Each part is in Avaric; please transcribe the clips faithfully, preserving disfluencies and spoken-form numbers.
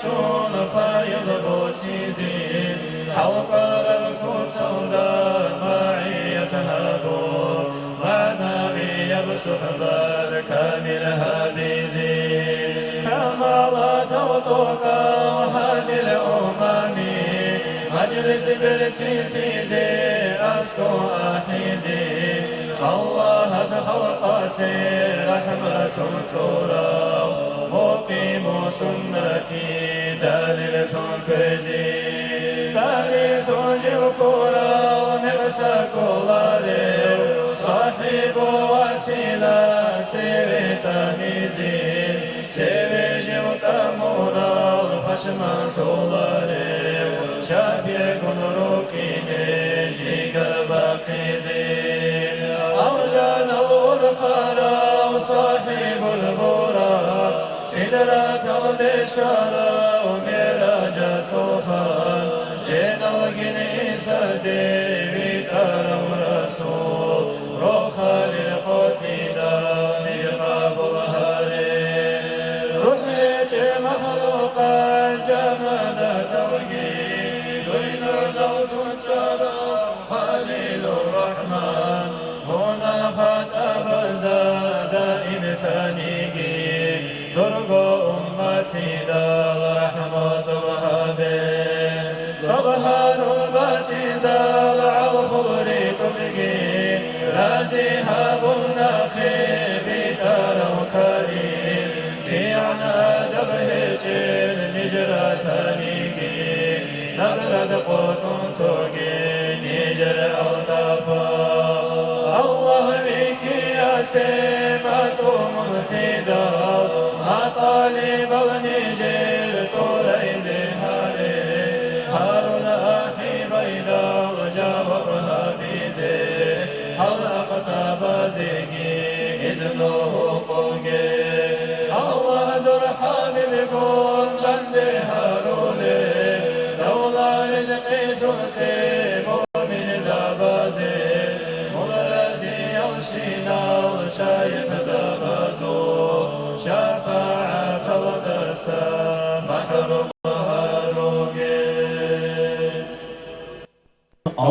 Щун файз босизе, хӀалкъараб куцалда магӀият гьабун, магӀнавияб сухӀбат камил гьабизе. Камалатал тӀокӀав гьадил умами, мажлис берцинлъизе, аскӀов ахӀизе, Аллагьас халкъалъе рахӀматун кьурав, мукъиму суннати далиллъун кквезе. Далиллъун жив ккурал мекъса кколарев, сахӀибу васила цеве тӀамизе. Цеве жив тӀамурал пашманлъуларев, шафигӀгун рукӀине жигар бахъизе. Алжанал урхъарав сахӀибул буракъ, сидраталде щварав миражалъул хан, женалгин ГӀисаде витӀарав Расул. Рохалил къотӀидал ниж къабул гьаре. РухӀ гьечӀеб махлукъат жамадаталги, дуй нугӀзал тунчӀарав Халилур Рахман, мунагь-хатӀабазда даим лъаниги, дурго умматлъидал рахӀму цӀоб гьабе. Цо гьарун бачӀиндал гӀалхул ритӀухъги, рази гьабун нахъе битӀарав Карим. КигӀан адаб гьечӀел ниж ратаниги, назрад къотӀун тоге нижер алтафал. Аллагь вихьиялъе матӀумунлъидал, матӀалибал нижер тӀурайзе гьаре, гьарун ахӀи байдал жаваб гьабизе, гьал ахӀтабазеги изну гьукъуге. Аллагь дур хӀабибгун данде гьарулел, давла ризкъи лъутӀе муъминзабазе, мун разиялщинал шайихзабазул шафагӀаталдаса махӀрум гьаруге.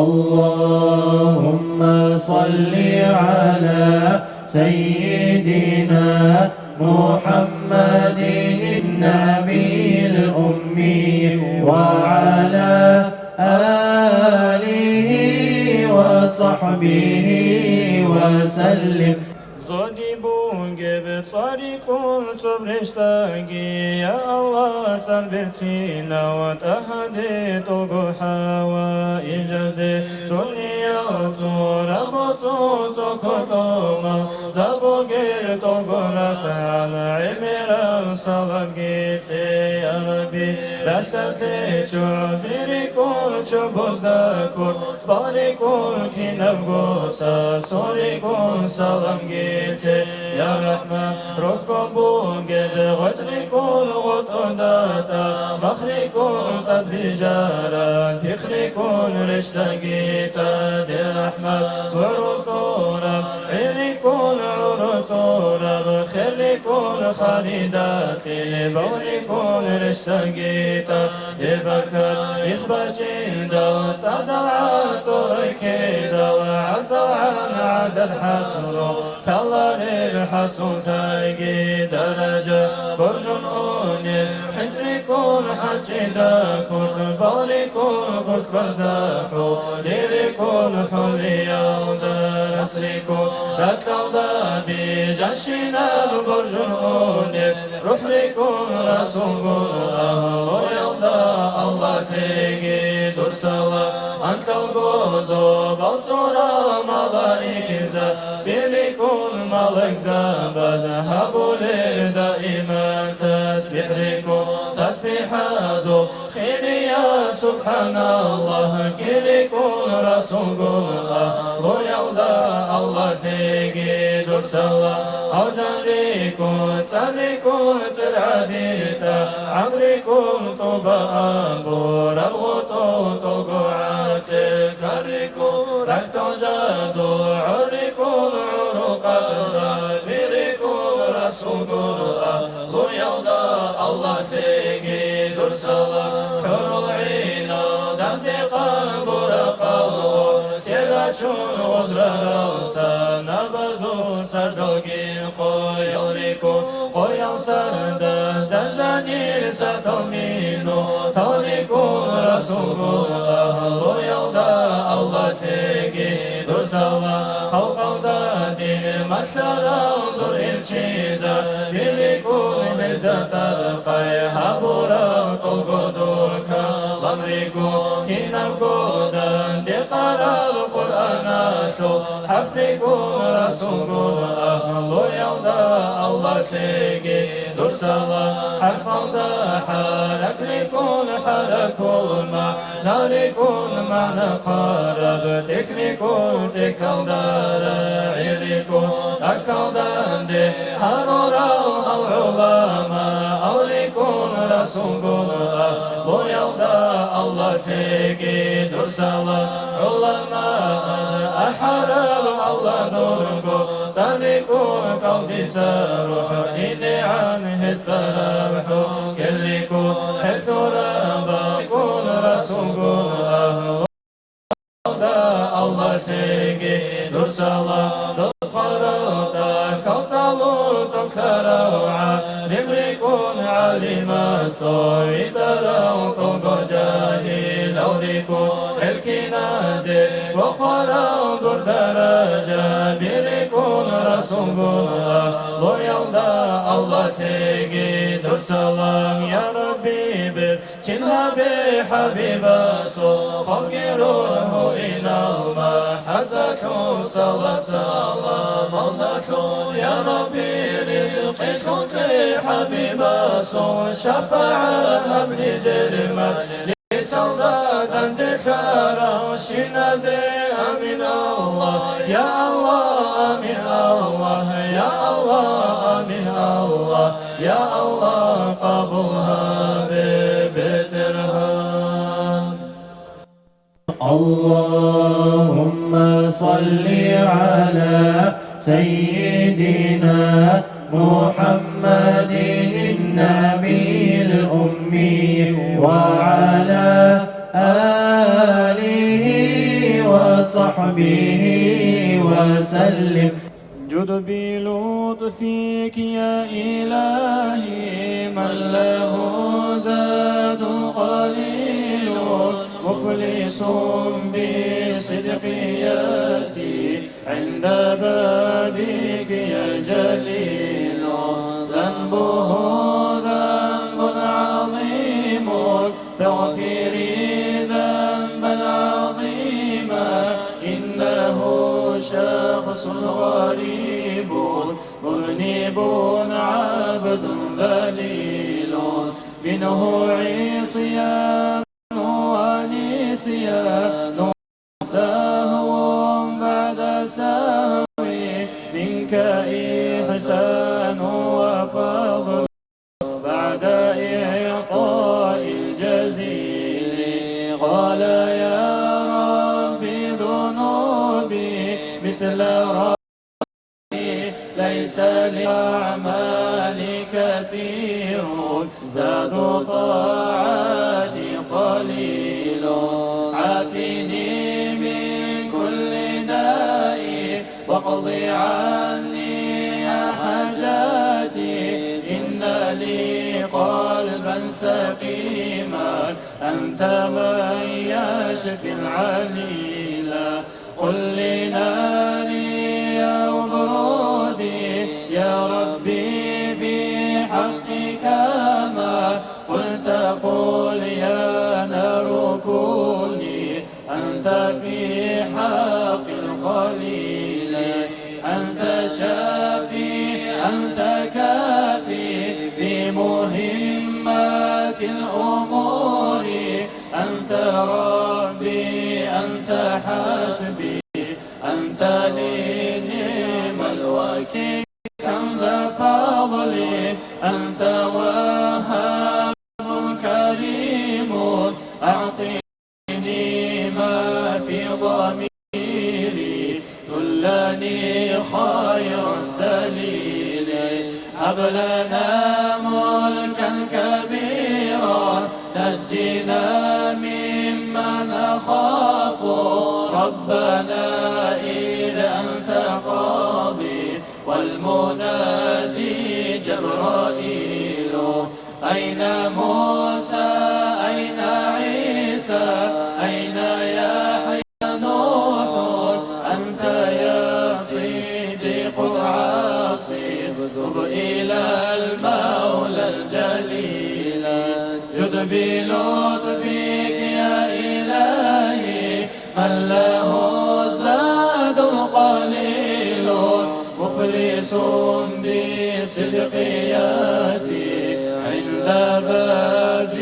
اللهم صل على سيدنا محمد النبي الأمي وعلى آله وصحبه وسلم. Зодиб бугеб цӀварикӀун цӀоб рещтӀаги, я Аллагь, цӀар берцинав ТӀагьаде тӀолго хӀава, ижазде дуниял цӀураб боцӀу цо кодома, даб бугеб тӀолго расгӀан гӀемераб саламги лъе, я Рабби, ралъдалъе чӀобирикӀун чӀобозда ккун, балрикӀун кинабго сасурикӀун саламги лъе, я РахӀман, рохьон бугеб гъветӀрикӀун гъотӀода тӀа, махрикӀун тӀад бижараб, пихърикӀун рещтӀаги тӀад, я РахӀман, гӀурцӀураб, гӀирикӀун гӀурцӀураб, херликӀун харидат, балрикӀун рещтӀаги тӀад, Дебаркат ихбачӀиндал цӀадал гӀацӀурай ккедал, гӀаздалгӀан гӀадад хӀасру лъаларел хӀасултайги даража боржун унеб, хӀинцӀрикӀун хӀачӀида ккун, балрикӀун хутӀбазда хӀу, лирикӀун хӀулиялда расрикӀун, ракьалда бижанщинаб боржун унеб, РухӀрикӀун Расулгун агьлуялда Аллагьлъеги дур салам, анкьалго зобал цӀурал малаикзабирикӀун, малаикзабаз гьабулел даиман тасбихӀрикӀун, тасбихӀазул Хириял СубхӀаналлагь гирикӀун Расулгун агьлуялда Аллагьлъеги дур салам. АлжанрикӀун, цӀаррикӀун цӀер гӀадитӀа, гӀамрикӀун тӀуба абураб гъотӀол тӀолго гӀатӀе, каррикӀун рахьдал жадул, гӀуррикӀун гӀурул къадрабирикӀун Расулгун агь луялда Аллагьлъеги дур салам, хӀурул гӀинал дандекъан буракъал гъо, тӀерачун гъозрарал санабазул сардалгин къоял рикӀкӀун, къоял сардаз дажани сартал мину, тал рикӀкӀун Расулгун агьлуялда Аллагьлъиги дур салам, халкъалда дир малъарал дур илчизаби рикӀкӀун, гьезда тӀадхъай гьабураб тӀолго дур калам рикӀкӀун, кинабго дандекъараб Къуръаналъул хӀарп рикӀкӀун, Расулгун агьлуялда Аллагьлъиги дур салам, хӀарпалда хӀарак рикӀкӀун, хӀаракул магӀна рикӀкӀун, магӀна хъвараб тӀехь рикӀкӀун, тӀехьалда рагӀи рикӀкӀун, тӀахьалда данде гьарурал гьал гӀуламаал рикӀкӀун, Расулгун агьлуялда Аллагьлъиги дур салам, гӀуламааз ахӀарал Аллагь дурго цӀар рикӀкӀун, кӀалдиса рухӀ инегӀан гьез цӀараб хӀукму ккел рикӀкӀун, гьелъул рабал рикӀкӀун, Расулгун агьлуялда Аллагьлъиги дур салам, дос хварав тӀахьал цӀалун тӀокӀлъарав гӀалим рикӀкӀун, гӀалимас тӀовитӀарал тӀолго жагьилал рикӀкӀун, гьел киназего хъварал дур даражаби рикӀкӀун, Расулгун агьлуялда Аллагьлъиги дур салам. Я Рабби, бер- Цин гьабе хӀабибасул, хъвалги рухӀ инал магӀаздалъун, салат-саламалдалъун. Я Рабби, ризкъи лъун кье хӀабибасул, шафагӀат гьаб нижер мажлисалда данделъарал щиназе. Амин, Аллагь, я Аллагь, амин, Аллагь, я Аллагь, амин, Аллагь. Я Аллагь, къабул гьабе, БетӀергьан. اللهم صل على سيدنا محمد النبي الأمي وعلى آله وصحبه وسلم. جد بلطفك يا إلهي من له زاد قليل، مفلس بالصدق يأتي عند بابك يا جليل. ذنبه ذنب عظيم، فاغفري ذنبا عظيما، إنه شخص غريب مذنب عبد ذليل، منه عصيان ونسيان سهو بعد سهو، منك إحسان وفضل بعد إعطاء الجزيل. قال يا رب ذنوبي مثل رأي، ليس لأعمالي كثير، زاد طاعتي قليل. عافني من كل داء، واقض عني حاجاتي، إن لي قلبا سقيما، أنت من يشفي العليلا. قل لناري يا برودي، يا ربي في حقك ما قلت، قل يا نار كوني أنت في حق الخليل. أنت شافي، أنت كافي في مهمات الأمور. أنت ربي، أنت حسبي، أنت لي نعم الوكيل. كنز فضلي، أنت وهاب كريم، أعطني ما في ضميري، دلني خير الدليل. هب لنا ملكا كبيرا، نخاف ربنا إذ أنت قاضي، والمنادي جبرائيل. أين موسى؟ أين عيسى؟ أين يحيى؟ نوح، أنت يا صديق العاصي، تب إلى المولى الجليل. جد بلطفك يا إلهي من له الزاد القليل، مخلص بالصدق يأتي عند بابك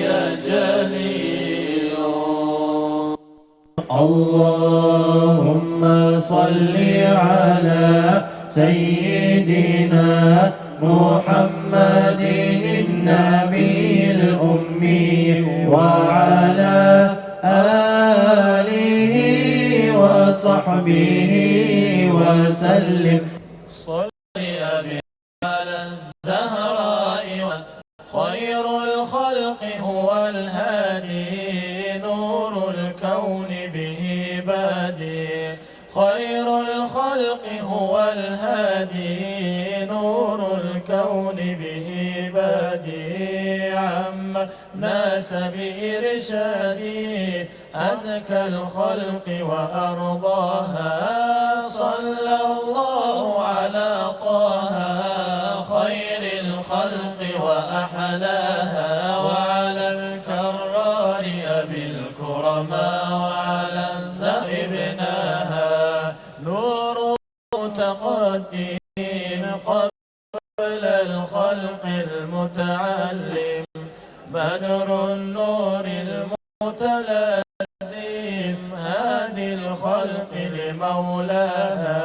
يا جليل. اللهم صل على سيدنا محمد النبي الأمي وعلى آله وصحبه وسلم. صل يا على الزهراء. خير الخلق هو الهادي، نور الكون به بادي. خير الخلق هو الهادي، نور الكون به بادي. عم الناس بإرشادي، أزكى الخلق وأرضاها. صلى الله على طه خير الخلق وأحلاها، وعلى الكرار أبي الكرماء، وعلى الزهر ابناها. نور متقدم قبل الخلق المتعلم، بدر النور المتلازم، هادي الخلق لمولاها.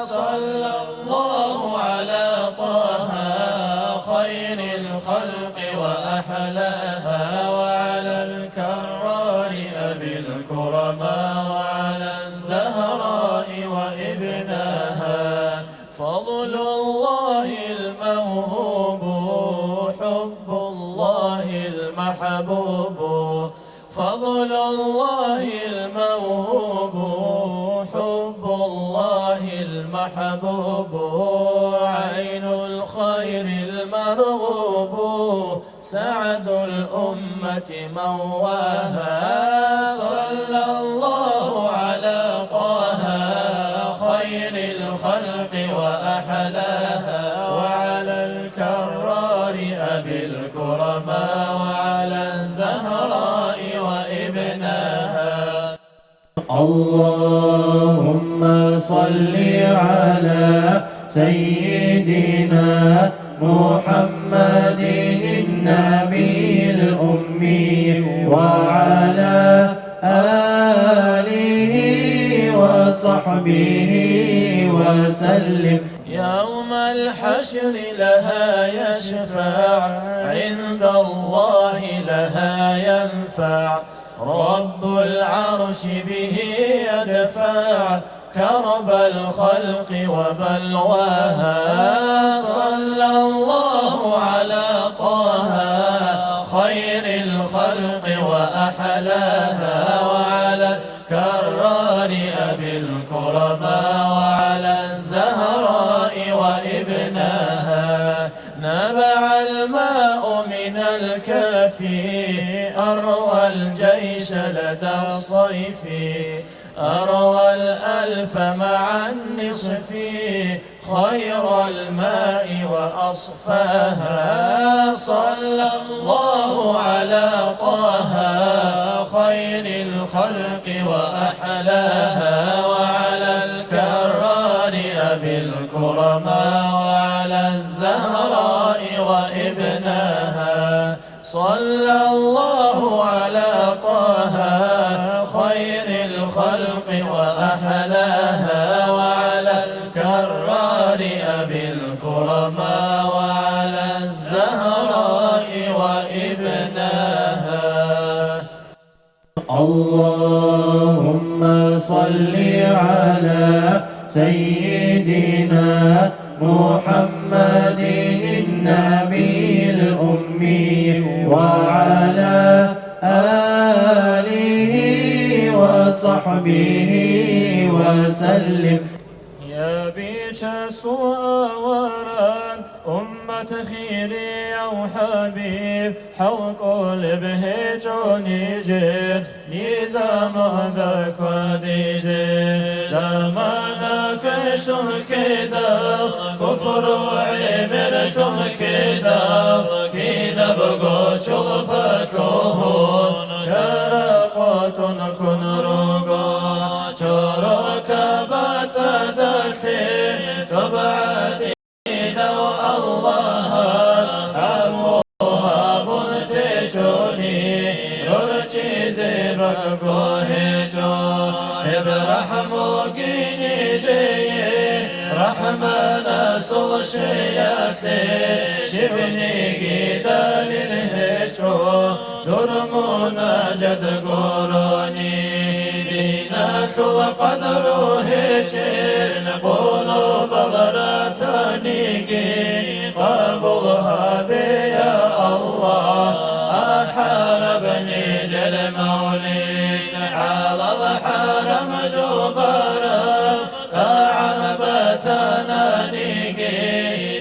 صلى الله على طه خير الخلق وأحلاها، وعلى الكرار أبي الكرماء، وعلى الزهراء وابناها. فضل الله الموهوب، حب الله المحبوب. فضل الله الموهوب، حب الله المحبوب. عين الخير المرغوب، سعد الأمة مواها. صلى الله على طه خير الخلق وأحلاها، وعلى الكرار أبي الكرماء، وعلى الزهراء وابناها. اللهم صل على سيدنا محمد النبي الأمي وعلى آله وصحبه وسلم. يوم الحشر لها يشفع، عند الله لها ينفع، رب العرش به يدفع كرب الخلق وبلواها. صلى الله على طه خير الخلق وأحلاها، وعلى الكرار أبي الكرماء، وعلى الزهراء وابناها. نبع الماء من الكافي، أروى الجيش لدى الصيف، أروى الألف مع النصف، خير الماء وأصفاها. صلى الله على طه خير الخلق وأحلاها، وعلى الكرار أبي الكرماء، وعلى الزهراء وابناها. صلى الله على طه خير الخلق وأحلاها، وعلى الكرار أبي الكرماء، وعلى الزهراء وابناها. اللهم صل على سيدنا محمد النبي الأمي وعلى آله وصحبه وسلم. Я бичасул авараг, уммат хирияв хӀабиб, хӀалкӀолеб гьечӀо нижер низамалда хьвадизе. Замана квешун ккедал, куфру гӀемерлъун ккедал, кинабго чолпа лъугьун, чара къотӀун ккун руго. Чорока бацӀцӀадалъе тӀабгӀатидав Аллагьас гӀафу гьабун течӀони, рорчӀизе баго гьечӀо. Гьеб рахӀмуги нижее РахӀманасул щвеялъе, щибниги далил гьечӀо. Дур мунажат гурони, диналъул къадру гьечӀел къулубал ратаниги, къабул гьабе, я Аллагь, ахӀараб нижер мавлид, хӀалал-хӀарам жубараб тӀагӀам батананиги,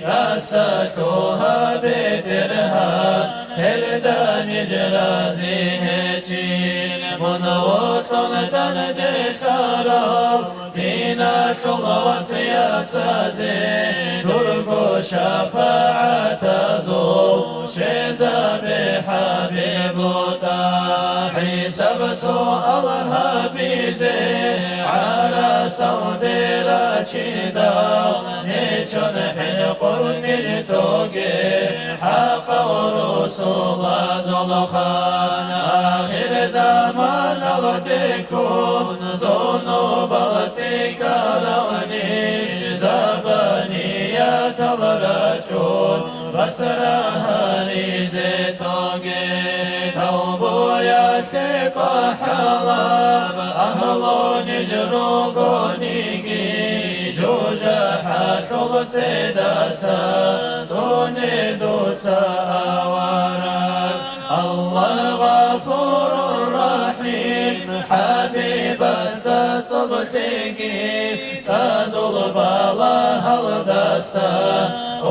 тӀаса лъугьа, БетӀергьан, гьелда ниж рази гьечӀин. Мун вокьун данде лъарал диналъул вациясазе, дурго шафагӀатазул щвезабе, ХӀабиб ТӀагьир. ХӀисаб-суал гьабизе гӀарасалде рачидал, нечон хӀинкъун ниж тоге, хӀакъав русулазул хан. Ахирзаманалде ккун зунубал цӀикӀкӀарал ниж, забаниятал рачӀун, Басра гьаризе тоге, тавбуялъе кӀвахӀалаб агьлу ниж ругониги, жужахӀалъул цӀедаса цӀуне дуца авараг. Аллагь Гъафурур Рахим, ХӀабибасда цӀоб лъеги, цӀадул балагьалдаса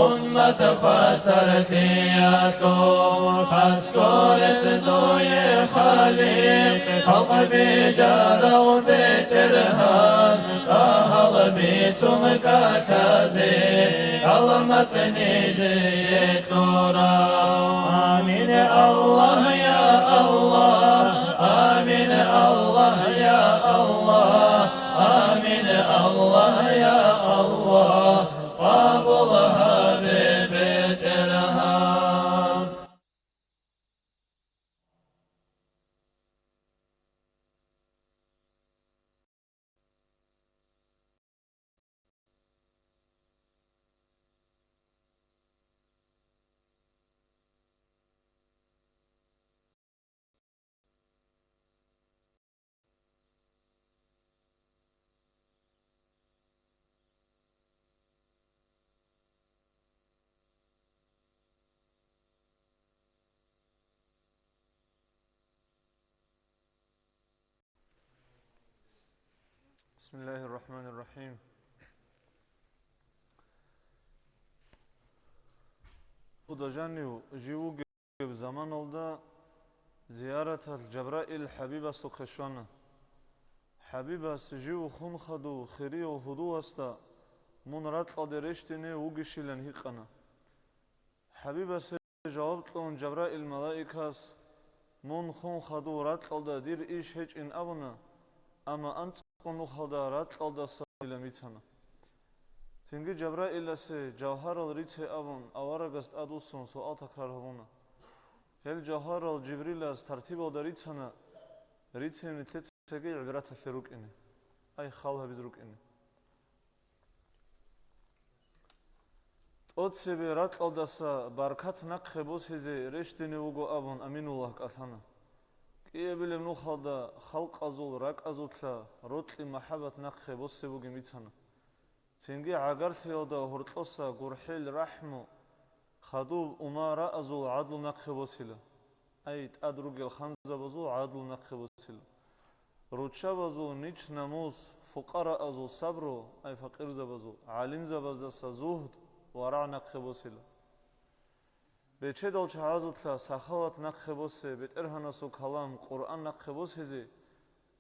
уммат хвасарлъиялъул. Хас кколез дуе, Халикъ, халкъ бижарав БетӀергьан, тӀагьал бицун кӀалъазе, кӀалмацӀ нижее кьурав. Амин, Аллагь, я Аллагь, амин, Аллагь, я Аллагь, амин, Аллагь, я Аллагь, къабул гьабе, БетӀергьан. بسم الله الرحمن الرحيم. Худа жанив жив вугеб заманалда зияраталъ Жабраил ХӀабибасухъе щвана. ХӀабибас жив хун хадув хирияв гьудуласда мун ракьалде рещтине вугищилан гьикъана. ХӀабибасе жаваб кьун Жабраил малаикас: «Мун хун хадув ракьалда дир иш гьечӀин», – абуна, амма анцӀго нухалда ракьалдаса дила мицана. Цинги Жабраиласе жавгьарал рице абун, аварагас тӀадвуссун суал такрар гьабуна. Гьел жавгьарал Жибрилас тартибалда рицана, рицин нилъецаги гӀибраталъе рукӀине, ай, хал гьабизе рукӀине. ТӀоцебе ракьалдаса баркат нахъе босизе рещтине вуго абун Аминуллагь кӀалъана. КӀиабилеб нухалда халкъазул ракӀазулъа рокьи махӀаббат нахъе босе бугин бицана. Цинги гӀагарлъиялда гьоркьоса гурхӀел рахӀму, хадуб умараазул гӀадлу нахъе босила. Ай, тӀад ругел ханзабазул гӀадлу нахъе босила. Руччабазул нич-намус, фукъараазул сабру, ай факъирзабазул, гӀалимзабаздаса зугьд ва рагӀ нахъе босила. Бечедал чагӀазулъа сахават нахъе босе, БетӀергьанасул калам Къуръан нахъе босизе,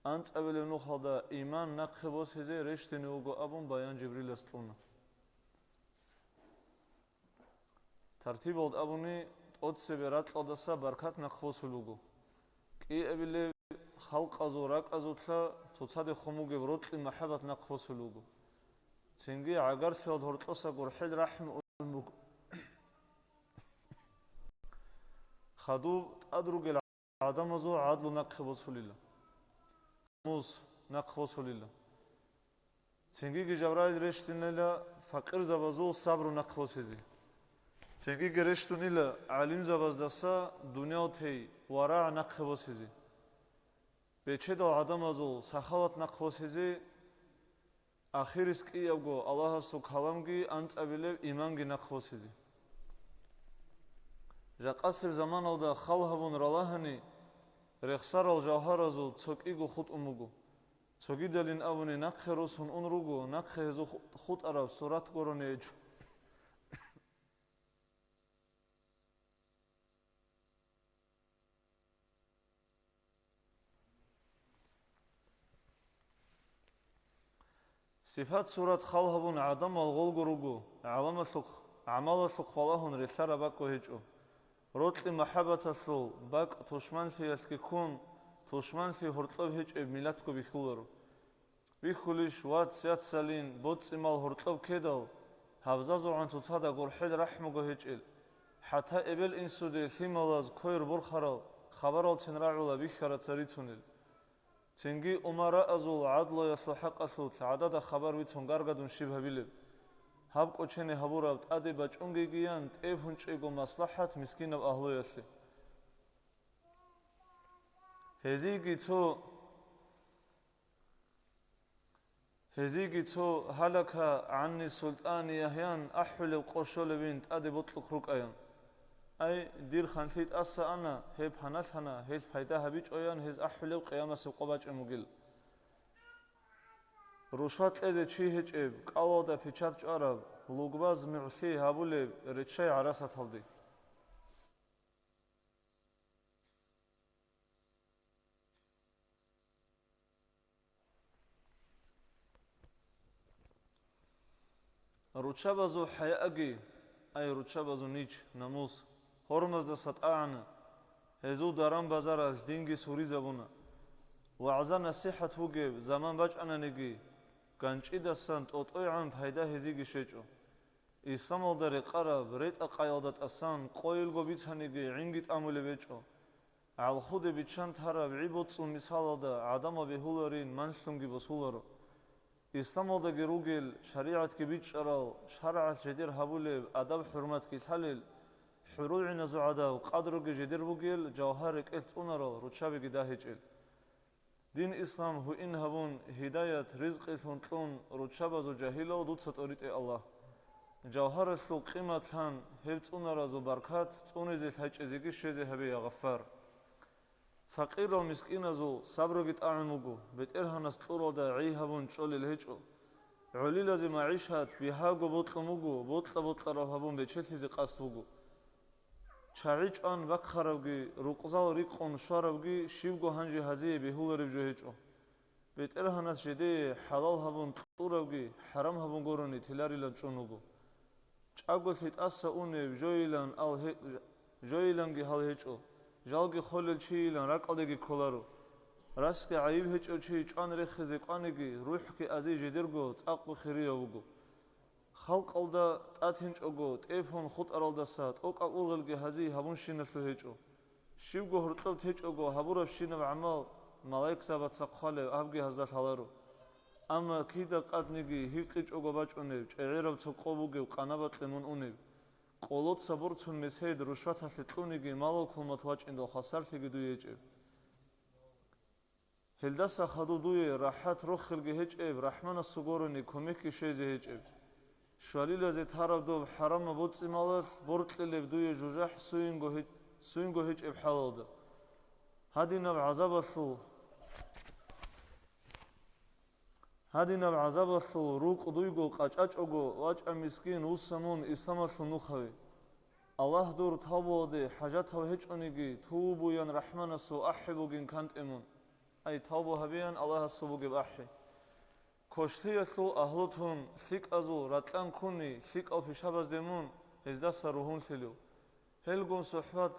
анцӀабилеб нухалда иман нахъе босизе рещтине вуго абун баян Жибрилас кьуна. Тартибалда абуни, тӀоцебе ракьалдаса баркат нахъ босулеб буго. КӀиабилеб халкъазул ракӀазулъа цоцадехун бугеб рокьи махӀаббат нахъ босулеб буго. Цинги гӀагарлъиялда гьоркьоса гурхӀел рахӀму унеб буго. Хадуб тӀад ругел гӀадамазул гӀадлу нахъе босулила. Мус нахъ босулила. Цингиги Жабраил рещтӀинила факъирзабазул сабру нахъ босизе. Цингиги рещтӀунила гӀалимзабаздаса дуниял тей ва рагӀ нахъе босизе. Бечедал гӀадамазул сахават нахъ босизе, ахирис кӀиябго Аллагьасул каламги анцӀабилеб иманги нахъ босизе. Жакъасеб заманалда хал гьабун ралагьани, рехсарал жавгьаразул цо кӀиго хутӀун буго. Цогидалин абуни нахъе росун ун руго, нахъе гьезул ху-, хутӀараб сурат гурони гьечӀо. Сипат-сурат хал гьабун гӀадамал гъолго руго, гӀаламалъухъ, гӀамалалъухъ балагьун релълъараб бакӀго гьечӀо. Рокьи махӀаббаталъул бакӀ тушманлъиялъги ккун, тушманлъи гьоркьоб гьечӀеб миллатго бихьуларо. Бихьулищ вац-яцалин боцӀи-мал гьоркьоб ккедал, гьабзазулгӀан цоцазда гурхӀел рахӀмуго гьечӀел, хӀатта эбел-инсуде лъималаз квер борхарал хабаралцин рагӀула бихьараца рицунел. Цинги умараазул гӀадлуялъул хӀакъалъулъ гӀадада хабар бицун гаргадун щиб гьабилеб? Гьаб кӀочене гьабураб тӀаде бачӀунгейгиян тӀеб гьунчӀего маслахӀат мискинаб агьлуялъе. Гьезиеги цо, гьезиеги цо «Гьалака гӀанни султӀани Ягьян» ахӀулеб къо щолебин тӀаде бокьухъ рукӀаян. Ай, дир ханлъи тӀаса ана, гьеб паналъана, гьелъ пайда гьабичӀоян гьез ахӀулеб къиямасеб къо бачӀун бугил. Рушват кьезе чи гьечӀеб, кӀалалда печат чӀвараб, лугбаз нугӀлъи гьабулеб реччай гӀарасаталде. Руччабазул хӀаяаги, ай, руччабазул нич, намус, гьормаздаса тӀагӀана, гьезул даран-базаралъ динги суризабуна. ВагӀза-насихӀат бугеб заман бачӀананиги, ганчӀидасан тӀотӀойгӀан пайда гьезиеги щвечӀо. Исламалда рекъараб ретӀа-къаялда тӀасан къойилго бицаниги гӀинги тӀамулеб гьечӀо. ГӀалхуде биччан тараб гӀи боцӀул мисалалда гӀадамал бегьуларин манлъунги босуларо. Исламалдаги ругел, шаригӀатги бичӀчӀарал, шаргӀалъ жедер гьабулеб адаб-хӀурматги лъалел, хӀурулгӀиназул гӀадаб къадруги жедер бугел, жавгьар рекӀелъ цӀунарал руччабиги дагьечӀел. Дин ислам гьуин гьабун, гьидаят, ризкъилъун кьун руччабазул жагьилал дуца тӀоритӀе Аллагь. Жавгьаралъул къимат лъан, гьеб цӀунаразул баркат цӀунизе лъачӀезеги щвезе гьабе, я Гъаффар. Факъирал-мискиназул сабруги тӀагӀун буго, БетӀергьанас кьуралда гӀей гьабун чӀолел гьечӀо. ГӀолилазе магӀишат бигьаго бокьун буго, бокьа-бокьараб гьабун бечелъизе къасд буго. ЧагӀи чӀван бахъарабги, рукъзал рикъун щварабги щибго гьанже гьазие бегьулареб жо гьечӀо. БетӀергьанас жидее хӀалал гьабун кьурабги, хӀарам гьабун гурони теларилан чӀун вуго. ЧӀаголъи тӀаса унеб жойилан ал гье-, жойиланги гьал гьечӀо, жалги холел чийилан ракӀалдеги кколаро. Расги гӀайиб гьечӀев чи чӀван рехизе кӀваниги, рухӀги азие жидерго цӀакъго хирияб буго. Халкъалда тӀатинчӀого тӀеб гьун хутӀаралдаса тӀокӀаб ургъелги гьазие гьабунщиналъул гьечӀо. Щибго гьоркьоб течӀого гьабурабщинаб гӀамал малаикзабаца хъвалеб абги гьазда лъаларо. Амма кида къадниги гьикъичӀого бачӀунеб, чӀегӀераб цо къо бугеб къанабакье мун унеб, къолоца борцун месед рушваталъе кьуниги малал кумат вачӀиндал хвасарлъиги дуе гьечӀеб. Гьелдаса хадуб дуе рахӀат рохелги гьечӀеб, РахӀманасул гурони кумекги щвезе гьечӀеб. Щвалилазе тараб доб хӀарамаб боцӀи-малалъ боркьилеб дуе жужахӀ суинго гьечӀ-, суинго гьечӀеб хӀалалда. Гьадинаб гӀазабалъул, Гьадинаб гӀазабалъул рукъ дуйго къачӀачӀого вачӀа, мискин, вуссамун исламалъул нухаве. Аллагь дур тавбуялде хӀажатав гьечӀониги, Тубуян рахӀманасул ахӀи бугин кантӀе мун. Ай, тавбу гьабеян Аллагьасул бугеб ахӀи. Квешлъиялъул агьлу тун, лъикӀазул ракьан ккуни, лъикӀал пишабазде мун гьездаса ругьунлъилев. Гьелгун сухӀбат,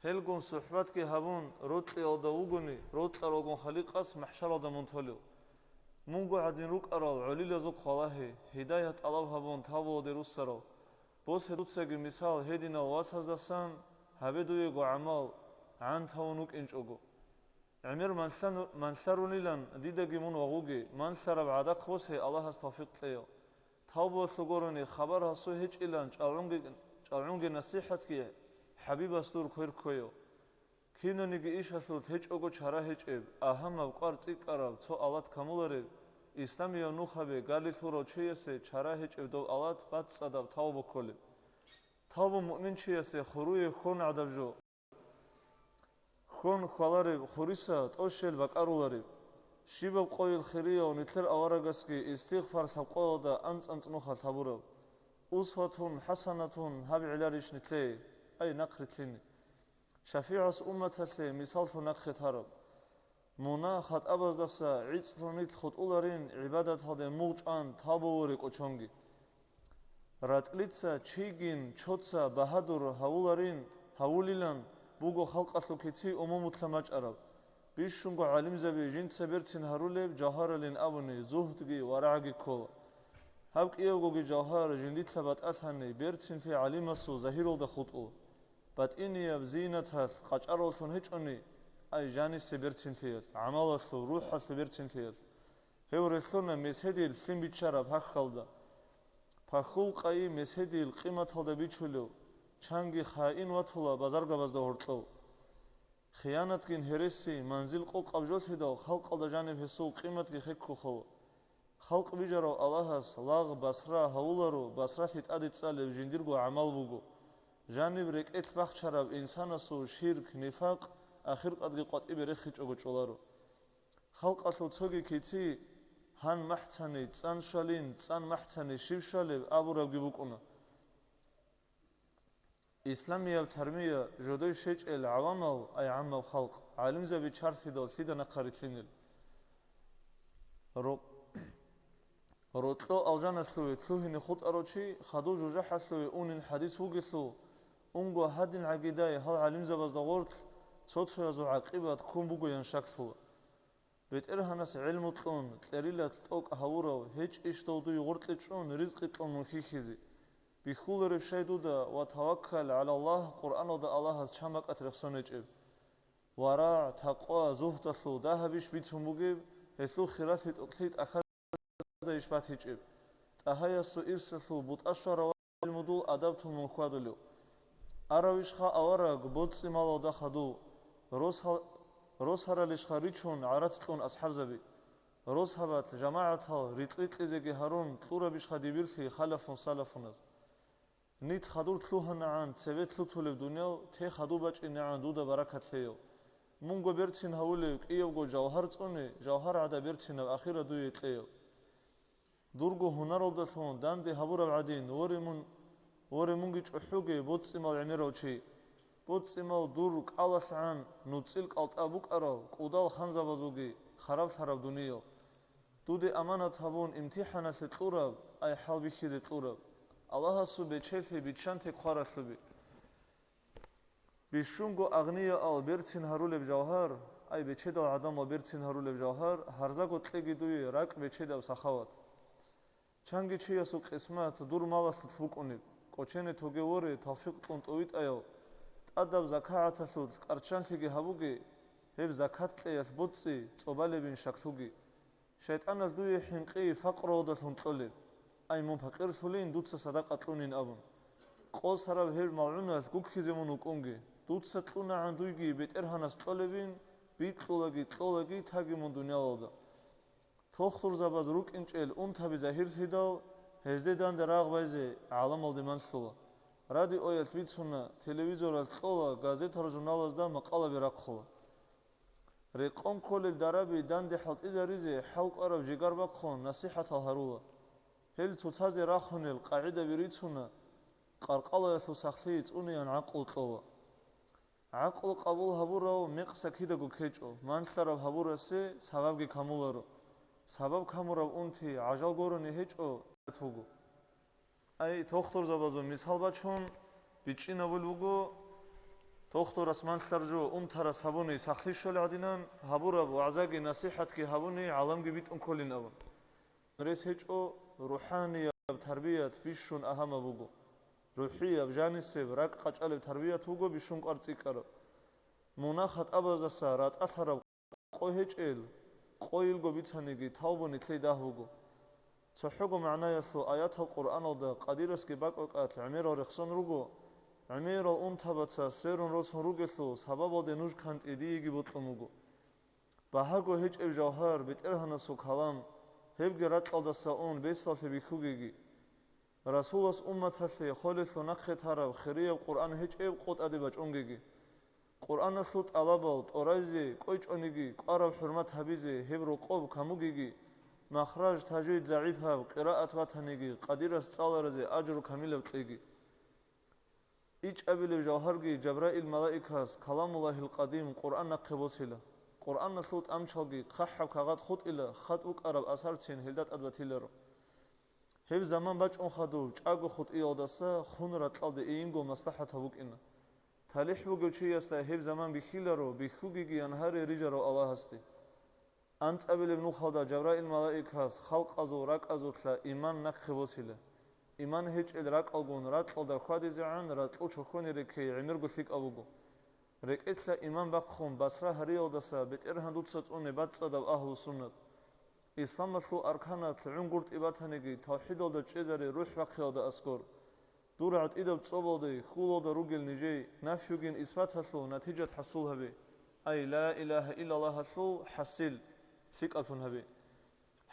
гьелгун сухӀбатги гьабун, рокьиялда вугони, рокьаралгун Халикъас махӀшаралда мун толев. Мунго гӀадин рукӀарал гӀолилазухъ валагье, гьидаят тӀалаб гьабун, тавбуялде руссарал. Босе дуцаги мисал гьединал васаздасан, гьабе дуего гӀамал, гӀан тавун вукӀинчӀого. ГӀемер манлъан-, манлъарунилан дидаги мун вагъуге, манлъараб гӀадахъ босе Аллагьас тавфикъ кьеяв. Тавбуялъул гурони хабар гьасу гьечӀилан чӀалгӀунги, чӀалгӀунги насихӀатги ХӀабибас дур квер кквеяв. Кинаниги ишалъулъ гьечӀого чара гьечӀеб, агьамаб кӀвар цӀикӀкӀараб цо алат камулареб, исламияб нухабе гали лъурав чиясе чара гьечӀеб доб алат бацӀцӀадаб тавбу кколеб. Тавбу муъминчиясе хуруе хьон гӀадаб жо. Хьон хьвалареб хуриса тӀощел бакӀарулареб. Щибаб къойил хирияв нилъер аварагасги истигъфар лъабкъоялда анцӀ-анцӀ нухалъ гьабураб. Усватун хӀасанатун гьаб гӀеларищ нилъее, ай, нахърилълъине. ШафигӀас умматалъе мисаллъун нахъе тараб. Мунагь-хатӀабаздаса гӀицӀлъун нилъ хутӀуларин гӀибадаталде мугъ чӀван тавбу воре кӀочонги. РатӀлица чигин чоца багьадур гьавуларин, гьавулилан буго халкъалъул кици умумулъа мачӀараб. Бищунго гӀалимзаби жинца берцин гьарулеб жавгьаралин абуни, зугьдги варагӀги ккола. Гьаб кӀиявгоги жавгьар жиндилъа батӀалъани, берцинлъи гӀалимасул загьиралда хутӀула. БатӀинияб зинаталъ къачӀаравлъун гьечӀони, ай, жанисе берцинлъиялъ, гӀамалалъул, рухӀалъул берцинлъиялъ. Гьев релълъуна меседил лъим биччараб гьахьалда. Пахьул къайи меседил къиматалда бичулев, чанги хаин ватула базаргабазда гьоркьов. Хиянатгин гьереси манзил къокъаб жолъидал халкъалда жаниб гьесул къиматги хеккухъо. Халкъ бижарав Аллагьас лагъ басра гьавуларо, басралъи тӀаде цӀалеб жиндирго гӀамал буго. Жаниб рекӀелъ бахчараб инсанасул ширк, нифакъ ахиркъадги къватӀибе рехичӀого чӀоларо. Халкъалъул цоги кици гьан махӀцани цӀан щвалин, цӀан махӀцани щиб щвалеб абурабги букӀуна. Исламияб тармия жодой щечӀел гӀавамал, ай гӀаммаб халкъ, гӀалимзаби чарлъидал лъида нахъа рилълъинел. Ро-, рокьо алжаналъуве лъугьине хутӀарав чи хадув жужахӀалъуве унин хӀадис вугелъул, унго гьадин гӀагидай гьал гӀалимзабазда гъорлъ цо-цоязул гӀакъибат ккун бугоян щаклъула. БетӀергьанас гӀелму кьун, кьерилалъ тӀокӀ гьавурав, гьечӀищ дов дуй гъоркье чӀун, ризкъи кьун мун хьихьизе? Бихьулареб щай дуда ва таваккал гӀала Аллагь Къуръаналда Аллагьас чан бакӀат рехсон гьечӀеб? ВарагӀ, такъва, зугьдалъул дагьабищ бицун бугеб, гьелъул хиралъи тӀокӀлъи тӀахьазда иш батичӀеб? ТӀагьаясул ирсалъул бутӀа щварав гӀелмудул адаб тун мун хьвадулев? Аравищха авараг боцӀи-малалда хадув? Росал-, росаралищха ричун гӀарац кьун асхӀабзаби? Росабат, жамагӀатал рикь-рикьизеги гьарун кьурабищха дибирлъи халафун-салафуназ? Нилъ хадур лъугьанагӀан цебе лъутулеб дуниял, те хадуб бачӀинегӀан дуда баракат лъеяв. Мунго берцин гьавулев кӀиявго жавгьар цӀуне, жавгьар гӀада берцинаб ахират дуе кьеяв. Дурго гьунаралдалъун данде гьабураб гӀадин, воре мун, воре мунги чӀухӀуге, боцӀцӀимал гӀемерав чи. БоцӀцӀимал дур кӀалалъгӀан нуцӀил кӀалтӀа букӀарал кӀудал ханзабазулги хараб-лъараб дуниял. Дуде аманат гьабун имтихӀаналъе кьураб, ай хӀалбихьизе кьураб. Аллагьасул бечелъи биччанте хъваралъуби. Бищунго агънияал берцин гьарулеб жавгьар, ай бечедал гӀадамал берцин гьарулеб жавгьар, гьарзаго кьеги дуе ракӀ бечедаб сахават. Чанги чиясул къисмат дур малалъулъ букӀунеб, кӀочене тоге воре тавфикъ кьун тӀовитӀаяв, тӀадаб закагӀаталъулъ кӀарччанлъиги гьабуге, гьеб закат кьеялъ боцӀи цӀобалебин щаклъуги. ШайтӀаналъ дуе хӀинкъи факъруялдалъун кьолеб, ай мун пакъирлъулин, дуца садакъа кьунин абун. Къосараб гьеб малгӀуналъ гуккизе мун вукӀунги, дуца кьунагӀан дуйги БетӀергьанас кьолебин, бикьулаги кьолаги таги мун дуниялалда. Тохлурзабаз рукӀинчӀел унтаби загьирлъидал, гьезде данде рагъ байзе гӀаламалде малъула. Радиоялъ бицуна, телевизоралъ кьола, газетал-журналазда макъалаби рахъула. Рекъон кколел дараби данде хӀалтӀизаризе хӀалкӀвараб жигар бахъун насихӀатал гьарула. Гьел цоцазде рахунел къагӀидаби рицуна, къаркъалаялъул сахлъи цӀунеян гӀакълу кьола. ГӀакълу къабул гьабурав мекъса кидаго ккечӀо, манлъараб гьабурасе сабабги камуларо. Сабаб камураб унти гӀажал гурони гьечӀо, вуго. Ай, тохтурзабазул мисал бачун, бичӀчӀинабулеб буго, тохтурас манлъараб жо унтарас гьабуни сахлъи щолеб гӀадинан, гьабураб вагӀзаги насихӀатги гьабуни гӀаламги битӀун кколин абун. Рес гьечӀо, рухӀанияб тарбият бищун агьамаб буго. РухӀияб, жанисеб, ракӀ къачӀалеб тарбият вуго бищун кӀвар цӀикӀкӀараб. Мунагь-хатӀабаздаса ратӀалъараб къо гьечӀел, къойилго бицаниги, тавбу нилъей дагь буго. ЦохӀого магӀнаялъул аятал Къуръаналда къадирасги бакӀ-бакӀалъ гӀемерал рехсон руго, гӀемерал унтабаца сверун росун ругелъул сабабалде нуж кантӀи диеги бокьун буго. Багьаго гьечӀеб жавгьар, БетӀергьанасул калам, гьебги ракьалдаса ун бесалъе бихьугеги. Расулас умматалъе холелъул нахъе тараб хирияб Къуръан гьечӀеб къо тӀаде бачӀунгеги. Къуръаналъул тӀалабал тӀорайзе кӀвечӀониги, кӀвараб хӀурмат гьабизе гьеб рокъоб камугеги, махраж, тажвид загӀипаб къираат батаниги, къадирас цӀаларазе ажру камилаб кьеги. ИчӀабилеб жавгьарги Жабраил малаикас Каламуллагьил къадим Къуръан нахъе босила. Къуръаналъул тӀамчалги хъахӀаб кагъат хутӀила, хатӀ букӀараб асарцин гьелда тӀад батиларо. Гьеб заман бачӀун хадуб чӀаго хутӀиялдаса хун ракьалде ийинго маслахӀатаб букӀина. ТалихӀ бугев чиясда гьеб заман бихьиларо, бихьугеги ян гьаре рижарав Аллагьасде. АнцӀабилеб нухалда Жабраил малаикас халкъазул ракӀазулъа иман нахъе босила. Иман гьечӀел ракӀалгун ракьалда хьвадизегӀан ракьул чохьони рекей гӀемерго лъикӀаб буго. РекӀелъа иман бахъун Басра гьариялдаса БетӀергьан дуца цӀуне бацӀцӀадаб агьлу суннат. Исламалъул арканалъ гӀунгутӀи батаниги, тавхӀидалда чӀезаре рухӀ бахъиялда аскӀор. Дур гӀатӀидаб цӀобалдай хьулалда ругел нижей нафигун исбаталъул натижат хӀасул гьабе, ай, ла илагьа иллаллагьалъул хӀасил лъикӀаблъун гьабе.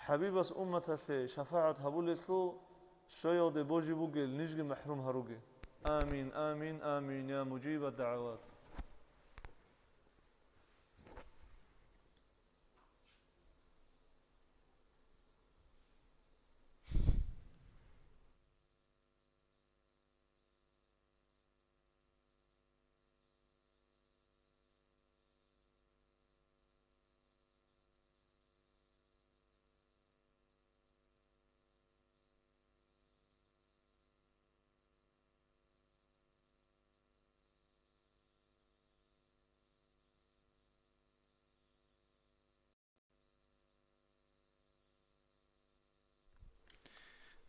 ХӀабибас умматалъе шафагӀат гьабулелъул щвеялде божи бугел нижги махӀрум гьаруге. Амин, амин, амин, я мужибад дагӀават.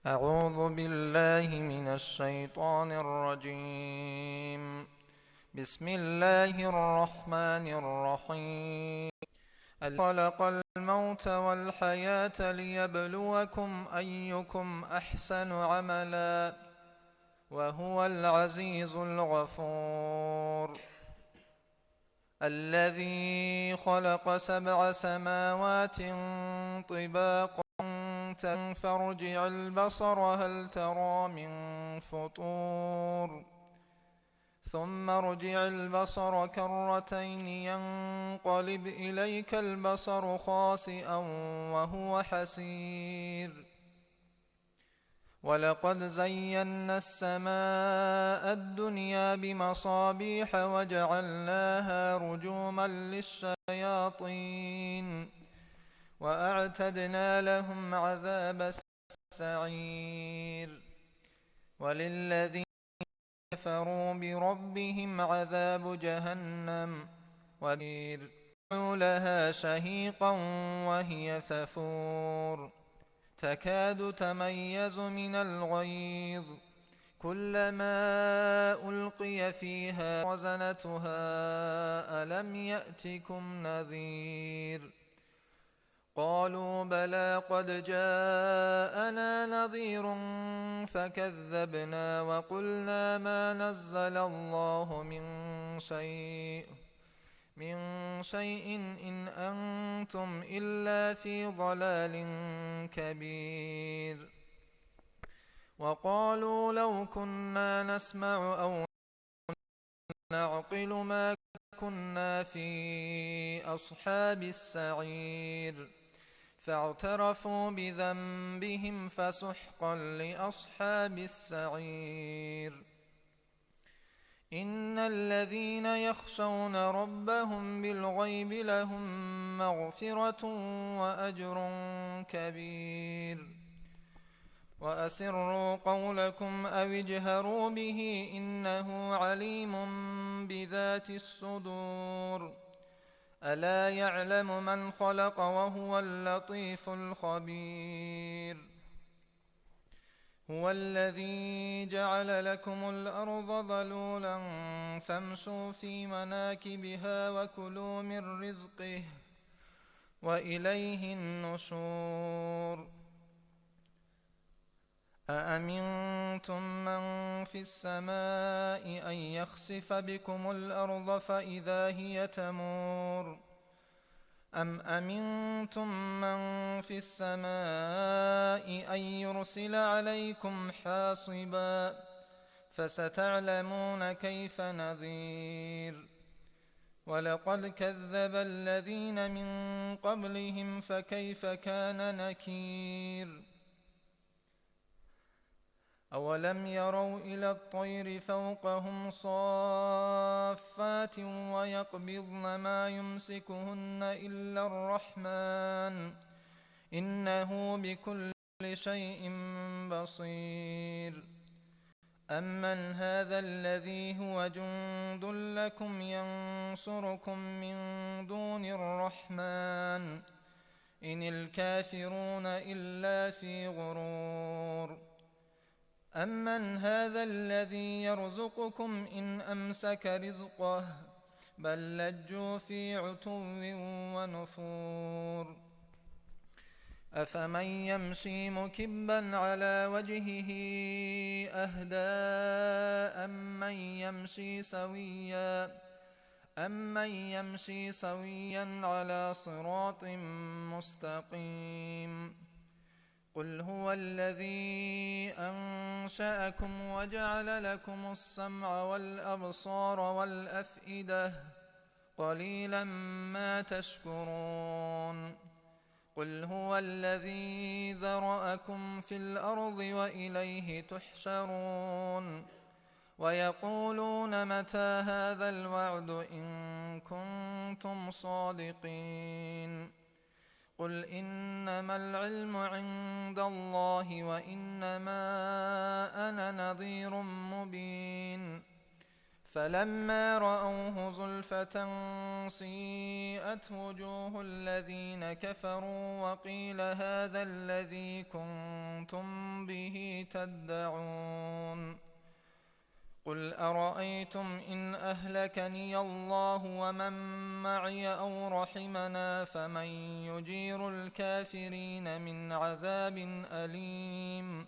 أعوذ بالله من الشيطان الرجيم. بسم الله الرحمن الرحيم. خلق الموت والحياة ليبلوكم أيكم أحسن عملا وهو العزيز الغفور. الذي خلق سبع سماوات طباقا فارجع البصر هل ترى من فطور. ثم ارجع البصر كرتين ينقلب إليك البصر خاسئا وهو حسير. ولقد زينا السماء الدنيا بمصابيح وجعلناها رجوما للشياطين وأعتدنا لهم عذاب السعير. وللذين كفروا بربهم عذاب جهنم وبير. لها شهيقا وهي تفور. تكاد تميز من الغيظ. كلما ألقي فيها خزنتها ألم يأتكم نذير. قالوا بلى قد جاءنا نذير فكذبنا وقلنا ما نزل الله من شيء، من شيء إن أنتم إلا في ضلال كبير. وقالوا لو كنا نسمع أو نعقل ما كنا في أصحاب السعير. فاعترفوا بذنبهم فسحقا لأصحاب السعير. إن الذين يخشون ربهم بالغيب لهم مغفرة وأجر كبير. وأسروا قولكم أو اجهروا به إنه عليم بذات الصدور. ألا يعلم من خلق وهو اللطيف الخبير. هو الذي جعل لكم الأرض ذلولا فامشوا في مناكبها وكلوا من رزقه وإليه النشور. أأمنتم من في السماء أن يخسف بكم الأرض فإذا هي تمور. أم أمنتم من في السماء أن يرسل عليكم حاصبا فستعلمون كيف نذير. ولقد كذب الذين من قبلهم فكيف كان نكير. أولم يروا إلى الطير فوقهم صافات ويقبضن ما يمسكهن إلا الرحمن إنه بكل شيء بصير. أمن هذا الذي هو جند لكم ينصركم من دون الرحمن إن الكافرون إلا في غرور. أمن هذا الذي يرزقكم إن أمسك رزقه بل لجوا في عتو ونفور. أفمن يمشي مكبا على وجهه أهدى أمن يمشي سويا أمن يمشي سويا على صراط مستقيم. قل هو الذي أنشأكم وجعل لكم السمع والأبصار والأفئدة قليلا ما تشكرون. قل هو الذي ذرأكم في الأرض وإليه تحشرون. ويقولون متى هذا الوعد إن كنتم صادقين. قل إنما العلم عند الله وإنما أنا نذير مبين. فلما رأوه زلفة سيئت وجوه الذين كفروا وقيل هذا الذي كنتم به تدعون. قل أرأيتم إن أهلكني الله ومن معي أو رحمنا فمن يجير الكافرين من عذاب أليم.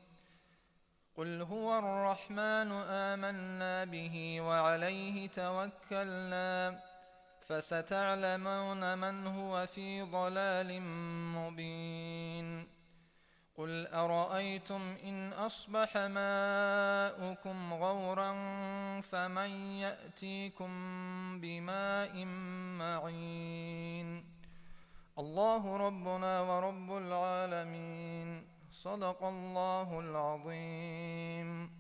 قل هو الرحمن آمنا به وعليه توكلنا فستعلمون من هو في ضلال مبين. قل أرأيتم إن أصبح ماؤكم غورا فمن يأتيكم بماء معين. الله ربنا ورب العالمين. صدق الله العظيم.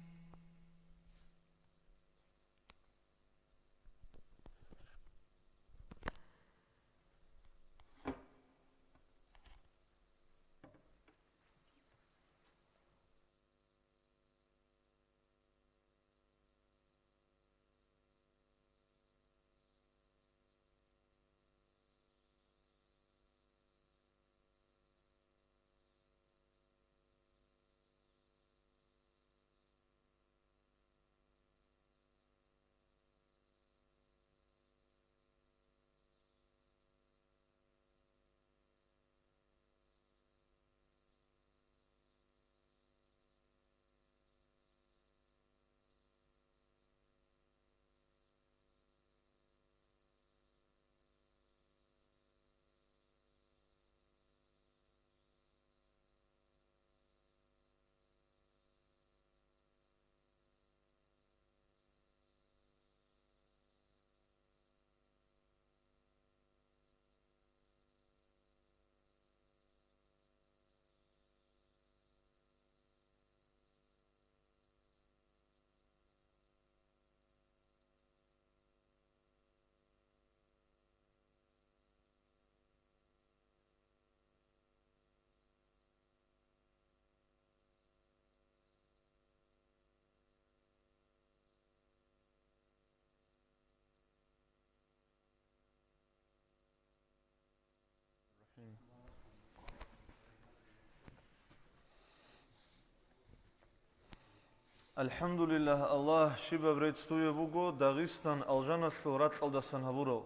АлхӀамдулиллагь, Аллагь щибаб рецц дуе буго Дагъистан алжаналъул ракьалдасан гьабурав.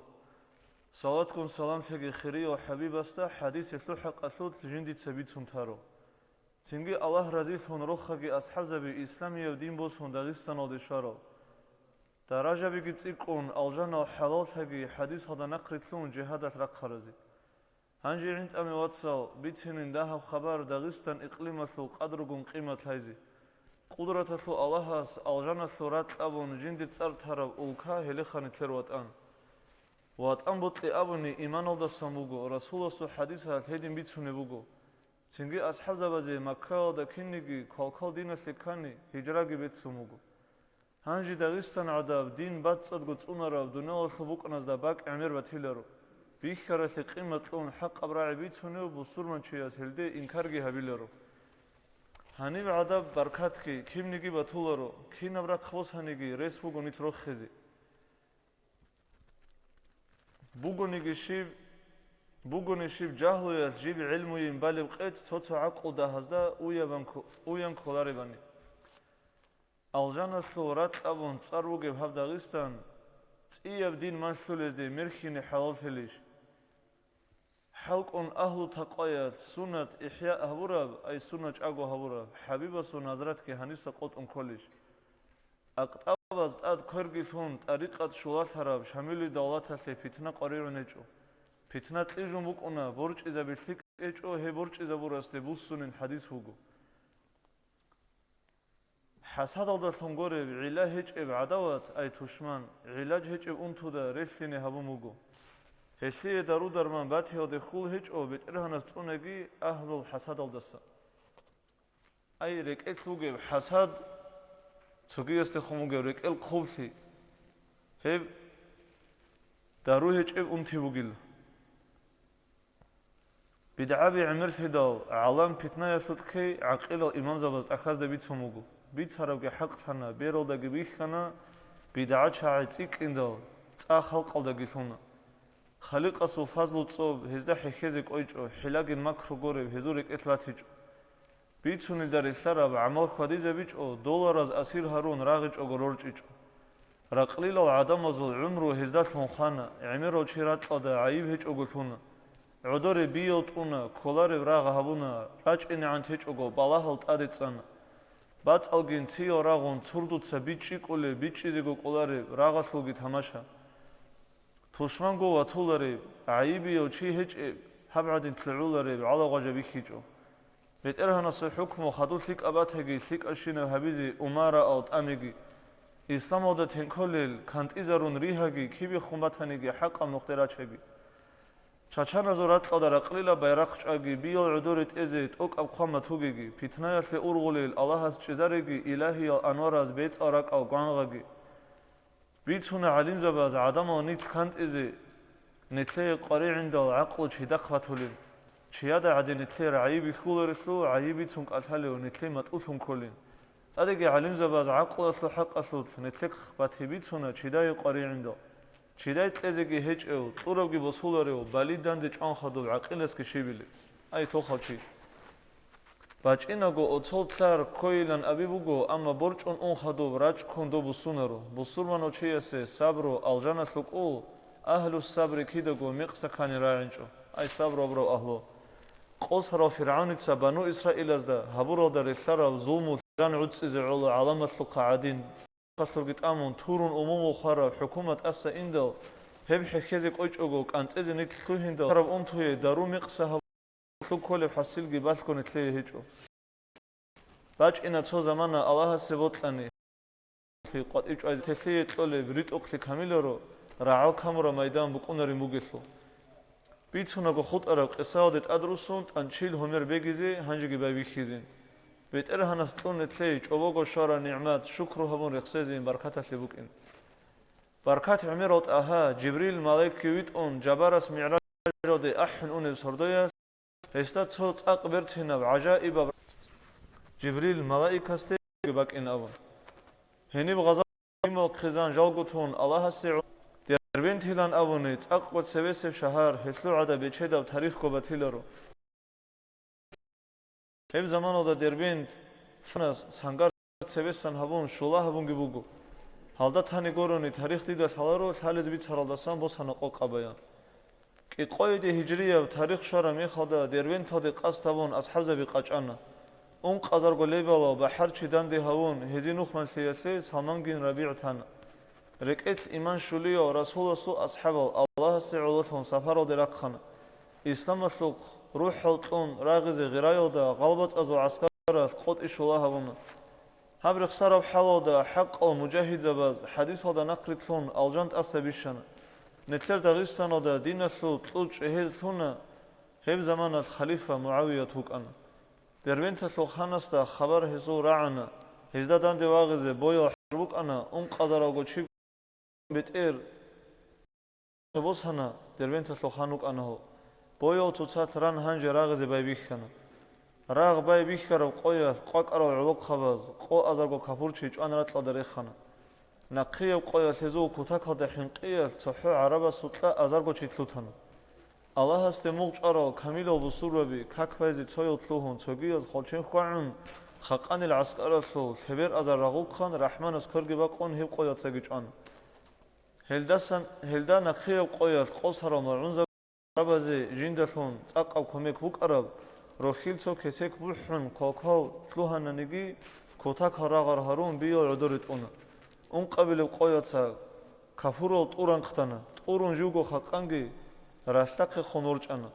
Салатгун саламлъеги хирияв ХӀабибасда хӀадисалъул хӀакъалъулъ жиндица бицун таро. Цинги Аллагь разилъун рохаги асхӀабзаби исламияб дин босун Дагъистаналде щварал. Даражабиги цӀикӀкӀун, алжанал хӀалаллъаги хӀадисалда нахърилълъун жигьадалъ рахъаразе. Гьанже гӀинтӀаме, вацал, бицинин дагьаб хабар Дагъистан икълималъул къадругун къимат лъайзе. Къудраталъул Аллагьас алжаналъул ракьалдасан жинде цӀар тараб улка гьелеха нилъер ВатӀан. ВатӀан бокьи абуни иманалдасан буго, Расуласул хӀадисалъ гьедин бицунеб буго. Цинги асхӀабзабазе Маккаялда кинниги квалквал диналъе ккани, гьижраги бецун буго. Гьанже Дагъистан гӀадаб дин бацӀцӀадго цӀунараб дуниялалъул букӀаназда бакӀ гӀемер батиларо, бихьаралъе къимат кьун хӀакъаб рагӀи бицунев бусурманчияс гьелде инкарги гьабиларо. Гьаниб гӀадаб баркатги кинниги батуларо, кинаб рахъ босаниги рес буго нилъ рохизе. Бугониги щиб, бугони щиб жагьлуялъ жиб гӀелмуйин балеб къец цо-цо гӀакълудагьазда уябанку-, уян кколаребани. Алжаналъул ракьалдасан цӀар бугеб гьаб Дагъистан, цӀияб дин малъулезде мерхьине хӀалаллъилищ? ХӀалкӀун агьлу такъваялъ суннат ихӀяъ гьабураб, ай суннат чӀаго гьабураб, ХӀабибасул назратги гьаниса къотӀун кколищ? АкӀтӀабаз тӀад кверги лъун, тӀарикъат щулалъараб Шамилил давлаталъе питна къваригӀун гьечӀо. Питна кьижун букӀуна, борчӀизаби лъикӀ гьечӀо, гьеб борчӀизабурасде буссунин хӀадис вуго. ХӀасадалдалъун гуреб гӀилла гьечӀеб гӀадават, ай тушман, гӀилаж гьечӀеб унтуда релълъине гьабун буго. Гьелъие дару-дарман батиялде хьул гьечӀо БетӀергьанас цӀунаги агьлул хӀасадалдаса. Ай, рекӀелъ вугеб хӀасад, цогиясдехун вугеб рекӀел хъублъи, гьеб дару гьечӀеб унти бугила. БидгӀаби гӀемерлъидал гӀалам питнаялъулъ ккей гӀакъилал имамзабаз тӀахьазда бицун буго. Бицарабги хӀакълъана, бералдаги бихьана, бидгӀа чагӀи цӀикӀкӀиндал цӀа халкъалдаги лъуна. Халикъасул фазлу цӀоб гьезда хӀехьезе кӀвечӀо, хӀилагин макру гуреб гьезул рекӀелъ батичӀо. Бицунелда релълъараб гӀамал хьвадизабичӀо, долараз асир гьарун рагъичӀого рорчӀичӀо. Ракълилал гӀадамазул гӀумру гьездалъун хвана, гӀемерав чи ракьалда гӀайиб гьечӀого лъуна. ГӀодоре биял тӀуна, кколареб рагъ гьабуна, рачӀинегӀан течӀого балагьал тӀаде цӀана. БацӀалгин циял рагъун цурдуца бичӀчӀи кӀулеб, бичӀчӀизего кӀолареб рагъалъулги тамаша. Тушманго ватулареб, гӀайибияв чи гьечӀеб, гьаб гӀадин лъугӀулареб гӀалагъважа бихьичӀо. БетӀергьанасул хӀукму хадур лъикӀаб батаги лъикӀабщинаб гьабизе умараал тӀамиги. Исламалда тенколел кантӀизарун ригьаги, кибехун батаниги хӀакъаб нухде рачаги. Чачаназул ракьалда ракълила байрахъ чӀваги, биял гӀодоре тӀезе тӀокӀаб хъван батугеги, питнаялъе ургъулел Аллагьас чӀезареги, илагьиял анвараз бецӀал ракӀал гвангъаги. Бицуна гӀалимзабаз гӀадамал нилъ кантӀизе, нилъее къваригӀиндал гӀакълу чидахъ батулин. Чияда гӀадин нилъее рагӀи бихьуларелъул гӀайиб бицун кӀалъалев нилъее матӀулъун кколин. ТӀадеги гӀалимзабаз гӀакълуялъул хӀакъалъулъ нилъехъ бати бицуна чидае къваригӀиндал. Чидай кьезеги гьечӀев, кьурабги босуларев, балиданде чӀван хадуб гӀакъиласги щибилеб. Ай, тохав чи! БачӀинаго оцол лъар ккойилан аби буго, амма борчӀун ун хадуб рачӀкун доб буссунаро. Бусурманав чиясе сабру алжаналъул кӀул, агьлу сабри кидаго мекъса ккани рагӀинчӀо. Ай, сабру абурав агьлу! Къосарав ФиргӀавница бану Исраилазда гьабуралда релълъараб зулму жан гӀуцӀизе гӀоло гӀаламалъухъа гӀадин. Халкъалъурги тӀамун, турун умумул хвараб хӀукумат тӀаса индал, гьеб хӀехьезе кӀвечӀого, кӀанцӀизе нилъ лъугьиндал, тараб унтуе дару мекъса гьабулъун кколеб хӀасилги балъго нилъее гьечӀо. БачӀина цо замана Аллагьасе бокьани, къватӀив чӀвазе телъие кьолеб ритӀухълъи камиларо, рагӀал камураб майдан букӀунарин бугелъул. Бицунаго хутӀараб къисаялде тӀадруссун тӀанчил гьумер бегизе гьанжеги байбихьизин. БетӀергьанас кьун нилъее чӀобого щвараб нигӀмат шукру гьабун рехсезейин баркаталъе букӀин. Баркат гӀемерал ТӀагьа, Жибрил малаикги витӀун, Жабарас мигӀражалде ахӀун унеб сордоялъ, гьесда цо цӀакъ берцинаб гӀажаибаб Жибрил малаикасде бакӀин абун. Гьениб гъазал Имал хъизан жалго тун Аллагьасе гӀо-, Дербентилан абуни, цӀакъго цевесеб шагьар, гьелъул гӀадаб бечедаб тарихго батиларо. Гьеб заманалда Дербент фунас сангар цебесан гьабун, щула гьабунги буго. Гьалда тани гурони, тарих дида лъаларо, лъалез бицаралдасан босана къокъаб баян. КӀикъоялде гьижрияб тарих щвараб мехалда Дербенталде къасд гьабун асхӀабзаби къачӀана. Ункъазарго лебалав бахӀарчи данде гьавун, гьезие нухманлъиялъе Салмангин РабигӀ тана. РекӀелъ иман щулиял Расуласул асхӀабал Аллагьасе гӀололъун сапаралде рахъана. Исламалъухъ рухӀал кьун рагъизе гъираялда гъалбацӀазул гӀаскаралъ къотӀи щула гьабуна. Гьаб рехсараб хӀалалда хӀакъал мужагьидзабаз хӀадисалда нахърилълъун алжан тӀаса бищана. Нилъер Дагъистаналда диналъул кьул чӀегьез лъуна, гьеб заманалъ халифа МугӀавият вукӀана. Дербенталъул ханасда хабар гьезул рагӀана, гьезда данде вагъизе боял хӀажр букӀана, ункъазаралго чи бетӀер босана, Дербенталъул хан вукӀана гьев. Боял цоцалъ ран гьанже рагъизе байбихьана. Рагъ байбихьараб къоялъ къвакӀарал гӀолохъабаз, къо азарго капурчи чӀван ракьалда рехана. Нахъияб къоялъ гьезул кутакалда хӀинкъиялъ цохӀо гӀарабасукьа азарго чи лъутана. Аллагьасде мугъ чӀварал камилал бусурбаби как байзе цоял лъугьун, цогияз хвалчен хьвагӀун, хакъанил гӀаскаралъул лъебер азар рагъухъан, РахӀманас кверги бакъун гьеб къоялъ цаги чӀвана. Гьелдасан, гьелда нахъияб къоялъ къосарал магӀунзабазе жиндалъун цӀакъаб кумек букӀараб, рохьил цо кесек бухӀун квалквал лъугьананиги, кутакал рагъар гьарун, биялъ гӀодоре тӀуна. Ункъабилеб къоялъ цо капурал тӀур рангъдана, тӀурун живго хакъанги ралъдахъе хун ворчӀана.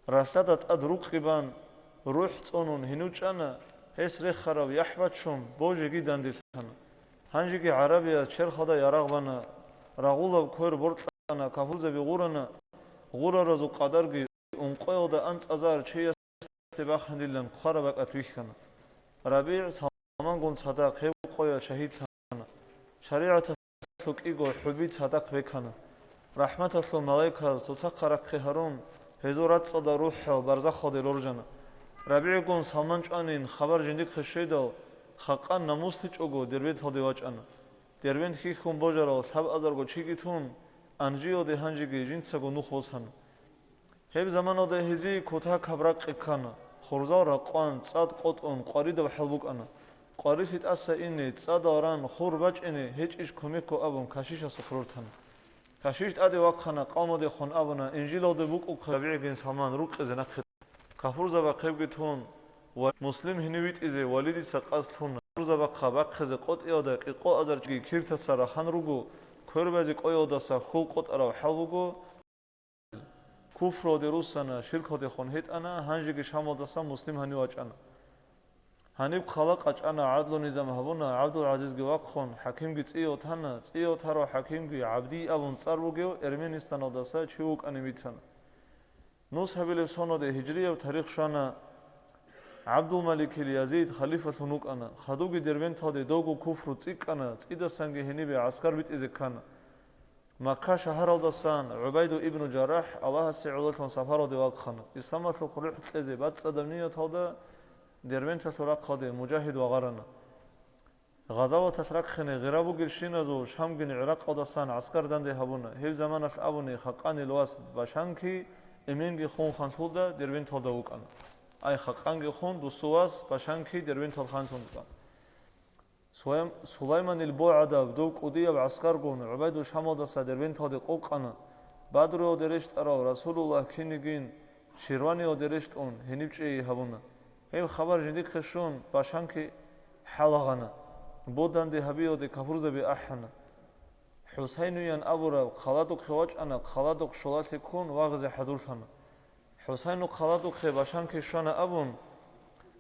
Ралъдада тӀад рукъи бан, рухӀ цӀунун гьенив чӀана, гьес рехараб яхӀ бачун, божиги данделъана. Гьанжеги гӀарабияз черхалда ярагъ бана, рагъулаб квер боркьана, капурзаби гъурана, гъураразул къадарги ункъоялда анцӀазар чиясде бахъинилан хъвараб бакӀалъ вихьана. РабигӀ Салмангун цадахъ гьеб къоялъ шагьидлъана. ШаригӀаталъул кӀиго хӀуби цадахъ бекана. РахӀматалъул малаиказ цоцахъа рахъе гьарун, гьезул рацӀцӀалда рухӀал барзахалде роржана. РабигӀгун Салман чӀванин хабар жиндихъе щведал, хакъан намуслъичӀого Дербенталде вачӀана. Дербент хьихьун божарал лъабазарго чиги тун, Анжиялде гьанжеги жинцаго нух босана. Гьеб заманалда гьезие кутакаб ракъи ккана, хурзал ракъван, цӀад къотӀун, къваридаб хӀал букӀана. Къварилъи тӀаса ине, цӀадал ран, хур бачӀине гьечӀищ кумекго абун, кашишасухъ рортана. Кашиш тӀаде вахъана, къавмалдехун абуна, Инжилалда букӀухъе РабигӀгин Салман рукъизе нахъе. Капурзабахъебги тун ва Муслим гьенив витӀизе Валидица къасд лъуна. Капурзабахъа бахъизе къотӀиялда кӀикъоазарчиги киртаса рахан руго, квербазе къойялдаса хьул къотӀараб хӀал буго, Куфруялде руссана, ширкалдехун гьетӀана, гьанжеги Шамалдасан Муслим гьанив вачӀана. Гьаниб хъала къачӀана, гӀадлу-низам гьабуна, ГӀабдул-ГӀазизги вахъун, хӀакимги цӀияв тана, цӀияв тарав хӀакимги ГӀабдий абун цӀар бугев Эрменистаналдаса чи вукӀанин бицана. Нус гьабилеб соналде гьижрияб тарих щвана, ГӀабдулмаликил Язид халифалъун вукӀана, хадубги Дербенталде довго куфру цӀикӀкӀана, цӀидасанги гьенибе гӀаскар битӀизе ккана. Макка шагьаралдасан ГӀубайду ибну Жаррахь Аллагьасе гӀололъун сапаралде вахъана. Исламалъухъ рухӀ кьезе бацӀцӀадаб нияталда Дербенталъул рахъалде мужагьид вагъарана. Гъазаваталъ рахъине гъира бугелщиназул Шамгин ГӀиракъалдасан гӀаскар данде гьабуна. Гьеб заманалъ абуни, хакъанил вас Башанки эменги хун ханлъулда Дербенталда вукӀана. Ай, хакъанги хун, дусу вас Башанки Дербентал ханлъун вукӀана. Сулайм-, Сулайманил БогӀадаб дов кӀудияб гӀаскаргун ГӀубайду Шамалдаса Дербенталде къокъана. Бадруялде рещтӀарал Расулуллагь кинигин Ширваниялде рещтӀун гьениб чӀей гьабуна. Гьеб хабар жиндихъе щун, Башанки хӀалагъана. Боданде гьабиялде капурзаби ахӀана. ХӀусайнуян абураб хъаладухъе вачӀана, хъаладухъ щулалъе ккун вагъизе хӀадурлъана. ХӀусайну хъаладухъе Башанки щвана абун,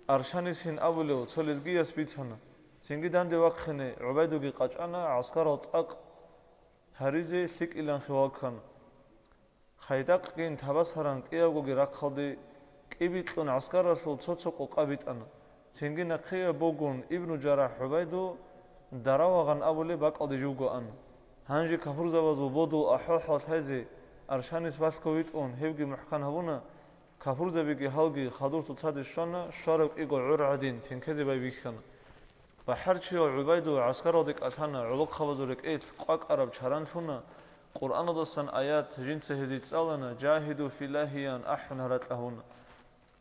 Аршанисин абулев цо лезгияс бицана. Цинги данде вахъине ГӀубайдуги къачӀана гӀаскарал цӀакъ гьаризе лъикӀиланхъе ваккана. Хайдакъгин Табасаран кӀиябгоги рахъалде кӀибикьун гӀаскаралъул цо-цо къокъа битӀана. Цинги нахъеяб бугун Ибну Жарахь ГӀубайду Даравагъан абулеб бакӀалде живго ана. Гьанже капурзабазул бодул ахӀвал-хӀал лъазе Аршанис балъго витӀун гьевги мухӀкан гьабуна, капурзабиги гьалги хадур цоцаде щвана, щвараб кӀиго гӀур гӀадин тенкезе байбихьана. БахӀарчияв ГӀубайду гӀаскаралде кӀалъана, гӀолохъабазул рекӀелъ къвакӀараб чаран лъуна, Къуръаналдасан аят жинца гьезие цӀалана, «Жагьиду филлагьи», – ян ахӀун гьаракь гьуна.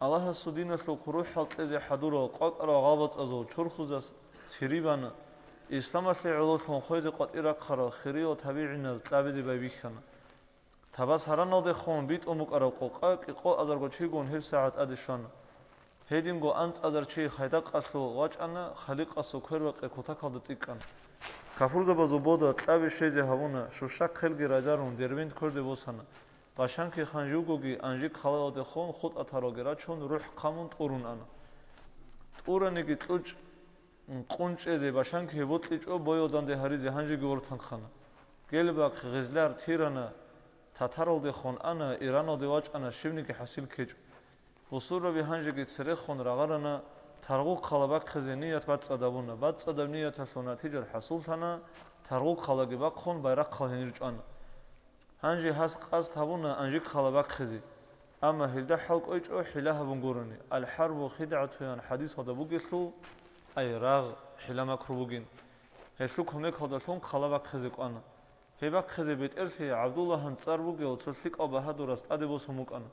Аллагьасул диналъухъ рухӀал кьезе хӀадурал къвакӀарал гъалбацӀазул чурхузас Сири бана. Исламалъе гӀололъун хвезе къватӀир рахъарал хириял табигӀиназ кьабизе байбихьана. Табасараналдехун битӀун букӀараб къокъа кӀикъоазарго чигун гьебсагӀат тӀаде щвана. Гьединго анцӀазар чи хайдакъалъув вачӀана, Халикъасул квербакъи кутакалда цӀикӀкӀана. Капурзабазул бода кьаби щвезе гьабуна, щущахъ хелги райдалъун Дербент кверде босана. Башанки хан живгоги анжи ккалалдехун хутӀа таралги рачун, рухӀ хъамун тӀурун ана. ТӀураниги кьучӀ къун чӀезе, башанки бокьичӀо, боял данде гьаризе гьанжеги вортанхъана. Гелбахъ, Гъизлар, Тирана, татаралдехун ана, Ираналде вачӀана, щибниги хӀасил ккечӀо. Бусурбаби гьанжеги церехун рагъарана, Таргъу хъала бахъизе ният бацӀцӀад гьабуна. БацӀцӀадаб нияталъул натижа хӀасуллъана, Таргъу хъалаги бахъун байрахъал гьенир чӀвана. Гьанже гьас къасд гьабуна Анжи хъала бахъизе. Амма гьелда хӀал кӀвечӀо хӀила гьабун гурони, «Ал-хӀарбу хидгӀатуян» хӀадисалда бугелъул, ай, рагъ, хӀила-макру бугин. Гьелъул кумекалдалъун хъала бахъизе кӀвана. Гьеб бахъизе бетӀерлъи ГӀабдуллагьан цӀар бугев цо лъикӀав багьадурас тӀаде босун букӀана.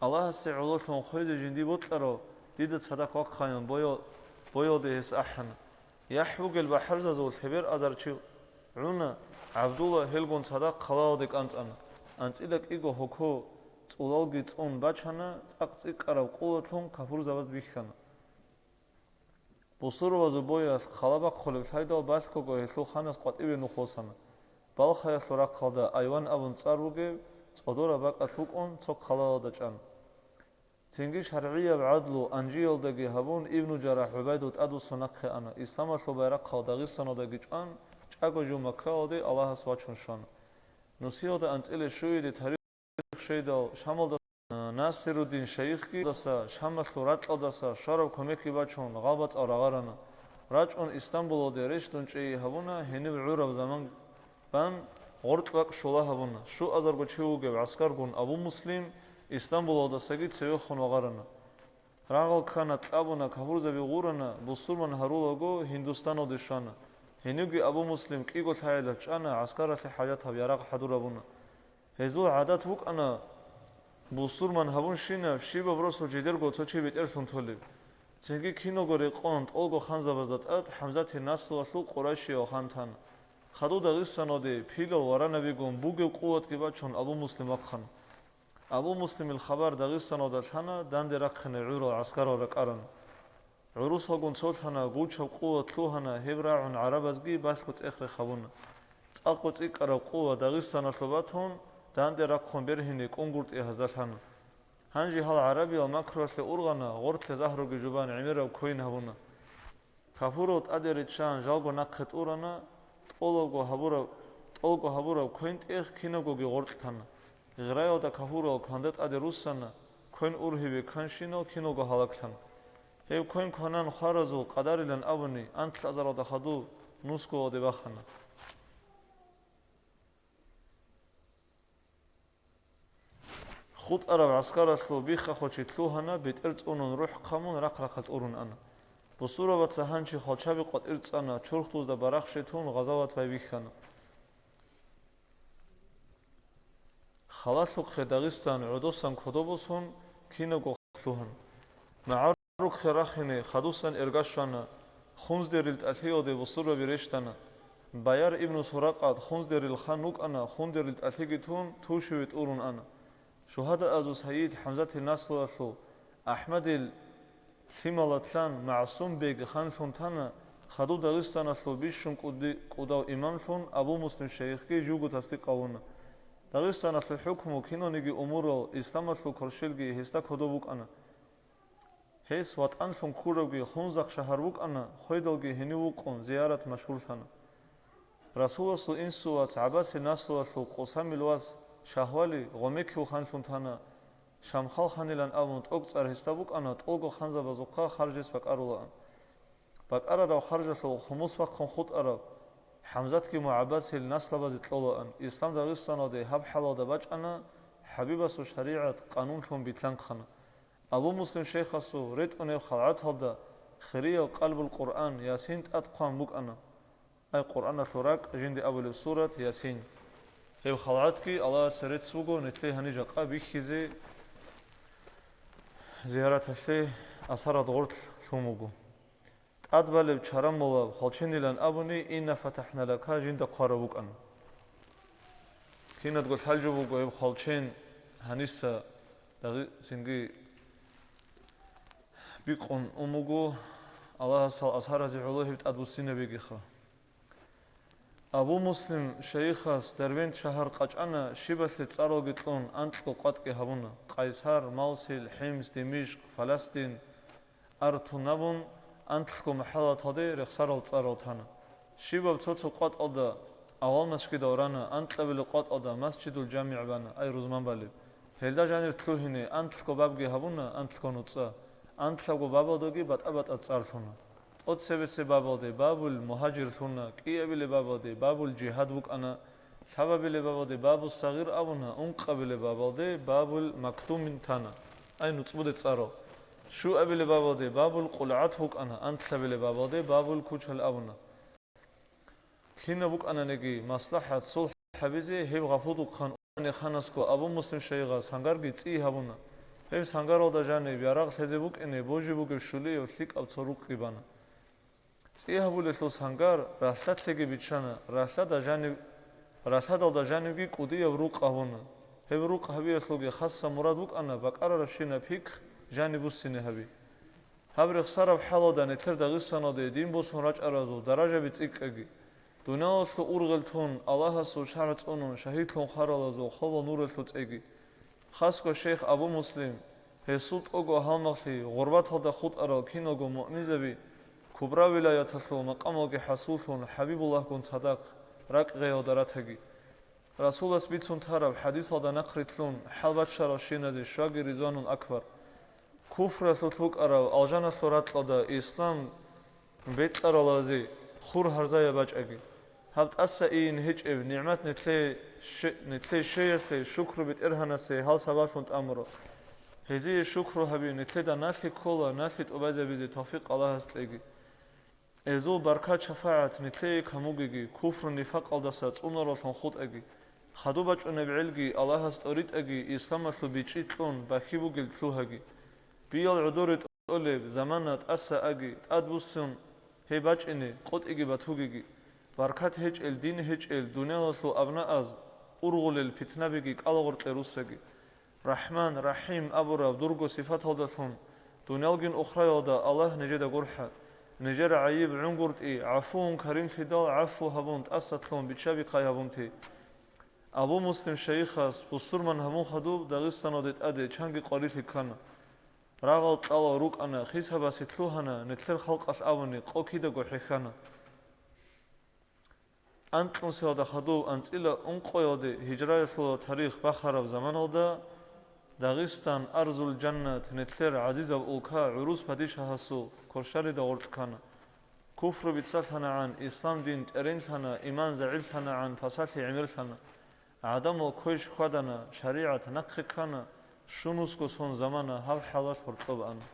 Аллагьасе гӀололъун хвезе жиндие бокьарав дида цадахъ вахъаян боял-, боялде гьес ахӀана. ЯхӀ бугел бахӀарзазул лъебер азар чи гӀуна, ГӀабдулла гьелгун цадахъ хъалалде кӀанцӀана. АнцӀила кӀиго гьоко цӀулалги цӀун бачана, цӀакъ цӀикӀкӀараб къуватлъун капурзабаз бихьана. Бусурбабазул боялъ хъала бахъулеб лъайдал балъгого гьелъул ханас къватӀибе нух босана. Балхаялъул рахъалда Айван абун цӀар бугеб цӀодораб бакӀалъ букӀун цо хъалалда чӀана. Цинги шаргӀияб гӀадлу Анжиялдаги гьабун, Ибну Жаррахь ГӀубайдул тӀадвуссун нахъе ана, исламалъул байрахъал Дагъистаналдаги чӀван, чӀаго жив Маккаялде Аллагьас вачун щвана. Нусиялда анцӀила щуеде тарих щведал, Шамалда Насируддин шайихги даса, Шамалъул ракьалдаса щвараб кумекги бачун, гъалбацӀал рагъарана. РачӀун Истамбулалде рещтӀун чӀей гьабуна, гьениб гӀураб заман бан гъоркь бакӀ щула гьабуна. Щуазарго чи вугев гӀаскаргун Абу Муслим Истамбулалдасаги цевехун вагъарана. Рагъал ккана, кьабуна, капурзаби гъурана, бусурман гьарулаго Гьиндустаналде щвана. Гьенивги Абу Муслим кӀиго лъагӀелалъ чӀана гӀаскаралъе хӀажатаб ярагъ хӀадур гьабуна. Гьезул гӀадат букӀана бусурман гьабунщинаб щибаб росулъ жидерго цо чи бетӀерлъун толеб. Цинги киналго рекъон тӀолго ханзабазда тӀад ХӀамзатил наслуялъул къурайшияв хан тана. Хадув Дагъистаналде пилал варанабигун бугеб къуватги бачун Абу Муслим вахъана. Абу Муслимил хабар Дагъистаналда лъана, данде рахъине гӀурал гӀаскарал ракӀарана. ГӀурусалгун цолъана, гучаб къуват лъугьана, гьеб рагӀун гӀарабазги балъго цӀех-рех гьабуна. ЦӀакъго цӀикӀкӀараб къуват Дагъистаналъул батун, данде рахъун бергьине кӀунгуртӀи гьазда лъана. Гьанже гьал гӀарабиял макруялъе ургъана, гъортлъе загьруги жубан гӀемераб квен гьабуна. Капурал тӀаде риччан жалго нахъе тӀурана, тӀолабго гьабураб, тӀолго гьабураб квен-тӀех кинабгоги гъоркь тана. Гъираялда капурал кванда тӀаде руссана, квен ургьибе кканщинал киналго гьалаглъана. Гьеб квен кванан хваразул къадарилан абуни, анлъазаралда хадув нусгоялде бахана. ХутӀараб гӀаскаралъул биххахъо чи лъугьана, бетӀер цӀунун рухӀ хъамун, рахъ-рахъалъ урун ана. Бусурбабаца гьанчи хвалчаби къватӀир цӀана, чурхдузда барахщи тун гъазават байбихьана. Халалъухъе Дагъистан гӀодосан кодобосун кинабго лъугьана. МагӀарухъе рахине хадусан эрга щвана, Хундерил тӀалъиялде бусурбаби рещтӀана. Баяр ибну Суракъат Хундерил хан вукӀана, Хундерил тӀалъиги тун, тушиве тӀурун ана. Шугьадаазул сайид ХӀамзатил наслуялъул АхӀмадил лъималалъан МагӀсум-бег ханлъун тана, хадув Дагъистаналъул бищун кӀуди-, кӀудав имамлъун Абу Муслим шайихги живго тасдикъ гьавуна. Дагъистаналъул хӀукму киналниги умурал, исламалъул кверщелги гьесда кодоб букӀана. Гьес ватӀанлъун ккурабги Хунзахъ шагьар букӀана, хведалги гьенив вукъун зиярат машгьурлъана. Расуласул инсувац ГӀаббасил наслуялъул Къусамил вас Шагьвали гъомекив ханлъун тана, Шамхал ханилан абун тӀокӀцӀар гьесда букӀана, тӀолго ханзабазухъа харж гьес бакӀарулаан. БакӀарарал харжалъул хумус бахъун хутӀараб ХӀамзатги МугӀаббасил наслабазе кьолаан. Ислам Дагъистаналде гьаб хӀалалда бачӀана, ХӀабибасул шаригӀат къанунлъун билълъанхъана. Абу Муслим шейхасул ретӀунеб халгӀаталда хириял Къалбул Къуръан, Ясин тӀад хъван букӀана. Ай, Къуръаналъул ракӀ жинди абулеб сурат Ясин. Гьеб халгӀатги Аллагьасе рецц буго нилъее гьаниб жакъа бихьизе, зияраталъе асарат гъорлъ лъун буго. тӀадбалеб чарамулаб хвалченилан абуни, «Инна фатахӀна лака» жинда хъвараб букӀана. Кинадго лъалжу буго гьеб хвалчен, гьаниса дагъи-, цинги бикъун ун буго, Аллагьасул асхӀаразе гӀоло гьеб тӀадбуссинабигиха. Абу Муслим шайихас Дербент шагьар къачӀана, щибалъе цӀаралги кьун, анкьго къватӀги гьабуна. Къайсар, Мавсил, ХӀимс, Димишкъ, Палестин, артун абун, анкьго махӀалаталде рехсарал цӀарал тана. Щибаб цо-цо къватӀалда авал машгидал рана, анкьабилеб къватӀалда Масжидул ЖамигӀ бана, ай рузман балеб. Гьелда жанир лъугьине анкьго бабги гьабуна, анкьго нуцӀа. Анкьабго бабалдаги батӀа-батӀа цӀар лъуна. ТӀоцебесеб бабалде Бабул Мугьажир лъуна, кӀиабилеб бабалде Бабул Жигьад букӀана, лъабабилеб бабалде Бабул Сагъир абуна, ункъабилеб бабалде Бабул Мактумин тана, ай нуцӀбуде цӀарал. Щуабилеб бабалде Бабул КъулгӀат букӀана, анкьабилеб бабалде Бабул Кучал абуна. Кинаб букӀананиги маслахӀат, сулхӀ гьабизе гьеб гъапудухъан унеханасго Абу Муслим шайихас гьангарги цӀи гьабуна. Гьеб сангаралда жаниб ярагъ лъезе букӀине божи бугеб щулияб лъикӀаб цо рукъги бана. ЦӀи гьабулелъул сангар ралъдалъеги биччана, ралъада жанив-, ралъадалда жанивги кӀудияб рукъ гьабуна. Гьеб рукъ гьабиялъулги хасса мурад букӀана бакӀарарабщинаб пихъ жаниб буссине гьаби. Гьаб рехсараб хӀалалда нилъер Дагъистаналде дин босун рачӀаразул даражаби цӀикӀкӀаги, дуниялалъул ургъел тун, Аллагьасул шаргӀ цӀунун шагьидлъун хваралазул хабал нуралъул цӀеги. Хасго шейх Абу Муслим, гьесул тӀого гьалмагълъи, гъурбаталда хутӀарал киналго муъминзаби, Кубра вилаяталъул макъамалги хӀасуллъун ХӀабибуллагьгун цадахъ ракӀ гъеялда ратаги. Расулас бицун тараб хӀадисалда нахърилълъун хӀалбаччаралщиназе щваги Ризванул Акбар. Куфралъулъ букӀараб алжаналъул ракьалда ислам бекьаралазе хур гьарзаяб бачӀаги. Гьаб тӀаса ийин гьечӀеб нигӀмат нилъее ще-, нилъее щвеялъе шукру БетӀергьанасе гьал сабаблъун тӀамуро. Гьезие шукру гьаби нилъеда налъи ккола, налъи тӀубазабизе тавфикъ Аллагьас кьеги. Гьезул баркат-шафагӀат нилъее камугеги, куфру-нифакъалдаса цӀунараллъун хутӀаги, хадуб бачӀунеб гӀелги Аллагьас тӀоритӀаги, исламалъул бичӀчӀи кьун бахьи бугел лъугьаги. Биял гӀодоре тӀолеб замана тӀаса аги, тӀадбуссун гьеб бачӀине, къотӀиги батугеги. Баркат гьечӀел, дин гьечӀел дуниялалъул абнааз ургъулел питнабиги кӀалагъоркье руссаги. РахӀман, РахӀим абураб дурго сифаталдалъун, дуниялгин ухраялда Аллагь нижеда гурхӀа. Нижер гӀайиб гӀунгуртӀи, гӀафуун каримлъидал гӀафу гьабун, тӀасалъун биччаби-хъай гьабунти. Абу Муслим шайихас бусурман гьабун хадуб Дагъистаналде тӀаде чанги къварилъи ккана. Рагъал кьалал рукӀана, хисабасе лъугьана, нилъер халкъалъ абуни къо кидаго хӀехьана. Анкьнусиялда хадув анцӀила ункъоялде гьижраялъула тарих бахараб заманалда Дагъистан, арзул жаннат, нилъер гӀазизаб улка гӀурус падишагьасул куршарида гъоркь ккана. Куфру бицалъанагӀан, ислам дин тӀеренлъана, иман загӀирлъанагӀан, пасалъи гӀемерлъана. ГӀадамал квеш хьвадана, шаригӀат нахъе ккана, щунусго сон замана гьаб хӀалалъ гьоркьоб ана.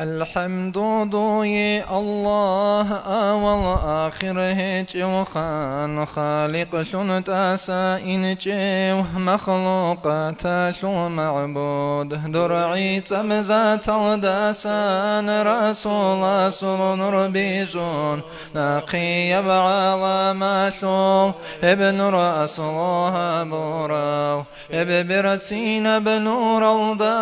АлхӀамду дуе, Аллагь, авал-ахир гьечӀевхан, Халикълъун тӀаса инчӀев, махлукъаталъул магӀбуд. Дур гӀицӀаб заталдасан Расуласул нур бижун, нахъияб гӀаламалъул гьеб нур аслу гьабурав. Гьеб берцинаб нуралда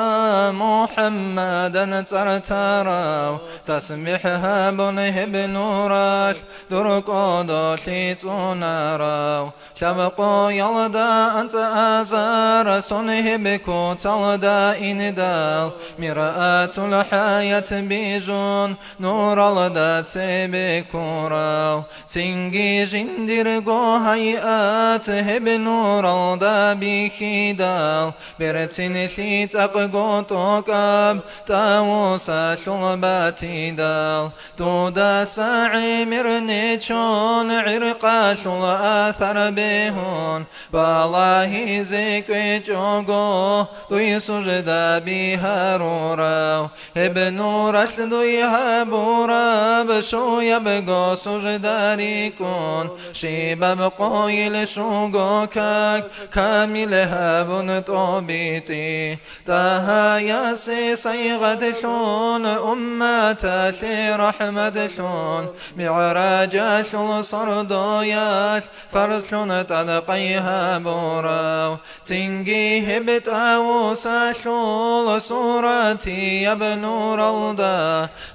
МухӀаммадан цӀар тарав, тасбихӀ гьабун гьеб нуралъ дур кӀодолъи цӀунарав. Лъабкъоялда анцӀа азар сон гьеб куцалда индал, миръатул хӀаят бижун, нуралда цебе ккурав. Цинги жиндирго гьайат гьеб нуралда бихьидал, берцинлъи цӀакъго тӀокӀаб ТӀавусалъул батидал. Дудаса гӀемер нечон, гӀиркъалъул асар бегьун, балагьизе кӀвечӀого дуй суждаби гьарурав. Гьеб нуралъ дуй гьабураб щуябго сужда рикӀкӀун, щибаб къойил щуго как камил гьабун тӀобитӀи. ТӀагьаясе сайгъатлъун, умматалъе рахӀматлъун, МигӀражалъул сордоялъ фарзлъун тӀадкъай гьабурав. Цинги гьеб ТӀавусалъул суратияб нуралда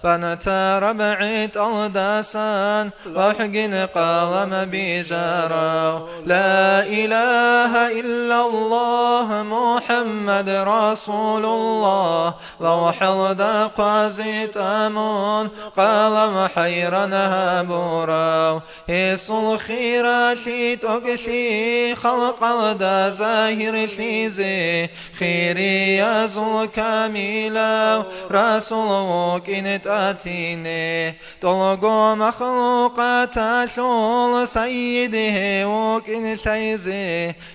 бантараб гӀетӀалдасан лавхӀгин къалам бижарав. Ла илагьа иллаллагь, МухӀаммад расулуллагь, лавхӀалда хъвази тӀамун, къалам хӀайран гьабурав. Гьесул хиралъи тӀокӀлъи халкъалда загьирлъизе, хириязул камилав расул вукӀин тӀатине. ТӀолго махлукъаталъул сайид гьев вукӀин лъайзе,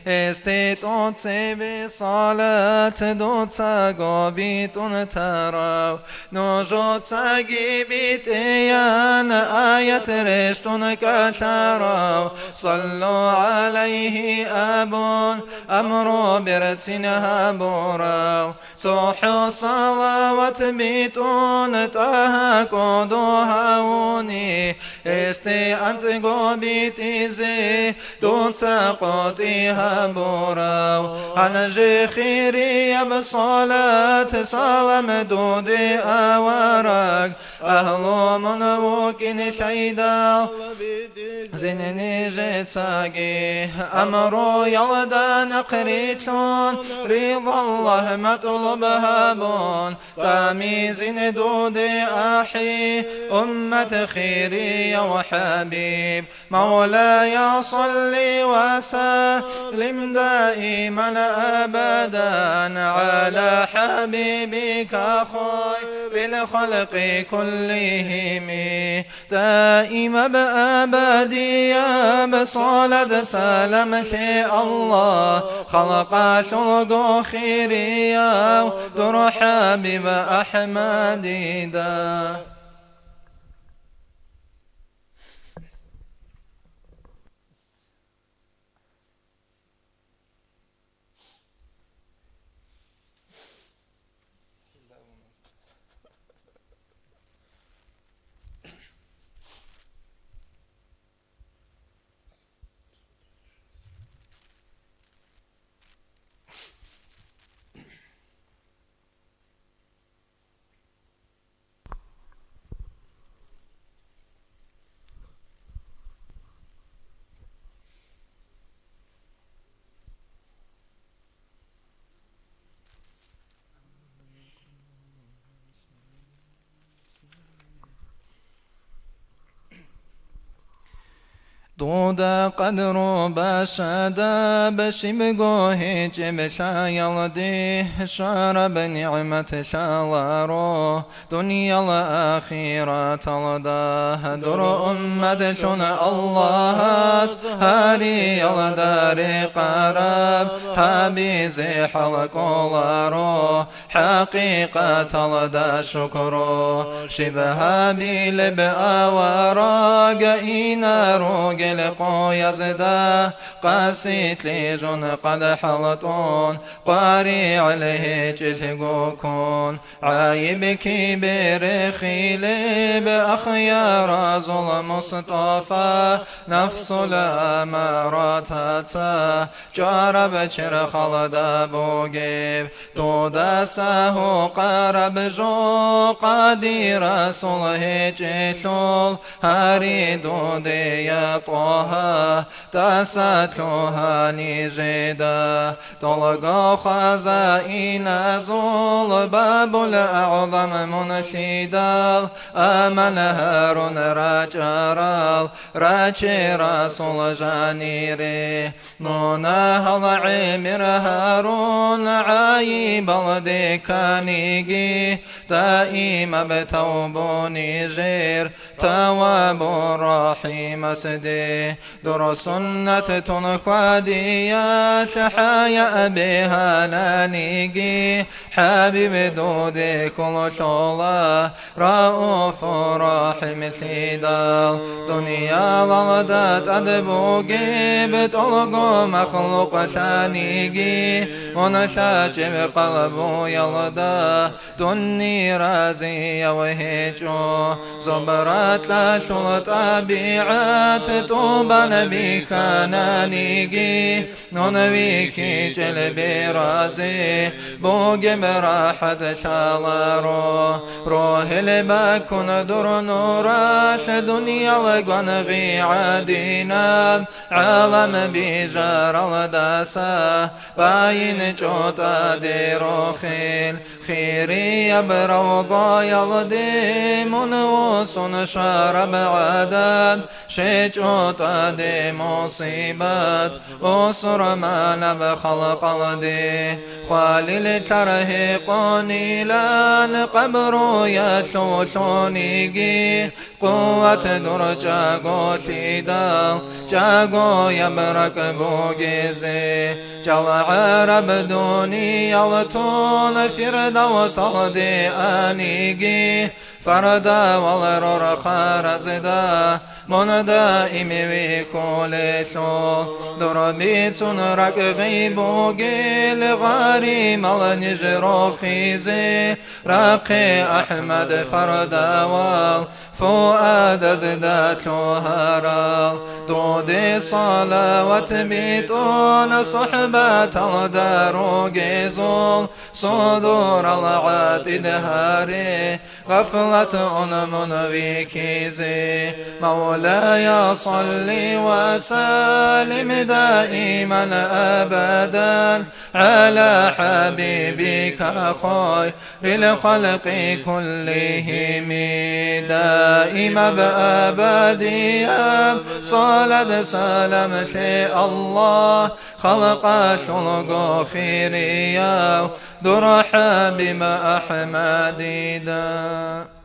гьесде тӀоцебе салат дуцаго битӀун тарав. Нужецаги битӀеян аят рещтӀун кӀалъарав, саллу гӀалайгьи абун, амру берцин гьабурав. ЦохӀо салават битӀун ТӀагьа кӀодо гьавуни, гьесде анцӀго битӀизе дуца къотӀи гьабурав. Гьанже хирияб салат салам дуде авараг, агьлу мун вукӀин лъайдал, зин нижецаги амруялда нахърилълъун, ридаллагь матӀлуб гьабун, тамизин дуде ахӀи, уммат хирияв хӀабиб. مولاي صل وسلم دائما أبدا على حبيبك خير الخلق كلهم. Даимаб абадияб салат салам лъе Аллагь, халкъалъулго хирияв дур хӀабиб АхӀмадида. Дуда къадру башадаб щибго гьечӀеб лъаялде, щвараб нигӀмат лъаларо дуниял ахираталда. Дур умматлъун Аллагьас гьариялда рекъараб гьабизе хӀал кӀоларо, хӀакъикъаталда шукру щиб гьабилеб авараг инар ругел къоязда, къасилъи жун къад хӀалтӀун, къваригӀел гьечӀелъ гуккун, гӀайиб кибер хилеб ахяразул Мустафа, нафсул амаратаца чӀвараб черхалда бугеб, дудаса гьукъараб жо къади расул гьечӀелъул, гьари дудея ТӀагьа, тӀаса лъугьа нижеда. Долго хваза иназул Бабул АгӀзам мунлъидал, аман гьарун рачӀарал, раче расул жанире. Мунагьал гӀемер гьарун гӀайибалде кканиги, даимаб тавбу нижер Таввабур РахӀимасде. Дур суннат тун хьвадиялъ хӀаяъ бегьананиги, ХӀабиб, дуде хьуллъула Рауфу РахӀимлъидал. Дуниялалда тӀад бугеб тӀолго махлукълъаниги, мун лъачӀеб къалбуялда дунни разияв гьечӀо. Зобратлъалъул тӀабигӀат тӀубан бихьананиги, нун вихьичӀел беразе бугеб рахӀат лъаларо. Рогьел баккун дур нуралъ дуниял гвангъи гӀадинаб, гӀалам бижаралдаса байин чӀотӀаде рохел. Хирияб равдаялде мун вуссун щвараб гӀадаб, щвечӀо тӀаде мусибат бусурманаб халкъалде. Хвалил лъар гьекъонилан къабруялъулъуниги, къуват дур чӀаголъидал, чӀагояб ракӀ бугезе. Чал гӀараб дуниял тун Фирдавсалде аниги, фардавал рорхаразда мун даим вихьулелъул. Дур бицун ракӀ гъиб бугел гъаримал ниж рохизе, рахъе АхӀмад фардавал, фуадазда лъугьарал. Дуде салават битӀун сухӀбаталда ругезул, судурал гӀатӀид гьаре, гъафлат ун мун вихьизе. مولاي صل وسلم دائما أبدا على حبيبك خير الخلق كلهم. دائما أبديا صلاة سلام لله، خلق شلق خيريا درحا بما أحمدي دا.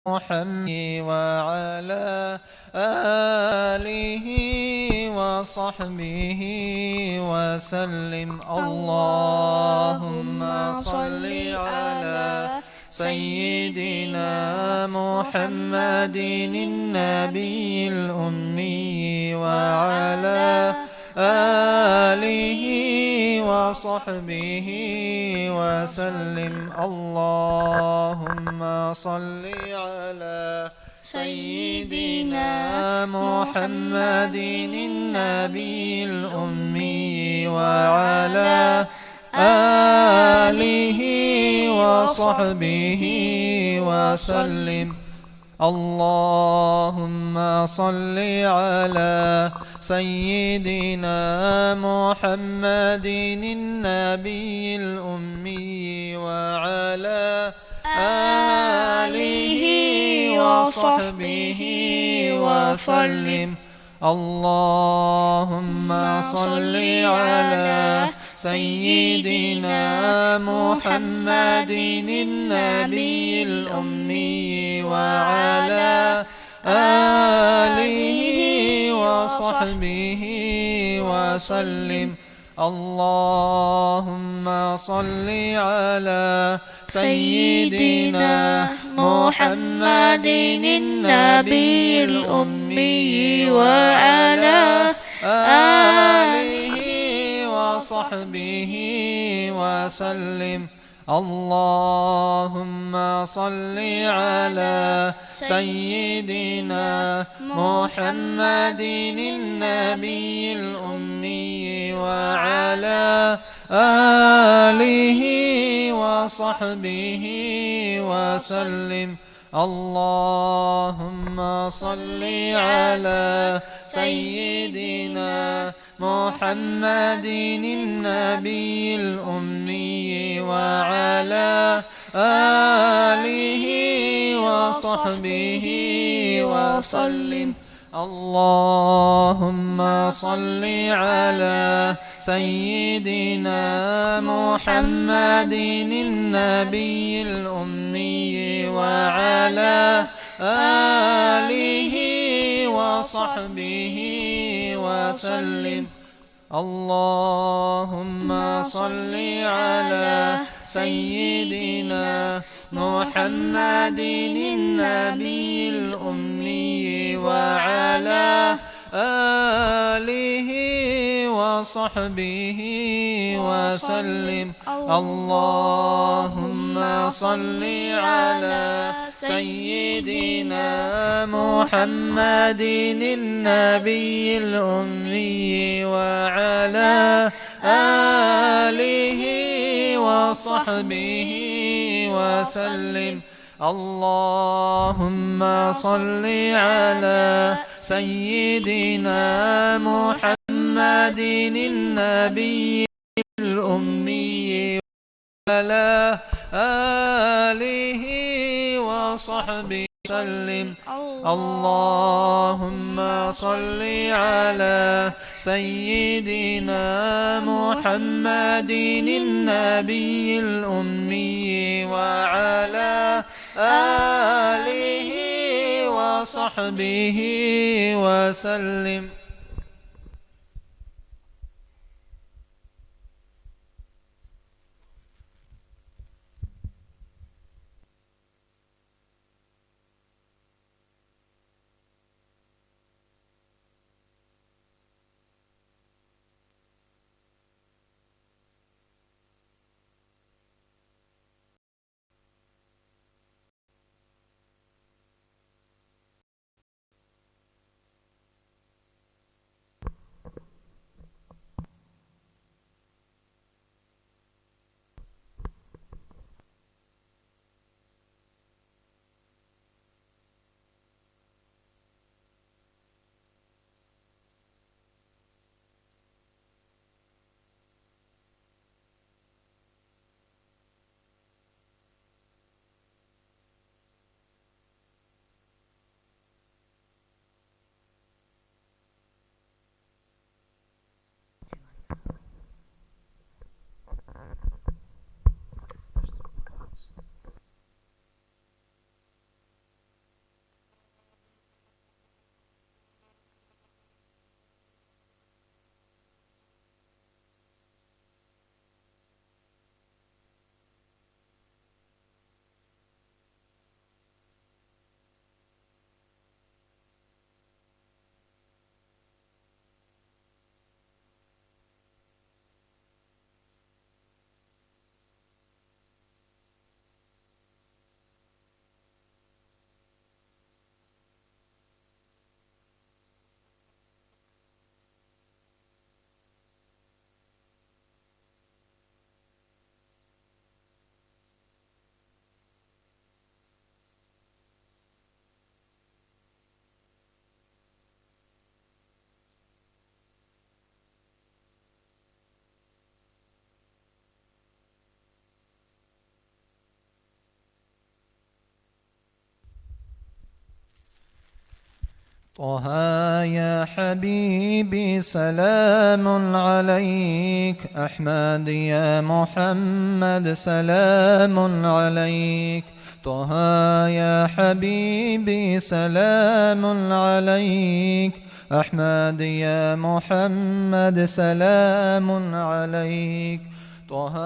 محمد وعلى آله وصحبه وسلم. اللهم صل على سيدنا محمد النبي الأمي وعلى آله وصحبه وسلم. اللهم صل على سيدنا محمد النبي الأمي وعلى آله وصحبه وسلم. اللهم صل على سيدنا محمد النبي الأمي وعلى آله وصحبه وسلم. اللهم صل على سيدنا محمد النبي الأمي وعلى آله وصحبه وسلم. اللهم صل على سيدنا محمد النبي الأمي وعلى آله وصحبه وسلم. اللهم صل على سيدنا محمد النبي الأمي وعلى آله وصحبه وسلم. اللهم صل على سيدنا محمد النبي الأمي وعلى آله وصحبه وسلم. اللهم صل على سيدنا محمد النبي الأمي وعلى آله وصحبه وسلم. اللهم صل على سيدنا محمد النبي الأمي وعلى آله وصحبه وسلم. اللهم صل على سيدنا محمد النبي الأمي وعلى آله وصحبه وسلم. اللهم صل على سيدنا محمد النبي الأمي وعلى آله وصحبه وسلم. اللهم صل على سيدنا محمد النبي الأمي وعلى آله وصحبه وسلم. طه يا حبيبي سلام عليك، أحمد يا محمد سلام عليك. طه يا حبيبي سلام عليك، أحمد يا محمد سلام عليك. طه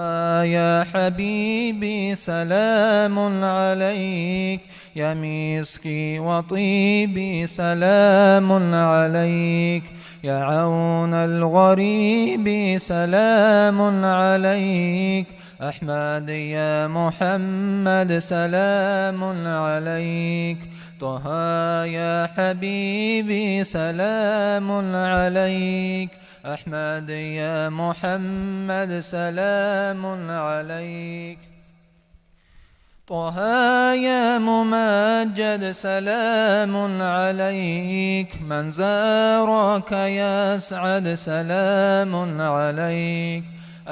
يا حبيبي سلام عليك، يا مسكي وطيبي سلام عليك، يا عون الغريب سلام عليك، أحمد يا محمد سلام عليك، طه يا حبيبي سلام عليك، أحمد يا محمد سلام عليك. طه يا ممجد سلام عليك، من زارك يسعد سلام عليك،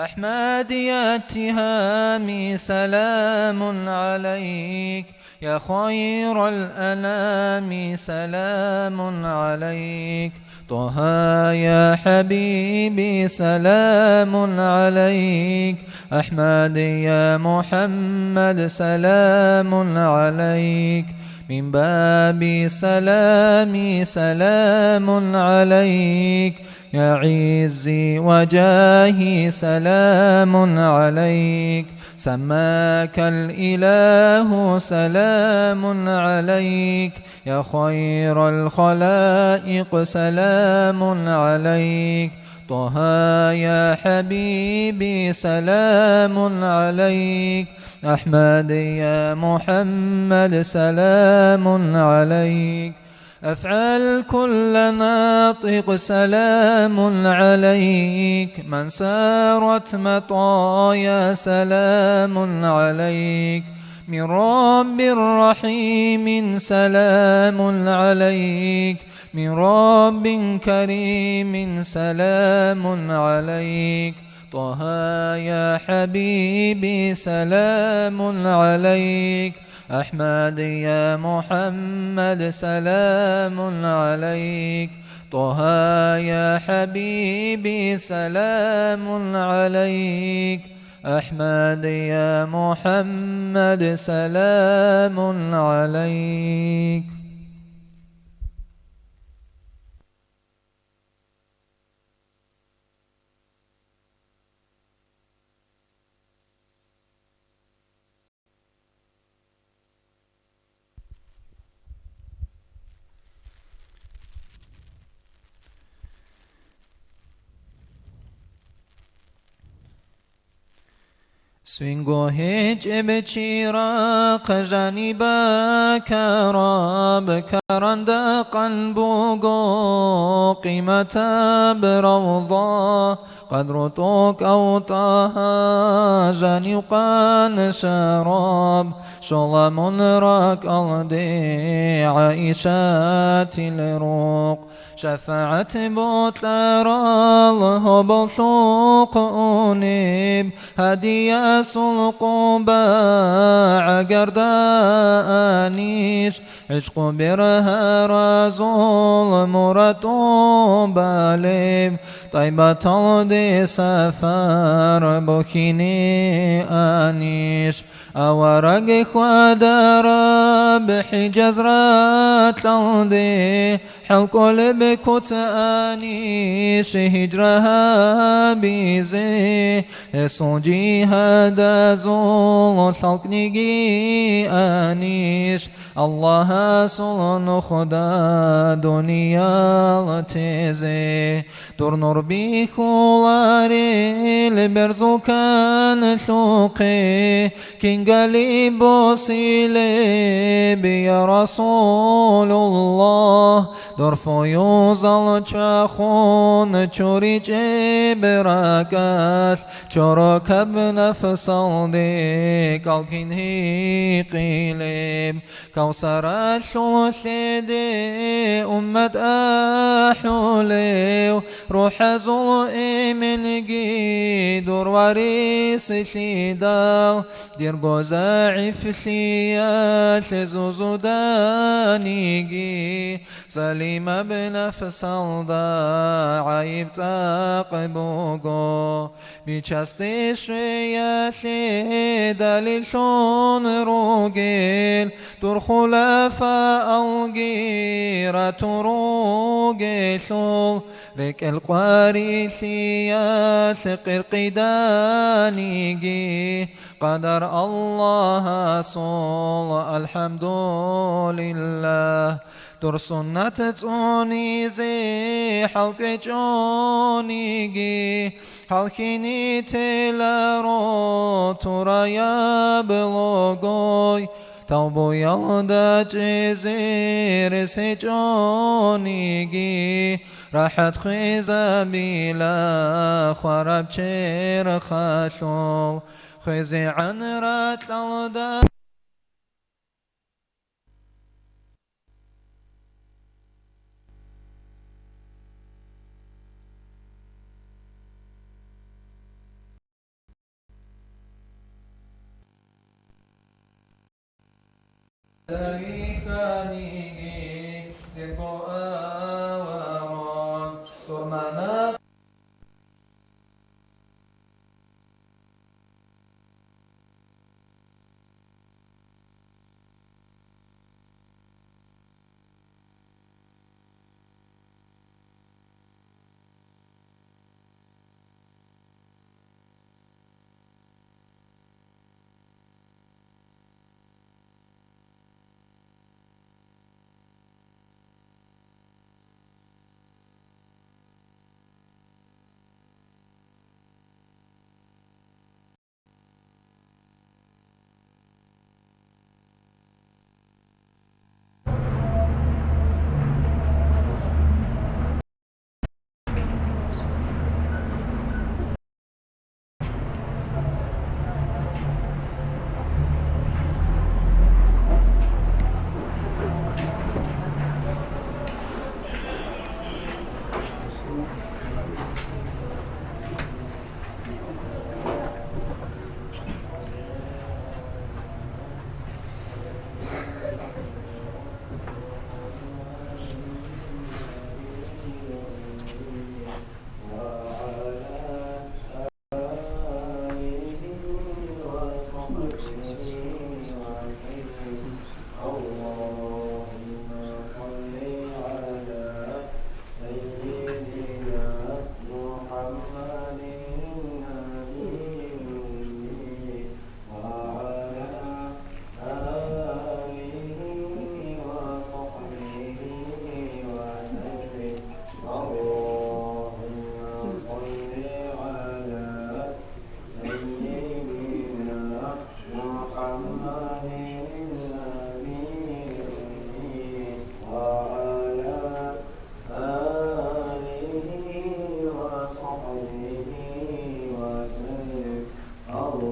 أحمد يا اتهامي سلام عليك، يا خير الأنام سلام عليك، طه يا حبيبي سلام عليك، أحمد يا محمد سلام عليك، من باب سلامي سلام عليك، يا عزي وجاهي سلام عليك، سماك الإله سلام عليك، يا خير الخلائق سلام عليك، طه يا حبيبي سلام عليك، أحمد يا محمد سلام عليك، أفعل كل ناطق سلام عليك، من سارت مطايا سلام عليك، من رب رحيم سلام عليك، من رب كريم سلام عليك، طه يا حبيبي سلام عليك، أحمد يا محمد سلام عليك، طه يا حبيبي سلام عليك، أحمد يا محمد سلام عليك. Свинго гьечӀеб чирахъ жаниб бакараб, каранда къан буго къиматаб равда, къадру тӀокӀав ТӀагьа жанив къан шараб, щола мун ракӀалде ГӀаишатил рукъ. ШафагӀат бокьарал гьоболлъухъ унеб, гьадиясул къуба гӀагарда аниш, гӀишкъу бергьаразул мурад тӀубалеб, ТӀайбаталде сапар бухьине аниш. Авараг хьвадараб ХӀижаз ратӀалде, хӀалкӀолеб куц аниш гьижра гьабизе, гьесул жигьадазул хӀалкӀниги аниш, Аллагьасул нухда дуниял тезе. Дур нур бихьуларел берзул канлъухъе, кингали босилеб, я Расулуллагь? Дур фуюзал чвахун чуричӀеб ракӀалъ, чорокаб нафсалде кӀал кин гьикъилеб? Кавсаралъул лъеде уммат ахӀулев, рухӀа Зул эменги дур варисилъидал, дирго загӀифлъиялъе зузуданиги, залимаб нафсалда гӀайиб цӀакъ буго. Бичасде щвеялъе далиллъун ругел, дур хулафаалги ратун ругелъул, рекӀел къварилъиялъе къиркъиданиги, къадар Аллагьасул, алхӀамдулиллагь. Дур суннат цӀунизе хӀалкӀвечӀониги, хӀалхьине теларо тураяб логой, тавбуялда чӀезе рес гьечӀониги, рахӀат хвезабила хвараб черхалъул, хвезегӀан ракьалда.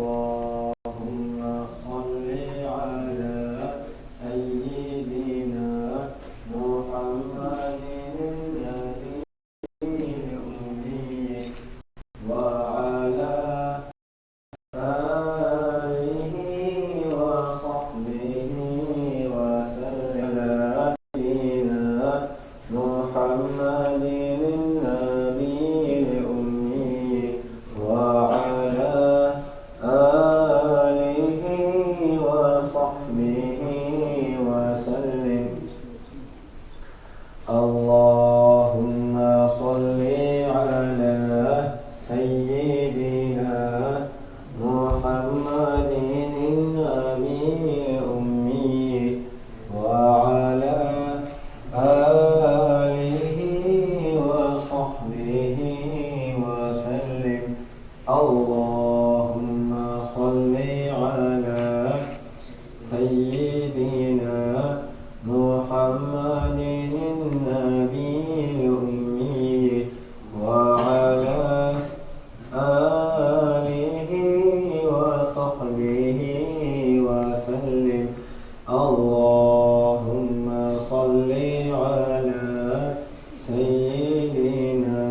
اللهم صل على سيدنا محمد النبي الأمي وعلى آله وصحبه وسلم. اللهم صل على سيدنا محمد النبي الأمي وعلى آله وصحبه وسلم. اللهم صل على سيدنا محمد النبي الأمي وعلى آله وصحبه وسلم. على سيدنا محمد النبي الأمي وعلى آله وصحبه وسلم. اللهم صل على سيدنا محمد النبي الأمي وعلى آله وصحبه وسلم. اللهم صل على سيدنا محمد النبي الأمي وعلى آله وصحبه وسلم. اللهم صل على سيدنا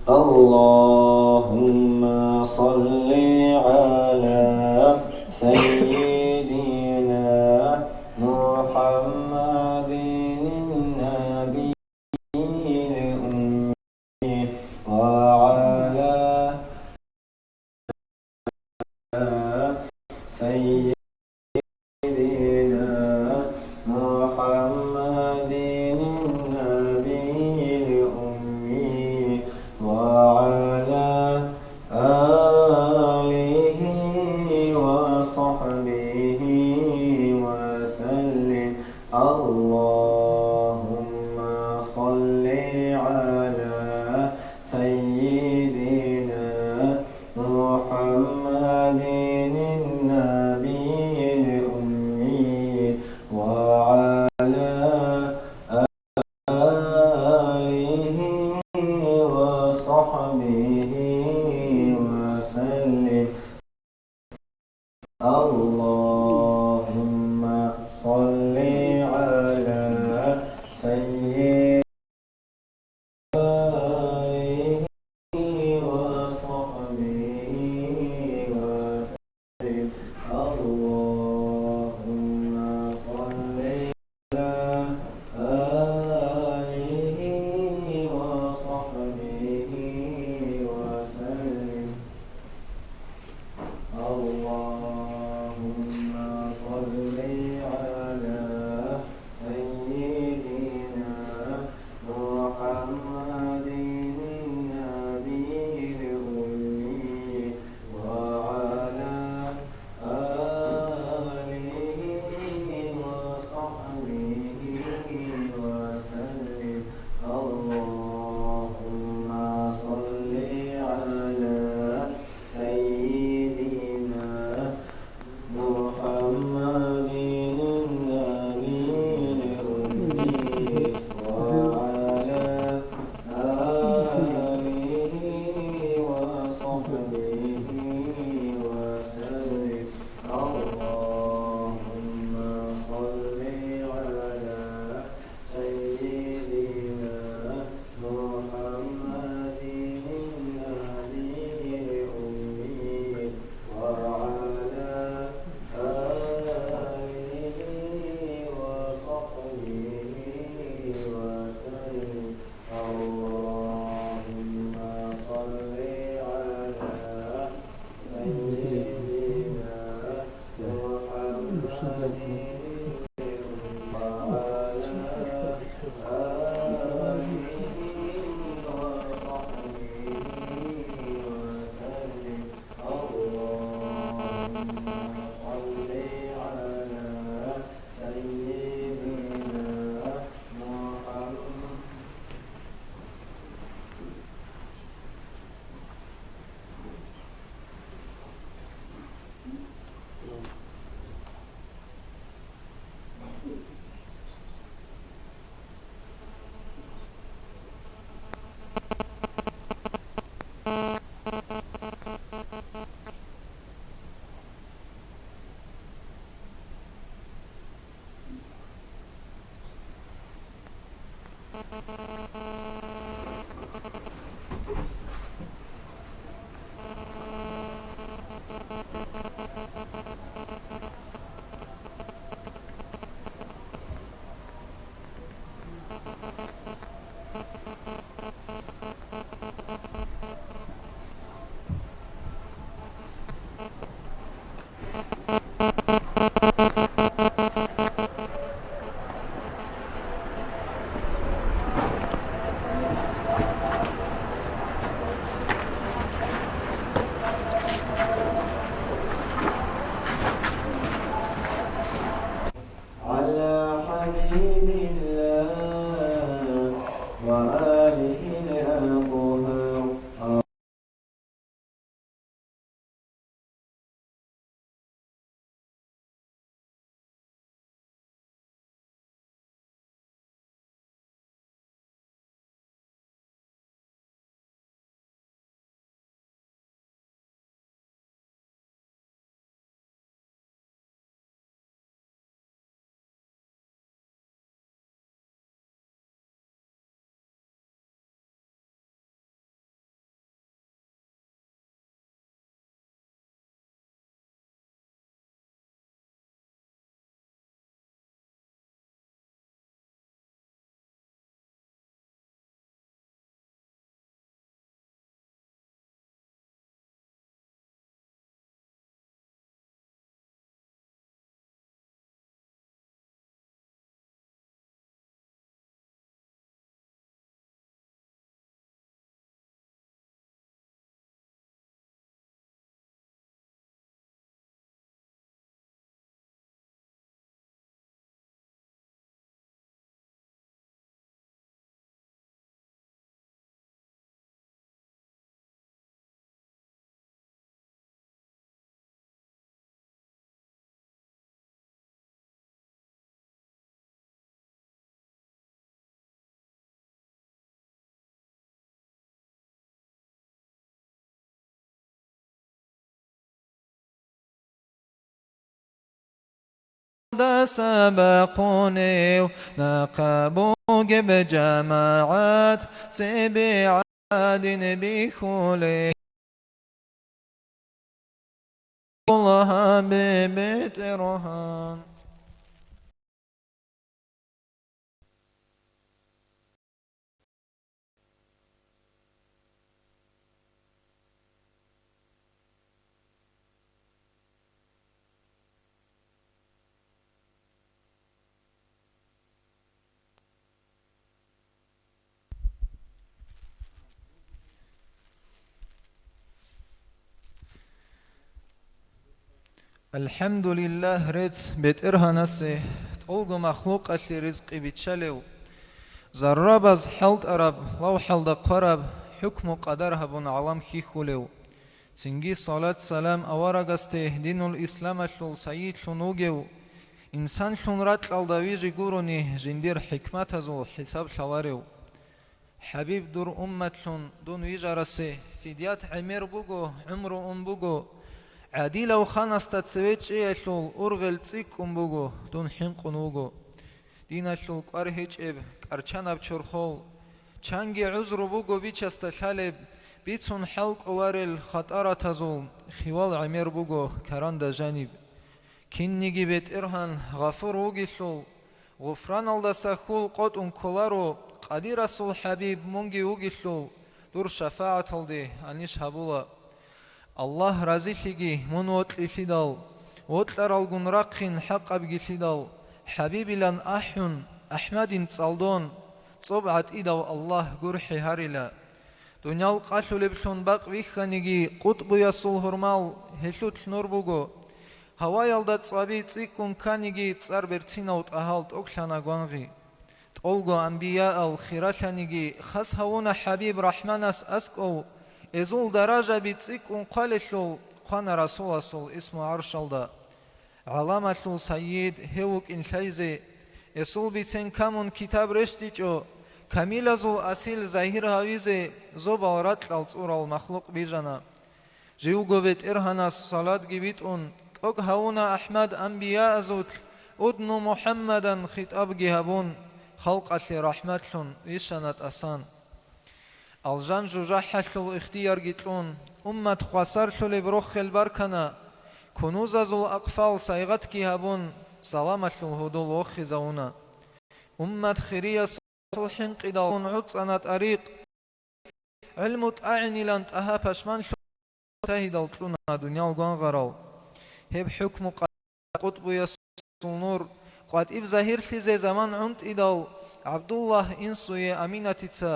اللهم صل على سيدنا محمد النبي الأمي وعلى سيدنا محمد النبي الأمي وعلى آله وصحبه وسلم. اللهم صل على سيدنا محمد النبي الأمي وعلى آله وصحبه وسلم. اللهم صل على سيدنا آله وصحبه وسلم. اللهم صل على آله وصحبه وسلم. اللهم صل على سيدنا محمد النبي الأمي وعلى آله وصحبه وسلم. اللهم صل على سيدنا محمد النبي الأمي وعلى آله وصحبه وسلم. اللهم صل على سيدنا محمد النبي الأمي وعلى آله وصحبه وسلم. اللهم صل على سيدنا محمد وعلى آله وصحبه وسلم. اللهم صل على سيدنا محمد. сабахъунев, нахъа бугеб жамагӀат цебе гӀадин бихьулев. Аллагь, гьабе, БетӀергьан. АлхӀамдулиллагь, рецц БетӀергьанасе, тӀолго махлукъалъе ризкъи биччалев, заррабаз хӀалтӀараб, лавхӀалда хъвараб, хӀукму-къадар гьабун гӀалам хьихьулев. Цинги салат-салам аварагасде, динул исламалъул сайидлъун вугев, инсанлъун ракьалда вижи гурони жиндир хӀикматазул хӀисаб лъаларев. ХӀабиб, дур умматлъун дун вижарасе фидият гӀемер буго, гӀумру ун буго, гӀадилав ханасда цеве чӀеялъул ургъел цӀикӀкӀун буго, дун хӀинкъун вуго. Диналъул кӀвар гьечӀеб кӀарчанаб чорхол, чанги гӀузру буго бичасда лъалеб, бицун хӀал кӀоларел хатӀаратазул хивал гӀемер буго каранда жаниб. Кинниги БетӀергьан гъафур вугелъул, гъуфраналдаса хьул къотӀун кколаро, къадирасул хӀабиб мунги вугелъул, дур шафагӀаталде гьаниш гьабула. Аллагь разилъиги мун вокьилъидал, вокьаралгун рахъин хӀакъабгилъидал, хӀабибилан ахӀун, АхӀмадин цӀалдон, цӀоб гӀатӀидав Аллагь гурхӀи гьарила. Дуниял къалъулеблъун бакъ вихьаниги, къутӀбуясул гьурмал гьелъулъ нур буго. Гьаваялда цӀваби цӀикӀкӀун кканиги, цӀар берцинав ТӀагьал тӀокӀлъана гвангъи. ТӀолго анбияал хиралъаниги хас гьавуна ХӀабиб РахӀманас аскӀов, эзул даражаби цӀикӀкӀун хъвалелъул хъвана Расуласул исму гӀаршалда. ГӀаламалъул сайид гьев вукӀин лъайзе, эсул бицен камун китаб рещтӀичӀо, камилазул асил загьир гьавизе зобал ракьал цӀурал махлукъ бижана. Живго БетӀергьанас салатги битӀун, тӀокӀ гьавуна АхӀмад анбияазулъ, удну МухӀаммадан хитӀабги гьабун, халкъалъе рахӀматлъун вищана тӀасан. Алжан жужахӀалъул ихтиярги кьун, уммат хвасарлъулеб рохел баркана, кунузазул акъфал сайгъатги гьабун, саламалъул гьудул вохизавуна. Уммат хириясул хӀинкъидал гӀуцӀана тӀарикъ, гӀилму тӀагӀинилан ТӀагьа пашманлъун, мужтагьидал кьуна дуниял гвангъарал. Гьеб хӀукму къа-, къутӀбуясул нур къватӀиб загьирлъизе заман гӀунтӀидал, ГӀабдуллагь инсуе Аминатица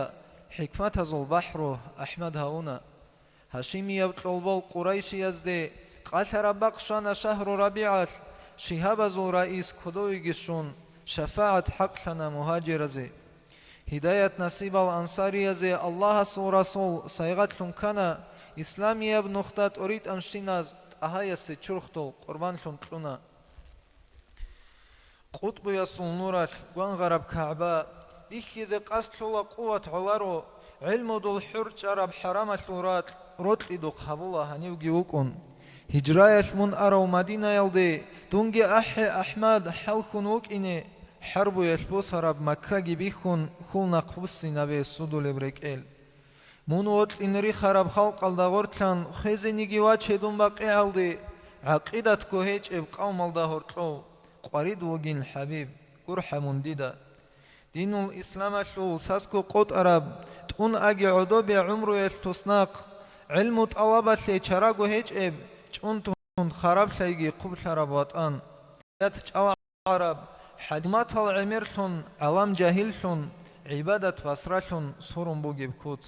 хӀикматазул бахӀру АхӀмад гьавуна. Гьашимияб кьолбол къурайшиязде къалъараб бакъ щвана шагьру РабигӀалъ, шигьабазул раис кодовеги щун, шафагӀат хӀакълъана мугьажиразе. Гьидаят-насибал ансариязе Аллагьасул Расул сайгъатлъун ккана, исламияб нухда тӀоритӀанщиназ ТӀагьаясе чурхдул къурбанлъун кьуна. КъутӀбуясул нуралъ гвангъараб КагӀба бихьизе къасд лъула къуват гӀоларо, гӀилмудул хӀур чӀараб хӀарамалъул ракь рокьидухъ гьабула гьанивги вукӀун. Гьижраялъ мун арав Мадинаялде дунги ахӀи, АхӀмад, хӀалхьун вукӀине, хӀарбуялъ босараб Маккаги бихьун, хьул нахъбуссинабе судулеб рекӀел. Мун вокьин рихараб халкъалда гъорлъан хвезениги ваче дун БакъигӀалде, гӀакъидатго гьечӀеб къавмалда гьоркьов, къварид вугин, ХӀабиб, гурхӀа мун дида. Динул исламалъул сасго къотӀараб, тӀун аги гӀодобе гӀумруялъ туснахъ, гӀилму тӀалабалъе чараго гьечӀеб, чӀунтун хараблъайги хъублъараб ватӀан. Ят чӀалгӀараб, хӀадиматал гӀемерлъун, гӀалам жагьиллъун, гӀибадат басралъун сурун бугеб куц.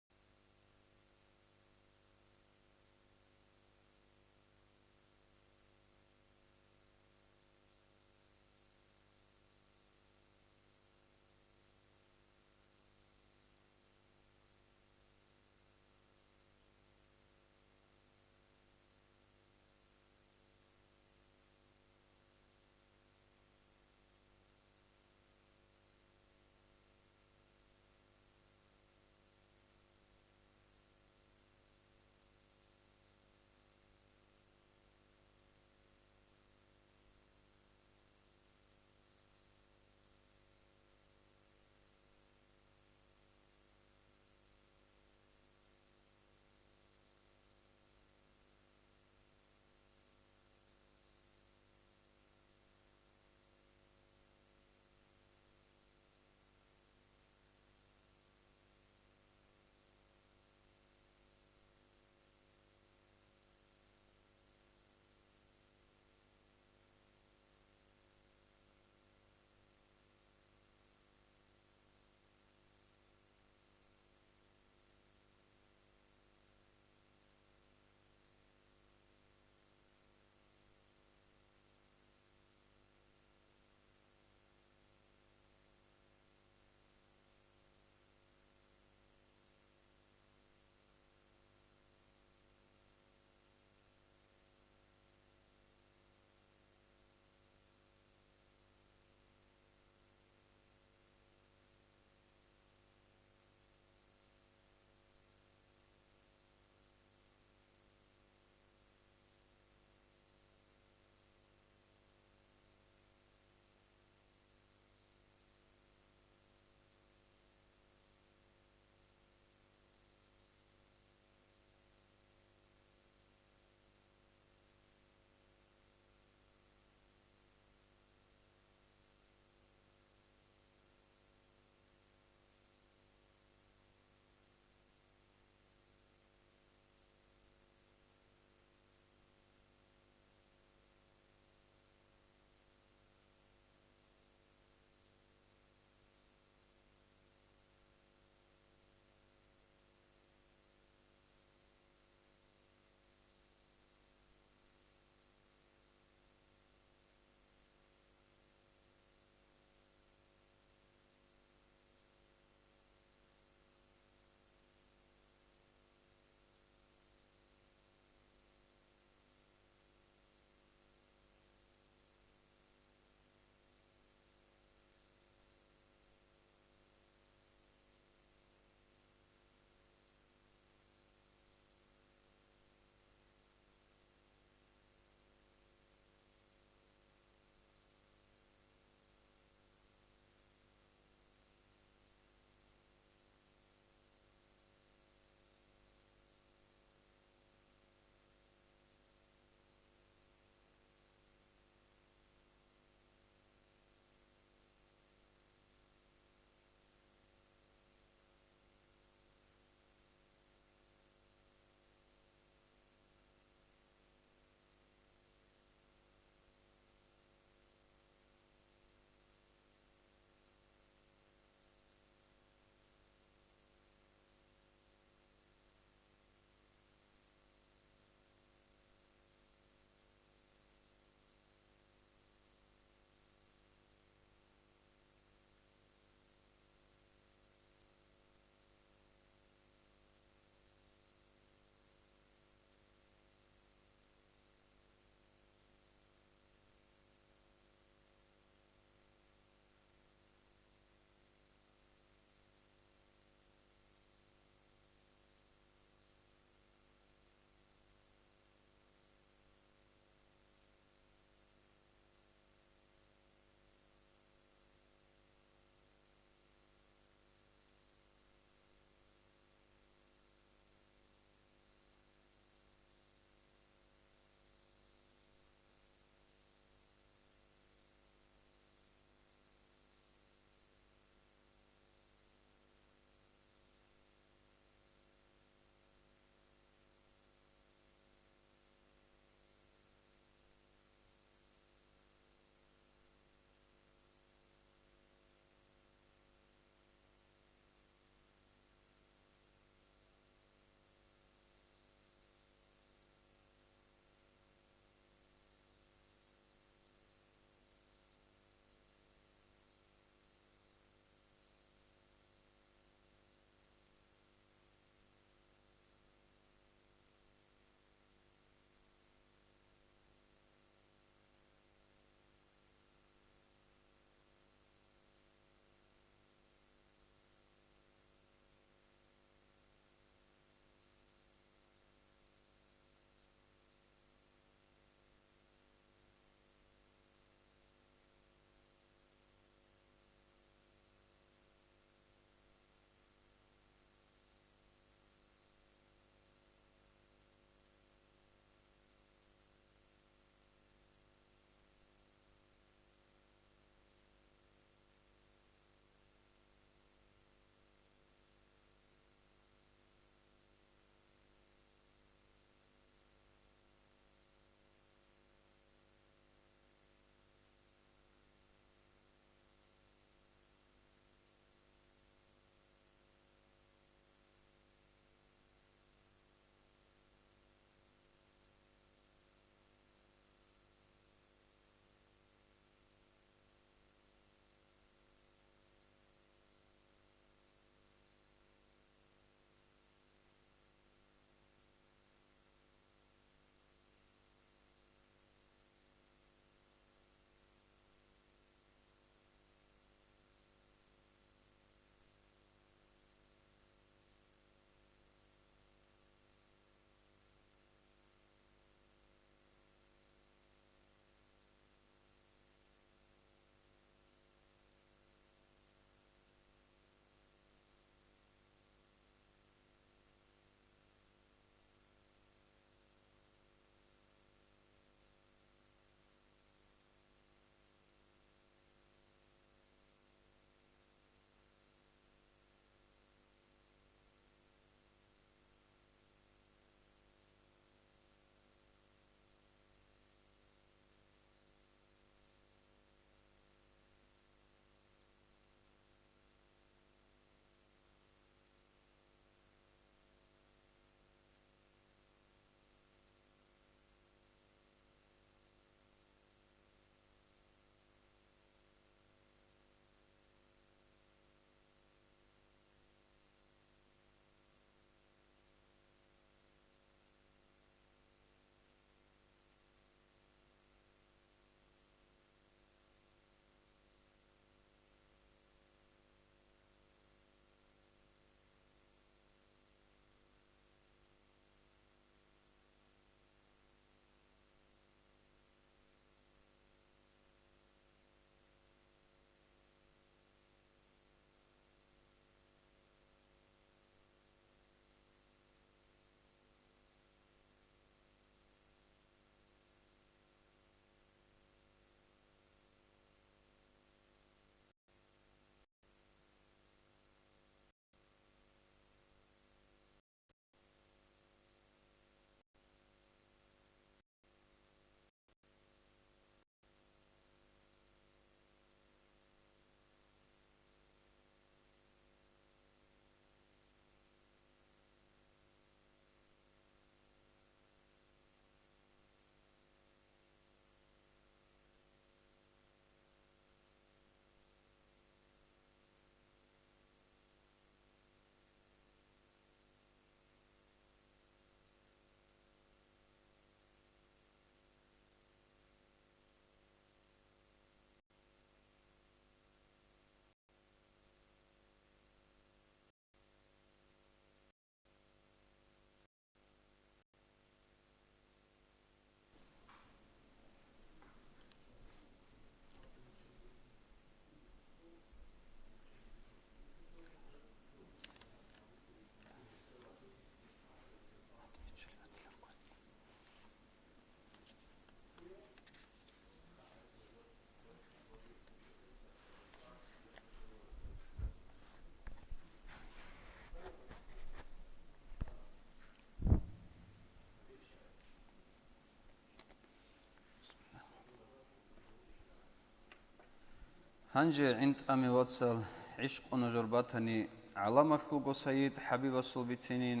Гьанже, гӀинтӀаме вацал, гӀишкъу нужер батани, гӀаламалъулго сайид ХӀабибасул бицинин,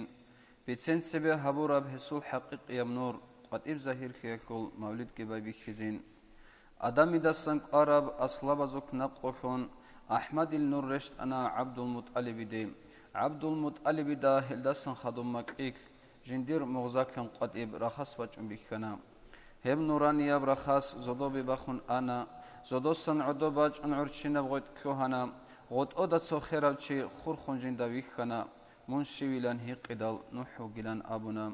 бицен цебе гьабураб гьесул хӀакъикъияб нур къватӀиб загьирлъиялъул мавлидги байбихьизин. Адамидасан кӀвараб аслабазухъ накълулъун АхӀмадил нур рещтӀана ГӀабдулмутӀалибиде. ГӀабдулмутӀалибида гьелдасан хадуб макьилъ жиндир мугъзаклъан къватӀиб рахас бачӀун бихьана. Гьеб нуранияб рахас зодобе бахун ана, зодосан гӀодоб бачӀун гӀурччинаб гъветӀ лъугьана, гъотӀода цо херав чи хурхун жинда вихьана, мун щивилан гьикъидал НухӀ вугилан абуна.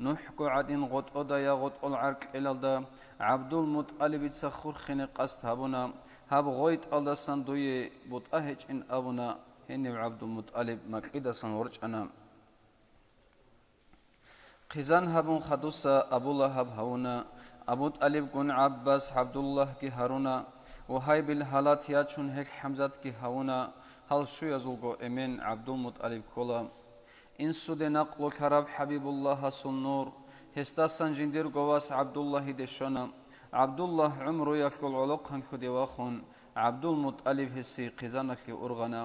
НухӀго гӀадин гъотӀодая гъотӀол гӀаркьелалда ГӀабдулмутӀалибица хурхине къасд гьабуна, гьаб гъветӀалдасан дуе бутӀа гьечӀин абуна, гьенив ГӀабдулмутӀалиб макьидасан ворчӀана. Хъизан гьабун хадуса Абу Лагьаб гьавуна, Абу ТӀалибгун ГӀаббас, ГӀабдуллагьги гьаруна, Вагьайбил гьалат ячун гьелъ ХӀамзатги гьавуна, гьал щуязулго эмен ГӀабдулмутӀалиб ккола. Инсуде накълулъараб ХӀабибуллагьасул нур, гьесдасан жиндирго вас ГӀабдуллагьиде щвана. ГӀабдуллагь гӀумруялъул гӀолохъанлъуде вахун, ГӀабдулмутӀалиб гьесие хъизаналъе ургъана.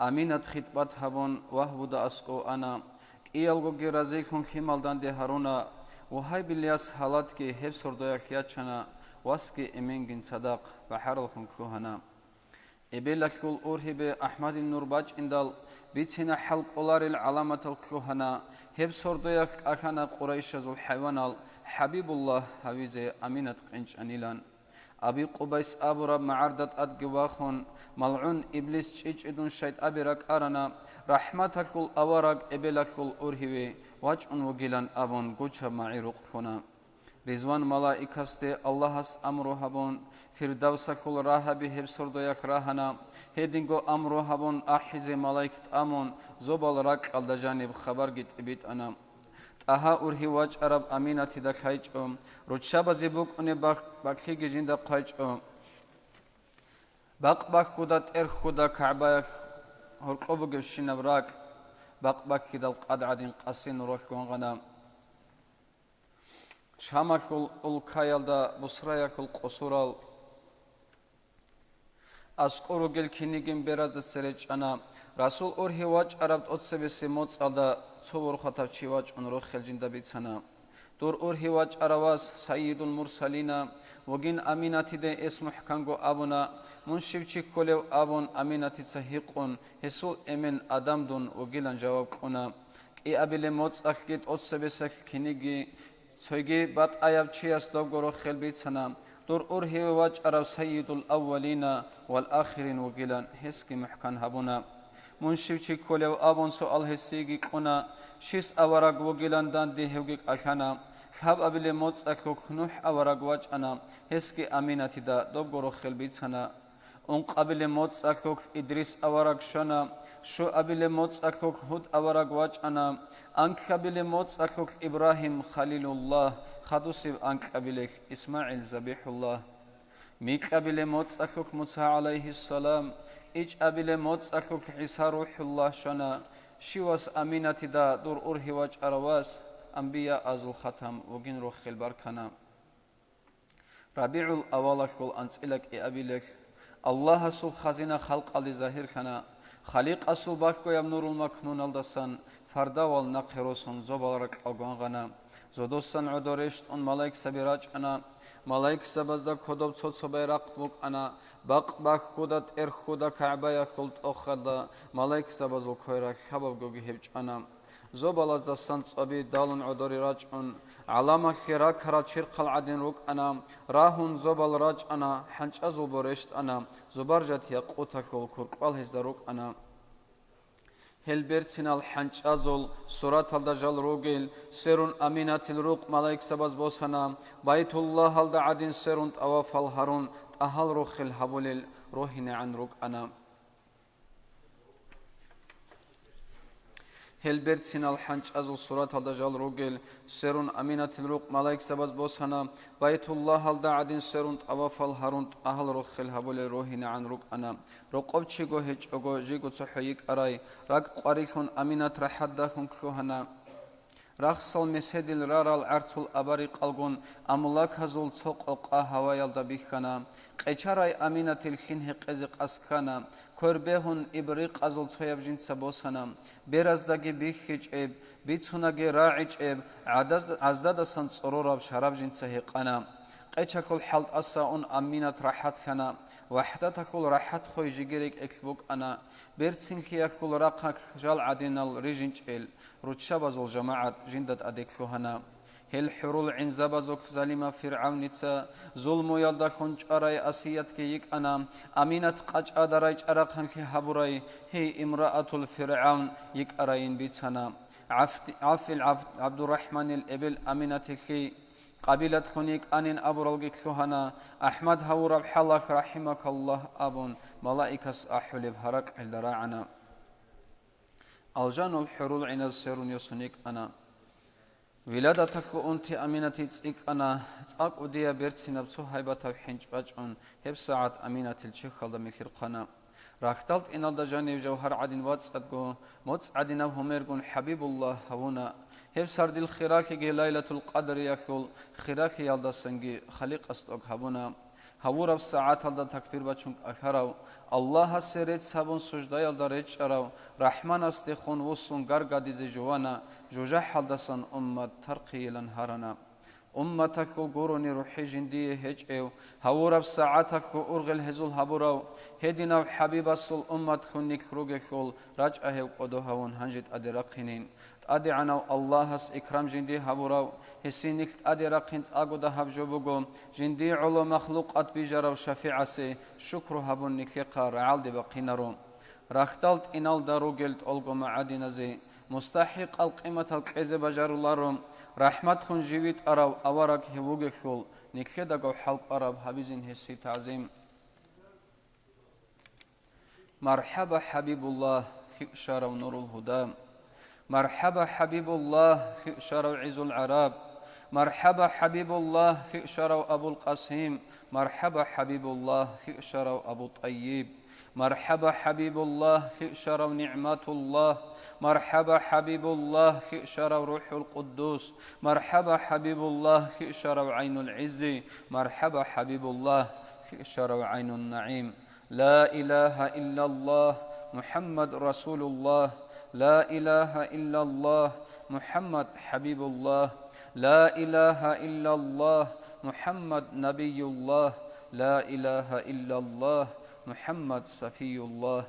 Аминат хитӀбат гьабун, вагьбуда аскӀов ана. КӀиялгоги разилъун лъимал данде гьаруна. Вагьайбил яс гьалатги гьеб сордоялъ ячана, васги эменгин цадахъ бахӀараллъун лъугьана. Эбелалъул ургьибе АхӀмадил нур бачӀиндал, бицина хӀал кӀоларел гӀаламатал лъугьана. Гьеб сордоялъ кӀалъана Къурайшазул хӀайванал ХӀабибуллагь гьавизе Аминат къинчӀанилан. Аби Къубайс абураб магӀарда тӀадги вахун, малгӀун Иблис чӀичӀидун шайтӀаби ракӀарана, рахӀматалъул авараг эбелалъул ургьиве вачӀун вугилан абун гучаб магӀи рукълъуна. Ризван малаикасде Аллагьас амру гьабун, Фирдавсалъул рагьаби гьеб сордоялъ рагьана, гьединго амру гьабун ахӀизе малаик тӀамун, зобал ракьалда жаниб хабарги тӀибитӀана. ТӀагьа ургьив вачӀараб Аминатида лъайчӀо, руччабазе букӀунеб бах-, бакълъиги жинда хъвайчӀо. Бакъ бахьуда, тӀерхьуда КагӀбаялъ гьоркьоб бугебщинаб ракь, бакъ бахьидал къад гӀадин къаси нуралъ гвангъана. Шамалъул улкаялда Бусраялъул къосурал аскӀор ругел кинигин беразда цере чӀана. Расул ургьив вачӀараб тӀоцебесеб моцӀалда цо ворхатав чи вачӀун рохел жинда бицана. Дур ургьив вачӀарав вас Сайидул Мурсалина вугин Аминатиде эс мухӀканго абуна, мун щив чи кколев абун Аминатица гьикъун, гьесул эмен Адам дун вугилан жаваб кьуна. КӀиабилеб моцӀалъги тӀоцебесалъ киниги Цоги батӀаяб чияс добго рохел бицана, дур ургьиве вачӀарав Сайидул аввалина вал ахирин вугилан гьесги мухӀкан гьабуна. Мун щив чи кколев абун суал гьесиеги кьуна, щис авараг вугилан данде гьевги кӀалъана. Лъабабилеб моцӀалъулъ НухӀ авараг вачӀана, гьесги Аминатида добго рохел бицана. Ункъабилеб моцӀалъулъ Идрис авараг щвана, щуабилеб моцӀалъулъ Гьуд авараг вачӀана, анкьабилеб моцӀалъулъ Ибрагьим Халилуллагь, хадусеб анкьабилелъ ИсмагӀил ЗабихӀуллагь, микьабилеб моцӀалъулъ Муса гӀалайгьиссалам, ичӀабилеб моцӀалъулъ ГӀиса РухӀуллагь щвана, щивас Аминатида дур ургьив вачӀарав вас, анбияазул хатам вугин рохел баркана. РабигӀул авалалъул анцӀила кӀиабилелъ Аллагьасул хазина халкъалде загьирлъана. Халикъасул балъгояб нурул макнуналдасан фардавал нахъе росун зобал ракьал гвангъана. Зодосан гӀодо рещтӀун малаикзаби рачӀана. Малаикзабазда кодоб цо-цо байрахъ букӀана, бакъ бахьуда, тӀерхьуда КагӀбаялъул тӀохалда малаикзабазул кверал лъабабгоги гьеб чӀвана. Зобалаздасан цӀаби далун гӀодоре рачӀун, гӀаламалъе ракарал черхъал гӀадин рукӀана, рагьун зобал рачӀана, хӀанчӀазулго рещтӀана, зубаржат якъуталъул куркӀал гьезда рукӀана. Гьел берцинал хӀанчӀазул сураталда жал ругел, сверун Аминатил рукъ малаикзабаз босана, Байтуллагьалда гӀадин сверун тӀавафал гьарун, тӀагьал рохел гьабулел рогьинегӀан рукӀана. Гьел берцинал хӀанчӀазул сураталда жал ругел, сверун Аминатил рукъ малаикзабаз босана, Байтуллагьалда гӀадин сверун тӀавафал гьарун тӀагьал рохел гьабулел рогьинегӀан рукӀана. Рокъов чиго гьечӀого, жиго цохӀо йикӀарай, ракӀ къварилъун Аминат рахӀат дагьун лъугьана. Рахсал меседил рарал гӀарцул абарикъалгун амулаказул цо къокъа гьаваялда бихьана. Къечарай Аминатил лъим гьекъезе къасд ккана. Квер бегьун ибрикъазул цояб жинца босана. Бераздаги бихьичӀеб, бицунаги рагӀичӀеб, гӀадаз-, гӀаздадасан цӀорораб шараб жинца гьекъана. Къечалъул хӀалтӀаса ун Аминат рахӀатлъана. ВахӀдаталъул рахӀат хой жеги рекӀелъ букӀана. Берцинлъиялъул рахъалъ жал гӀадинал рижинчӀел, руччабазул жамагӀат жинда тӀаде лъугьана. Гьел хӀурул гӀинзабазухъ залима ФиргӀавница зулмуялдалъун чӀварай Асиятги йикӀана, Аминат къачӀада райчӀарахъанлъи гьабурай, гьей, имраатул ФиргӀавн йикӀарайин бицана. ГӀаф-, ГӀафил ГӀаб-, ГӀабдурахӀманил эбел Аминатилъи къабилатлъун йикӀанин абуралги лъугьана, АхӀмад гьавураб хӀалалъ «РахӀимакаллагь» абун, малаикас ахӀулеб гьаракь гьелда рагӀана. Алжанул хӀурул гӀиназ сверун йосун йикӀана. Виладаталъул унти Аминатил цӀикӀкӀана, цӀакъ кӀудияб берцинаб цо гьайбатаб хӀинчӀ бачӀун, гьеб сагӀат Аминатил чехьалда михьир хъвана. Рахьдал тӀиналда жанив жавгьар гӀадин вацӀцӀадго, моцӀ гӀадинаб гьумергун ХӀабибуллагь гьавуна. Гьеб сардил хиралъиги Лайлатул Къадриялъул хиралъиялдасанги Халикъас тӀокӀ гьабуна. Гьавураб сагӀаталда такбир бачун кӀалъарав, Аллагьасе рецц гьабун суждаялда речӀчӀарав, РахӀманасдехун вуссун гаргадизе жувана, жужахӀалдасан уммат тархъейилан гьарана. Умматалъул гурони рухӀи жиндие гьечӀев, гьавураб сагӀаталъго ургъел гьезул гьабурав, гьединав ХӀабибасул умматлъун нилъ ругелъул рачӀа гьев кӀодо гьавун гьанже тӀаде рахъинин. ТӀадегӀанав Аллагьас икрам жиндие гьабурав, гьесие нилъ тӀаде рахъин цӀакъго дагьаб жо буго, жиндие гӀоло махлукъат бижарав шафигӀасе шукру гьабун нилъехъа рагӀалде бахъинаро. Рахьдал тӀиналда ругел тӀолго магӀадиназе, мустахӀикъал къиматал кьезе бажаруларо, рахӀматлъун жив витӀарав авараг гьев вугелъул, нилъедаго хӀалкӀвараб гьабизин гьесие тагӀзим. МархӀаба, ХӀабибуллагь, лъикӀ щварав Нурул Гьуда! МархӀаба, ХӀабибуллагь, лъикӀ щварав ГӀизул ГӀараб! МархӀаба, ХӀабибуллагь, лъикӀ щварав Абул Къасим! МархӀаба, ХӀабибуллагь, лъикӀ щварав Абу ТӀайиб! МархӀаба, ХӀабибуллагь, лъикӀ щварав НигӀматуллагь! МархӀаба, ХӀабибуллагь, лъикӀ щварав РухӀул Къуддус! МархӀаба, ХӀабибуллагь, лъикӀ щварав ГӀайнул ГӀиззи! МархӀаба, ХӀабибуллагь, лъикӀ щварав ГӀайнун НагӀим! لا إله إلا الله محمد رسول الله، لا إله إلا الله محمد حبيب الله، لا إله إلا الله محمد نبي الله، لا إله إلا الله محمد صفي الله،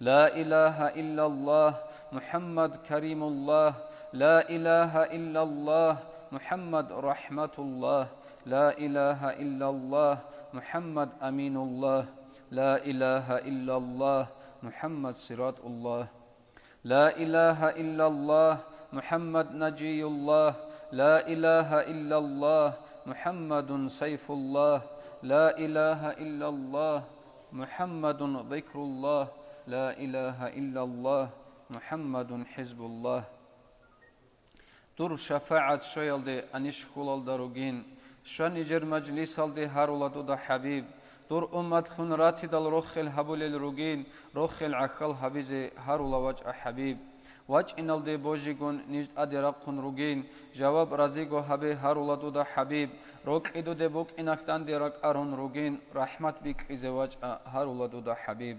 لا إله إلا الله محمد كريم الله، لا إله إلا الله محمد رحمة الله، لا إله إلا الله محمد أمين الله، لا إله إلا الله محمد صراط الله، لا إله إلا الله محمد نجي الله، لا إله إلا الله محمد سيف الله، لا إله إلا الله محمد ذكر الله، لا إله إلا الله محمد حزب الله. Дур шафагӀат щвеялде анищ хьулалда ругин, щва нижер мажлисалде гьарула дуда ХӀабиб. Дур умматлъун ратидал рохел гьабулел ругин, рохел гӀахьал гьабизе гьарула вачӀа ХӀабиб. ВачӀиналде божигун ниж тӀаде рахъун ругин, жаваб разиго гьабе гьарула дуда ХӀабиб. Рокьи дуде букӀиналъ данде ракӀарун ругин, рахӀмат бикьизе вачӀа гьарула дуда ХӀабиб.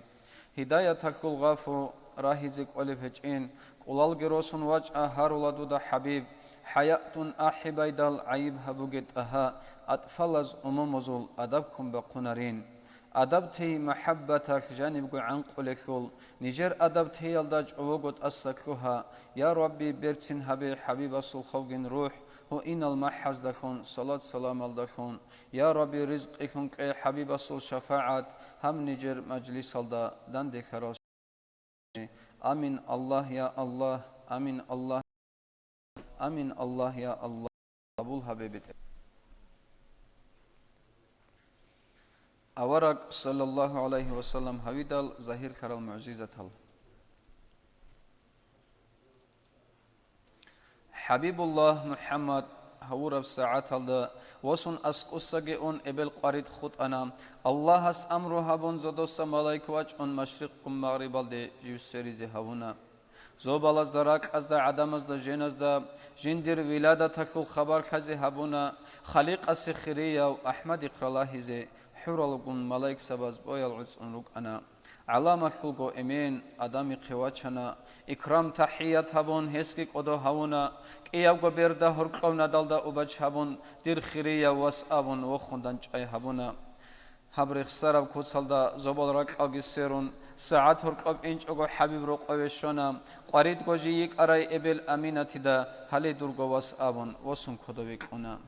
Гьидаяталъул гъафу рагьизе кӀолеб гьечӀин, кӀулалги росун вачӀа гьарула дуда ХӀабиб, хӀаятун ахӀи байдал гӀайиб гьабуге тӀагьа, атӀфалаз умумузул адаб ккун бахъунарин. Адаб тей махӀаббаталъ жанибго гӀанкъулелъул, нижер адаб теялда чӀового тӀаса лъугьа, я Рабби, берцин гьабе ХӀабибасул хавгин рухӀ, гьуинал махӀаздалъун, салат-саламалдалъун, я Рабби, ризкъилъун кье ХӀабибасул шафагӀат гьаб нижер мажлисалда данделъарал. Амин, Аллагь, я Аллагь, амин, Аллагь, амин, Аллагь, я Аллагь, къабул гьабе, БетӀер. Авараг, саллаллагьу гӀалайгьи ва саллам, гьавидал загьирлъарал мугӀжизатал. ХӀабибуллагь МухӀаммад гьавураб сагӀаталда восун аскӀосаги ун эбел къварид хутӀана. Аллагьас амру гьабун, зодоса малаик вачӀун машрикъгун магърибалде жив сверизе гьавуна. Зобалазда, ракьазда, гӀадамазда, женазда жиндир виладаталъул хабар лъазе гьабуна, Халикъасе хирияв АхӀмад икра лагьизе хӀуралгун малаикзабаз боял гӀуцӀун рукӀана. ГӀаламалъулго эмен, Адамихъе вачана, икрам-тахӀият гьабун, гьесги кӀодо гьавуна, кӀиябго берда гьоркьов надалда убач гьабун, дир хирияв вас абун, вохун дандчӀвай гьабуна. Гьаб рехсараб куцалда зобал ракьалги сверун, сагӀат гьоркьоб инчӀого ХӀабиб рокъове щвана, къваридго жий йикӀарай эбел Аминатида гьале дурго вас абун, восун кодове кьуна.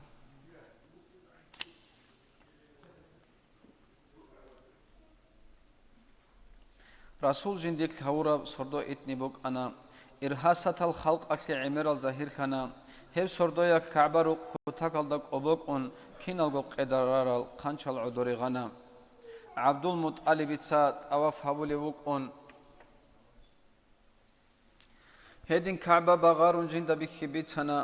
Расул жиндилъ гьавураб сордо итни букӀана. Иргьасатал халкъалъе гӀемерал загьирлъана. Гьеб сордоялъ КагӀба рукъ кутакалда кӀобокӀун, киналго къедарарал хъанчал гӀодоре гъана. ГӀабдул-МутӀалибица тӀаваф гьабулев вукӀун, гьедин КагӀба багъарун жинда бихьи бицана,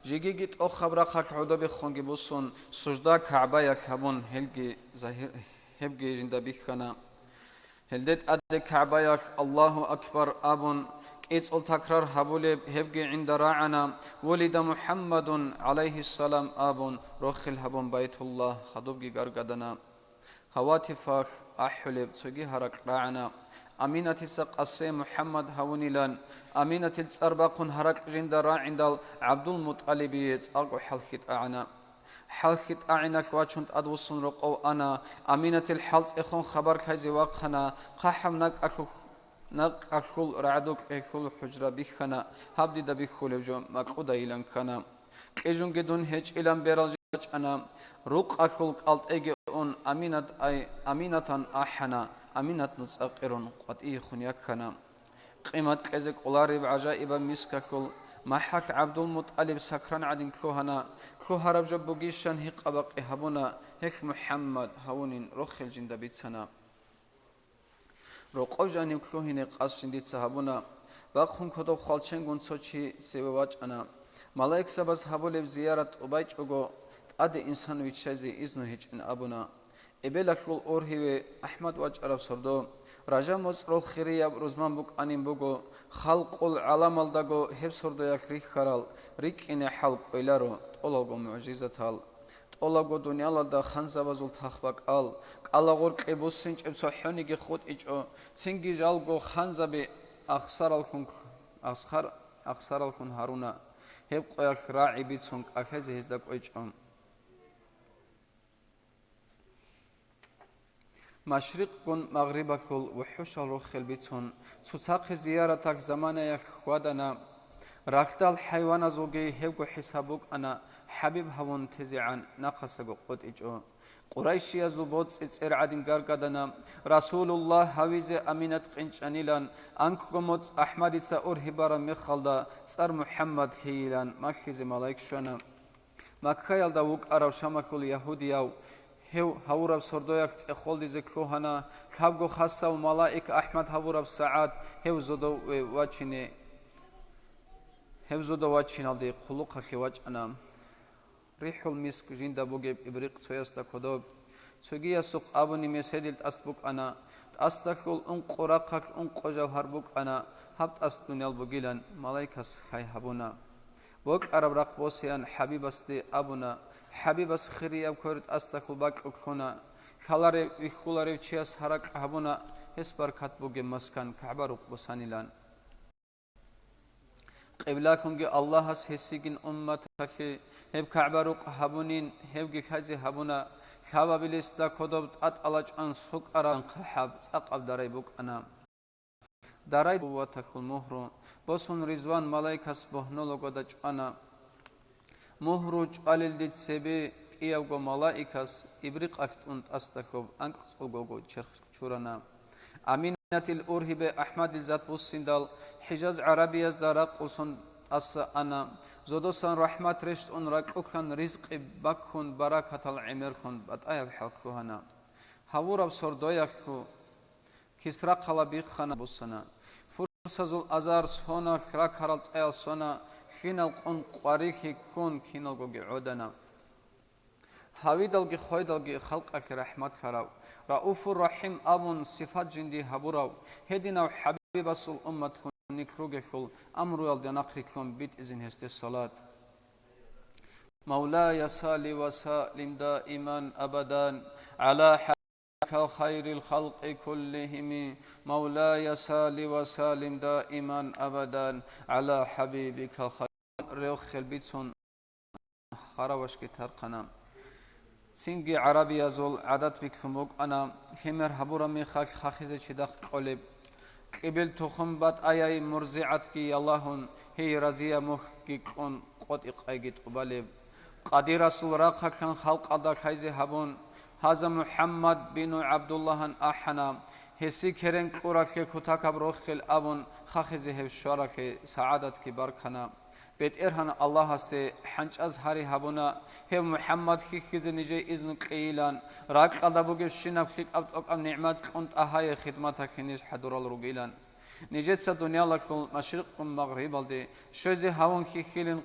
жигиги тӀохаб рахъалъ гӀодобехунги бусун, сужда КагӀбаялъ гьабун, гьелги загьир-, гьебги жинда бихьана. Гьелде тӀаде КагӀбаялъ «Аллагьу акбар» абун, кӀицӀул такрар гьабулеб гьебги гӀинда рагӀана, «Вулида МухӀаммадун, гӀалайгьиссалам» абун, рохел гьабун Байтуллагь хадубги гаргадана. Гьаватифалъ ахӀулеб цоги гьаракь рагӀана. Аминатица къасе МухӀаммад гьавунилан, Аминатил цӀар бахъун гьаракь жинда рагӀиндал ГӀабдул-МутӀалибие цӀакъго хӀалхьи тӀагӀана. ХӀалхьи тӀагӀиналъ вачун тӀадвуссун рокъов ана, Аминатил хӀалцӀехун хабар лъазе вахъана, хъахӀаб накӀкӀалъул, накӀкӀалъул рагӀдукьелъул хӀужра бихьана, гьаб дида бихьулев жо макьудайилан ккана. Кьижунги дун гьечӀилан берал жо бачӀана, рукъалъул кӀалтӀеги ун Аминат ай, Аминатан ахӀана, Аминат нуцӀа къирун къватӀиехун яккана. Къимат кьезе кӀолареб гӀажаибаб мискалъул махӀалъ ГӀабдул-МутӀалиб сакран гӀадин лъугьана, лъугьараб жо бугищан гьикъа-бакъи гьабуна, гьелъ МухӀаммад гьавунин рохел жинда бицана. Рокъов жанив лъугьине къасд жиндица гьабуна, бахъун кодоб хвалченгун цо чи цеве вачӀана. Малаикзабаз гьабулеб зиярат тӀубайчӀого, тӀаде инсан виччазе изну гьечӀин абуна. Эбелалъул ургьиве АхӀмад вачӀараб сордо, Ражаб моцӀрол хирияб рузман букӀанин буго, халкъул гӀаламалдаго гьеб сордоялъ рихьарал рикӀкӀине хӀал кӀвеларо тӀолалго мугӀжизатал, тӀолабго дуниялалда ханзабазул тахбакӀал, кӀалагъоркье буссинчӀеб цохӀониги хутӀичӀо, цинги жалго ханзаби ахсараллъун, ахсар-, ахсараллъун гьаруна, гьеб къоялъ рагӀи бицун кӀалъазе гьезда кӀвечӀо. Машрикъгун магърибалъул вухӀушал рохел бицун, цоцахъе зияраталъ заманаялъ хьвадана. Ралъдал хӀайваназулги гьебго хӀисаб букӀана, ХӀабиб гьавун тезегӀан нахъасаго къотӀичӀо. Къурайшиязул боцӀи цӀер гӀадин гаргадана, Расулуллагь гьавизе Аминат къинчӀанилан, анкьго моцӀ АхӀмадица ургьибараб мехалда цӀар МухӀаммад лъейилан малъизе малаик щвана. Маккаялда вукӀарав Шамалъул ягьудияв гьев гьавураб сордоялъ цӀехолдизе лъугьана, лъабго хасав малаик АхӀмад гьавураб сагӀат гьев зодове вачине, гьев зодов вачиналде хъулухъалъе вачӀана. РихӀул миск жинда бугеб ибрикъ цоясда кодоб. Цогиясухъ абуни меседил тӀас букӀана, тӀасдалъул ункъо рахъалъ ункъо жавгьар букӀана, гьаб тӀас дуниял бугилан малаикас лъай гьабуна. Бокьараб рахъ босеян ХӀабибасде абуна, ХӀабибас хирияб квер тӀасдалъул бакьулъ лъуна, лъаларев, вихьуларев чияс гьаракь гьабуна, гьес баркат бугеб маскан КагӀба рукъ босанилан. Къиблалъунги Аллагьас гьесигин умматалъе гьеб КагӀба рукъ гьабунин, гьевги лъазе гьабуна, лъабабилесда кодоб тӀатӀала чӀван сукӀараб хъахӀаб цӀакъаб дарай букӀана. Дарай нубувваталъул мугьру босун Ризван малаикас богьнолагода чӀвана. Мугьру чӀвалелде цебе кӀиявго малаикас ибрикъалъ тӀун тӀасдалъуб анкьцӀулгого черх чурана. Аминатил ургьибе АхӀмадил зат буссиндал, ХӀижаз гӀарабиязда ракъулъун тӀаса ана. Зодосан рахӀмат рещтӀун ракьулъан ризкъи баккун баракатал гӀемерлъун батӀаяб хӀал лъугьана. Гьавураб сордоялъул Кисра хъала биххана буссана. Фурсазул азар сона, ракарал цӀаял сона, лъинал къун къварилъи ккун киналгоги гӀодана. Гьавидалги хвайдалги халкъалъе рахӀматлъарав, Рауфур-Рахим абун сифат жинди гьабурав, гьединав ХӀабибасул умматлъун нилъ ругелъул амруялда нахърилълъун битӀизин гьесде салат. مولاي صل وسلم دائما أبدا على حبيبك خير الخلق كلهم. مولاي صل وسلم دائما أبدا على حبيبك خير. Рохел бицун харавашги тархъана. Цинги гӀарабиязул гӀадат бихьун букӀана, лъимер гьабураб мехалъ хахизе чидахъ кьолеб. Кьибил тухум батӀаяй МурзигӀатги ялагьун, гьей разияб мухьги кьун, къотӀи-къайги тӀубалеб. Къадирасул рахъалъан халкъалда лъайзе гьабун, гьаза МухӀаммад бину ГӀабдуллагьан ахӀана, гьесие керен кьуралъе кутакаб рохел абун, хахизе гьев щваралъе сагӀадатги баркана. БетӀергьан Аллагьасде хӀанчӀаз гьари гьабуна, гьев МухӀаммад хьихьизе нижее изну кьейилан, ракьалда бугебщинаб лъикӀаб тӀокӀаб нигӀмат кьун тӀагьае хидматалъе ниж хӀадурал ругилан. Нижеца дуниялалъул машрикъгун магърибалде щвезе гьавун хьихьилин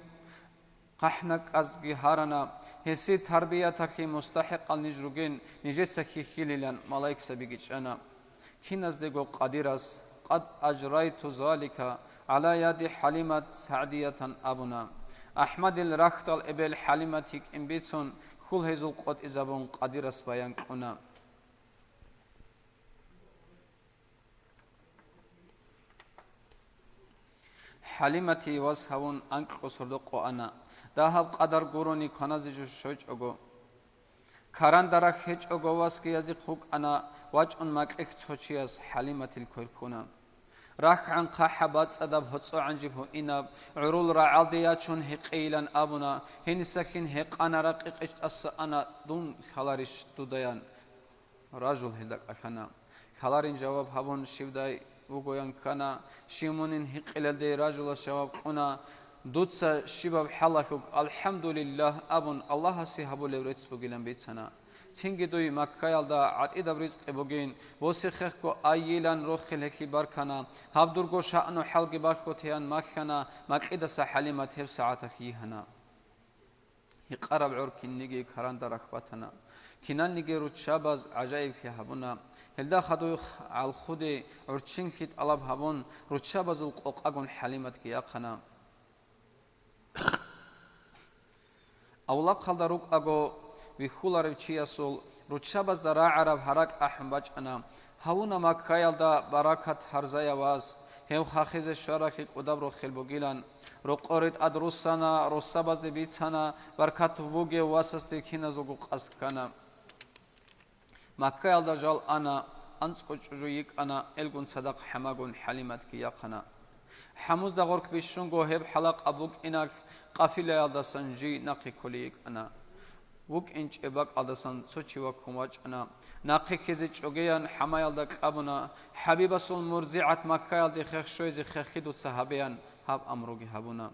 къахӀнакӀазги гьарана, гьесие тарбияталъе мустахӀикъал ниж ругин, нижеца хьихьилилан малаикзабиги чӀана. Киназдего Къадирас: «Къад ажрайту залика гӀала яди ХӀалимат СагӀдиятан», – абуна. АхӀмадил рахьдал эбел ХӀалимат йикӀин бицун, хьул гьезул къотӀизабун Къадирас баян кьуна. ХӀалиматие вас гьавун анкьго сордо къо ана, дагьаб къадар гурони кваназе жо щвечӀого. Каранда рахь гьечӀого васги язихъ вукӀана, вачӀун макьилъ цо чияс ХӀалиматил квер ккуна. РахьгӀан хъахӀаб бацӀцӀадаб гьоцӀогӀанжи гьуинаб, гӀурул рагӀалде ячун гьекъейилан абуна, гьенисалъин гьекъана, ракъикъищ тӀаса ана, дун лъаларищ дудаян? Ражул гьелда кӀалъана. Лъаларин жаваб гьабун, щивдай вугоян ккана, щив мунин гьикъилалде ражулас жаваб кьуна, дуца щибаб хӀалалъулъ «АлхӀамдулиллагь» абун, Аллагьасе гьабулеб рецц бугилан бицана. Цинги дуй Маккаялда гӀатӀидаб ризкъи бугин, босихъехъго айилан рохел гьелъи баркана, гьаб дурго шаъну хӀалги балъготеян малъана, макьидаса ХӀалимат гьеб сагӀаталъ йигьана. Гьикъараб гӀор кинниги каранда рахь батана. Киналниги руччабаз гӀажаиблъи гьабуна. Гьелда хадуй гӀалхуде гӀурччинлъи тӀалаб гьабун, руччабазул къокъагун ХӀалиматги яхъана. Авлахъалда рукӀаго вихьуларев чиясул руччабазда рагӀараб гьаракь ахӀун бачӀана. Гьавуна Маккаялда баракат гьарзая вас, гьев хахизе щваралъе кӀудаб рохел бугилан. Рокъоре тӀад руссана, руссабазде бицана, баркат бугев васасде киназулго къасд ккана. Маккаялда жал ана, анцӀго чӀужу йикӀана, элгун цадахъ хӀамагун ХӀалиматги яхъана. ХӀамузда гъоркь бищунго гьеб хӀалакъаб букӀиналъ, къафилаялдасан жий нахъе кколей йикӀана. ВукӀинчӀеб бакӀалдасан цо чи ваккун вачӀана. Нахъе ккезе чӀогеян хӀамаялда кьабуна, ХӀабибасул мурзигӀат Маккаялде хех щвезе хехги дуца гьабеян гьаб амруги гьабуна.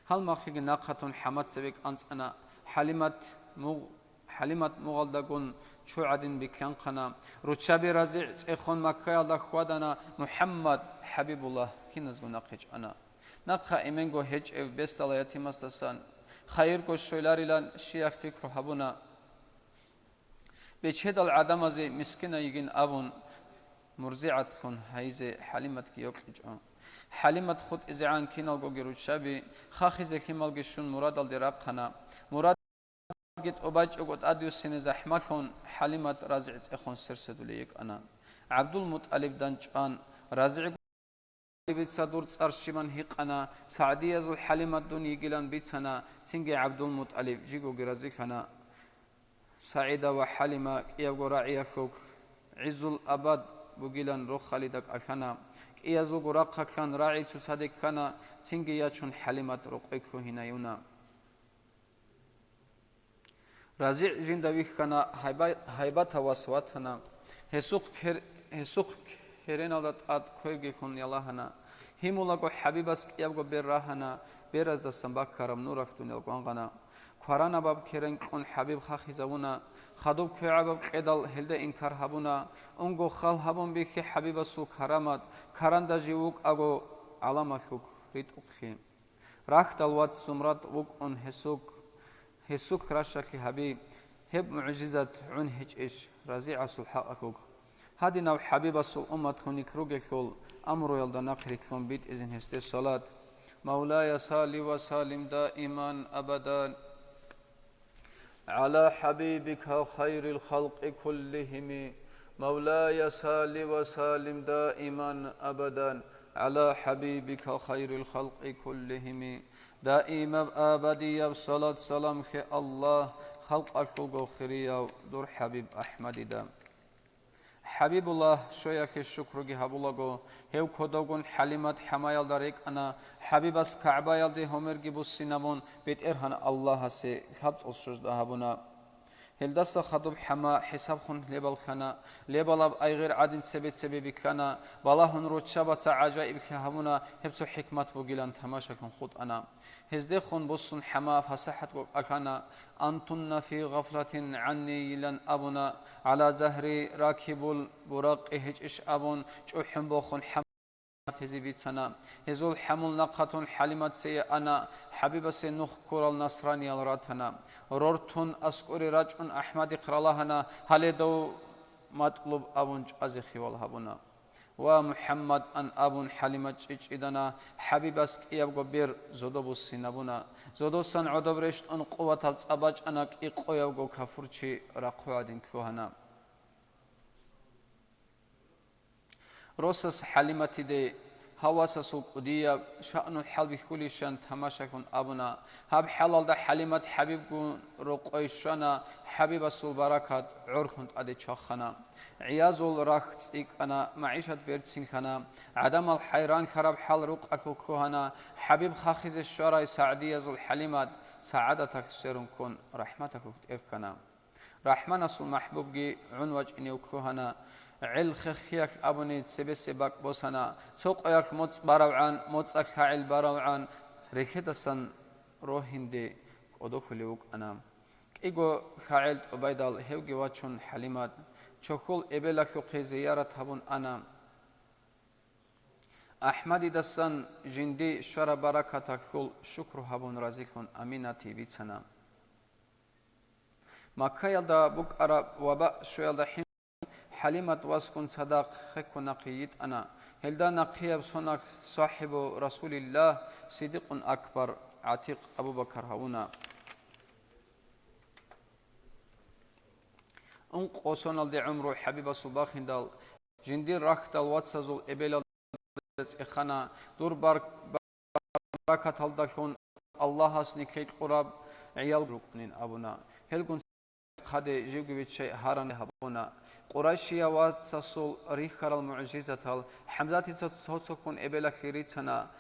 Гьалмагълъиги нахъатун хӀама цеве кӀанцӀана. ХӀалимат мугъ-, ХӀалимат мугъалдагун чу гӀадин бикьанхъана. Руччаби разигӀ цӀехон Маккаялда хьвадана, МухӀаммад, ХӀабибуллагь, киназго нахъе чӀана. Нахъа эменго гьечӀев бесдала ятимасдасан хайирго щвеларилан щиялъ пикру гьабуна. Бечедал гӀадамазе мискина йигин абун, мурзигӀатлъун гьайзе ХӀалиматги йокьичӀо. ХӀалимат хутӀизегӀан киналгоги руччаби, хахизе лъималги щун мурадалде рахъана. Мурадги тӀубачӀого тӀадвуссине захӀмалъун, ХӀалимат разигӀ цӀехон серседулей йикӀана. ГӀабдулмутӀалиб данчӀван, разигӀ Дица дур цӀар щибан гьикъана, СагӀдиязул ХӀалимат дун йигилан бицана, цинги ГӀабдулмутӀалиб жигоги разилъана. СагӀида ва ХӀалима кӀиябго рагӀиялъулъ гӀиззул абад бугилан рохалида кӀалъана. КӀиязулго рахъалъан рагӀи цоцаде ккана, цинги ячун ХӀалимат рокъой лъугьинаюна. РазигӀ жинда вихьана, гьайба-, гьайбатав вас ватана. Гьесухъ кер-, гьесухъ кереналда тӀад кверги лъун ялагьана. Гьимулаго ХӀабибас кӀиябго бер рагьана, бераздасан баккараб нуралъ дуниял гвангъана. Кваранабаб керен кьун ХӀабиб хахизавуна, хадуб квегӀабаб кьедал гьелда инкар гьабуна, унго хал гьабун бихьи ХӀабибасул карамат, каранда жив вукӀаго гӀаламалъулъ ритӀухълъи. Рахьдал вац Зумрад вукӀун гьесухъ, гьесухъ ращалъи гьаби, гьеб мугӀжизат гӀун гьечӀищ РазигӀасул хӀакъалъулъ? Гьадинав ХӀабибасул умматлъун нилъ ругелъул, амруялда нахърилълъун битӀизин гьесде салат. مولاي صل وسلم دائما أبدا على حبيبك خير الخلق كلهم. مولاي صل وسلم دائما أبدا على حبيبك خير الخلق كلهم. Даимаб абадияб салат-саламлъи Аллагь, халкъалъулго хирияв дур ХӀабиб АхӀмадида. ХӀабибуллагь щвеялъе шукруги гьабулаго, гьев кодовгун ХӀалимат хӀамаялда рекӀана, ХӀабибас КагӀбаялде гьумерги буссинабун, БетӀергьан Аллагьасе лъабцӀул сужда гьабуна. Гьелдаса хадуб хӀама хӀисабхун лебаллъана, лебалаб айгъир гӀадин цебе-цебе бихьана, балагьун руччабаца гӀажаиблъи гьабуна, гьеб цо хӀикмат бугилан тамашалъун хутӀана. Гьездехун буссун хӀама фасахӀатго кӀалъана, أنتن في غفلة عني йилан абуна, على ظهري راكب البراق гьечӀищ абун, чӀухӀун бохун хӀама тезе бицана. Гьезул хӀамул нахъатун ХӀалимат цее ана, ХӀабибасе нух ккурал насраниял ратана. Рортун аскӀоре рачӀун АхӀмадихъ ралагьана, гьале дов матӀлуб абун чӀвазе хивал гьабуна. Ва, МухӀаммад, ан абун ХӀалимат чӀичӀидана, ХӀабибас кӀиябго бер зодо буссинабуна. Зодосан гӀодоб рещтӀун къуватаб цӀа бачӀана, кӀикъоявго кафурчи рахъу гӀадин лъугьана. Росас ХӀалиматиде гьав васасул кӀудияб шаъну хӀалбихьулищан тамашалъун абуна. Гьаб хӀалалда ХӀалимат ХӀабибгун рокъой щвана, ХӀабибасул баракат гӀорлъун тӀаде чвахана. ГӀиязул рахь цӀикӀкӀана, магӀишат берцинлъана, гӀадамал хӀайранлъараб хӀал рукъалъул лъугьана, ХӀабиб хахизе щварай сагӀдиязул ХӀалимат сагӀадаталъ сверун ккун рахӀматалъулъ тӀерхьана. РахӀманасул махӀбубги гӀун вачӀинев лъугьана, гӀел хехиялъ абуни цебесеб бакӀ босана, цо къоялъ моцӀ баравгӀан, моцӀалъ лъагӀел баравгӀан, релъедасан рогьинде кӀодолъулев вукӀана. КӀиго лъагӀел тӀубайдал гьевги вачун ХӀалимат, чохьул эбелалъухъе зиярат гьабун ана. АхӀмадидасан жинди щвараб баракаталъул шукру гьабун разилъун Аминатие бицана. Маккаялда букӀараб ваба щвеялда хӀин ХӀалимат васгун цадахъ хехго нахъе йитӀана. Гьелда нахъеяб соналъ сахӀибу Расулиллагь, Сиддикъун Акбар, ГӀатикъ Абу-Бакар гьавуна. Ункъо соналде гӀумру ХӀабибасул бахиндал, жиндир рахьдал вацазул эбелалда цӀехана, дур бар-, баракаталдалъун Аллагьас нилъее кьураб гӀиял рукӀунин абуна. Гьелгун хъаде живги виччай гьаран гьабуна. Къурайшияв вацасул рихьарал мугӀжизатал, ХӀамзатица цо-цоккун эбелалъе рицана,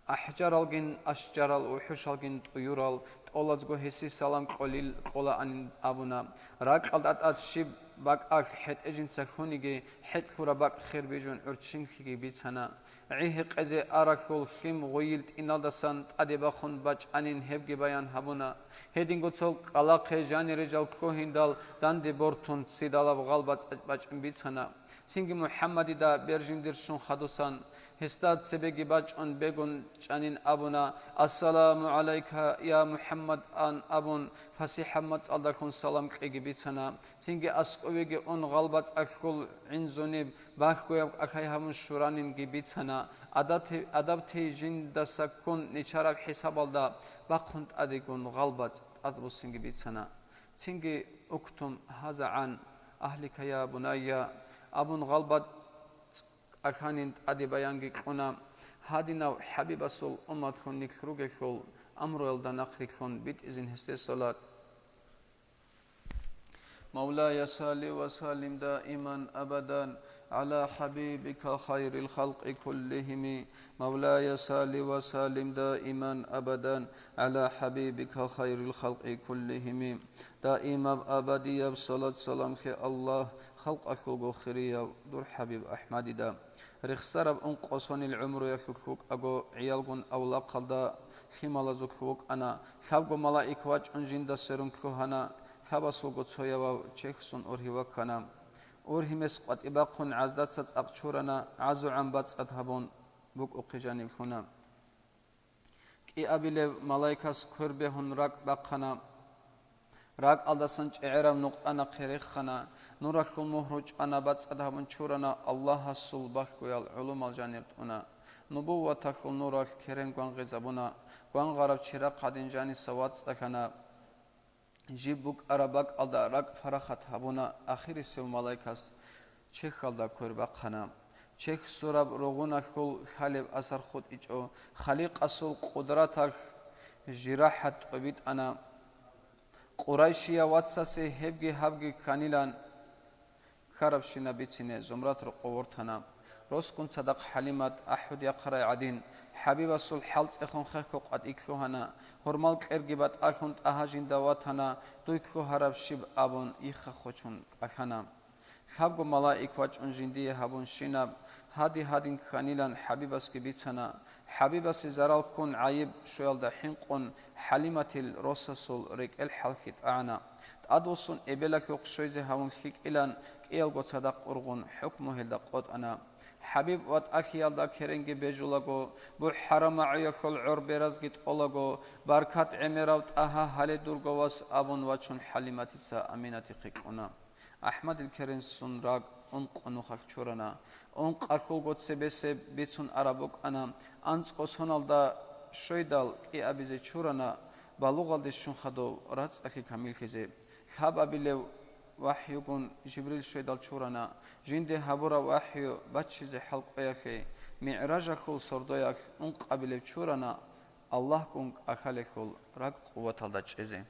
ахӀжаралгин ашжарал, ухӀушалгин тӀуюрал, тӀолазго гьесие салам кьолил кьолаанин абуна. Ракьалда тӀад щиб бакӀалъ хӀетӀе жинца лъуниги, хӀетӀ лъураб бакӀ хер бижун гӀурччинлъиги бицана. ГӀи-гьекъезе аралъул лъим гъуйил тӀиналдасан тӀаде бахун бачӀанин гьебги баян гьабуна. Гьединго цо кӀкӀалахъе жанире жал лъугьиндал данде бортун ццидалаб гъалбацӀ бачӀун бицана. Цинги МухӀаммадида бержиндир щун хадусан, гьесда цебеги бачӀун бегун чӀанин абуна, «Ассаламу гӀалайка, я МухӀаммад», ан абун, фасихӀаб мацӀалдалъун салам кьеги бицана. Цинги аскӀовеги ун гъалбацӀалъул гӀинзуниб балъгояб кӀалъай гьабун щуранинги бицана. Адаб те-, адаб тей жиндаса ккун нечараб хӀисабалда бахъун тӀадегун гъалбацӀ тӀадбуссинги бицана. Цинги «Уктум гьаза гӀан агьлика, я бунайя», абун гъалбацӀ кӀалъанин тӀаде баянги кьуна. Гьадинав ХӀабибасул умматлъун нилъ ругелъул амруялда нахърилълъун битӀизин гьесде салат. مولاي صل وسلم دائما أبدا على حبيبك خير الخلق كلهم. مولاي صل وسلم دائما أبدا على حبيبك خير الخلق كلهم. Даимаб абадияб салат-саламлъи Аллагь, халкъалъулго хирияв дур ХӀабиб АхӀмадида. Рехсараб ункъо сонил гӀумруялъулъ вукӀаго, гӀиялгун авлахъалда лъималазулъ вукӀана, лъабго малаик вачӀун жинда сверун лъугьана, лъабасулго цоявав чехьсун ургьив ваккана. Ургьимес къватӀибахъун гӀаздаца цӀакъ чурана, гӀазугӀан бацӀцӀад гьабун букӀухъе жаниб лъуна. КӀиабилев малаикас квер бегьун ракӀ бахъана. РакӀалдасан чӀегӀераб нукъа нахъе рехана. Нуралъул мугьру чӀана, бацӀцӀад гьабун чурана, Аллагьасул балъгоял гӀулумал жанир тӀуна. Нубувваталъул нуралъ керен гвангъизабуна, гвангъарав чирахъ гьадин жаниса вацӀцӀалъана. Жиб букӀараб бакӀалда ракӀ парахат гьабуна, ахирисев малаикас чехьалда квер бахъана. Чехь сураб ругъуналъул лъалеб асар хутӀичӀо, Халикъасул къудраталъ жирахӀат тӀобитӀана. Къурайшияв вацасе гьебги гьабги кканилан ккарабщинаб бицине Зумрат рокъов вортана. Росгун цадахъ ХӀалимат, АхӀуд яхъарай гӀадин, ХӀабибасул хӀал цӀехун хехго къватӀи лъугьана, гьурмал кьерги батӀалъун ТӀагьа жинда ватана, дуй лъугьараб щиб абун, йихха хочун кӀалъана. Лъабго малаик вачӀун жиндие гьабунщинаб, гьади-гьадин кканилан ХӀабибасги бицана. ХӀабибасе зарал ккун гӀайиб щуялда хӀинкъун, ХӀалиматил росасул рекӀел хӀалхьи тӀагӀана. ТӀадвуссун эбелалъухъ щвезе гьавун лъикӀилан, кӀиялго цадахъ ургъун хӀукму гьелда къотӀана. ХӀабиб ватӀалъиялда керенги бежулаго, бухӀараб магӀуялъул гӀор беразги тӀолаго, баркат гӀемерав ТӀагьа гьале дурго вас абун вачун ХӀалиматица Аминатихъе кьуна. АхӀмадил керенсун ракӀ ункъо нухалъ чурана. Ункъалъулго цебесеб бицун араб букӀана, анцӀго соналда щвейдал кӀиабизе чурана, балугъалде щун хадув рацӀцӀалъи камиллъизе. Лъабабилев вахӀюгун Жибрил щвейдал чурана, жинде гьабураб вахӀю баччизе хӀалкӀвеялъе, МигӀражалъул сордоялъ ункъабилев чурана, Аллагьгун кӀалъалелъул ракӀ къуваталда чӀезе.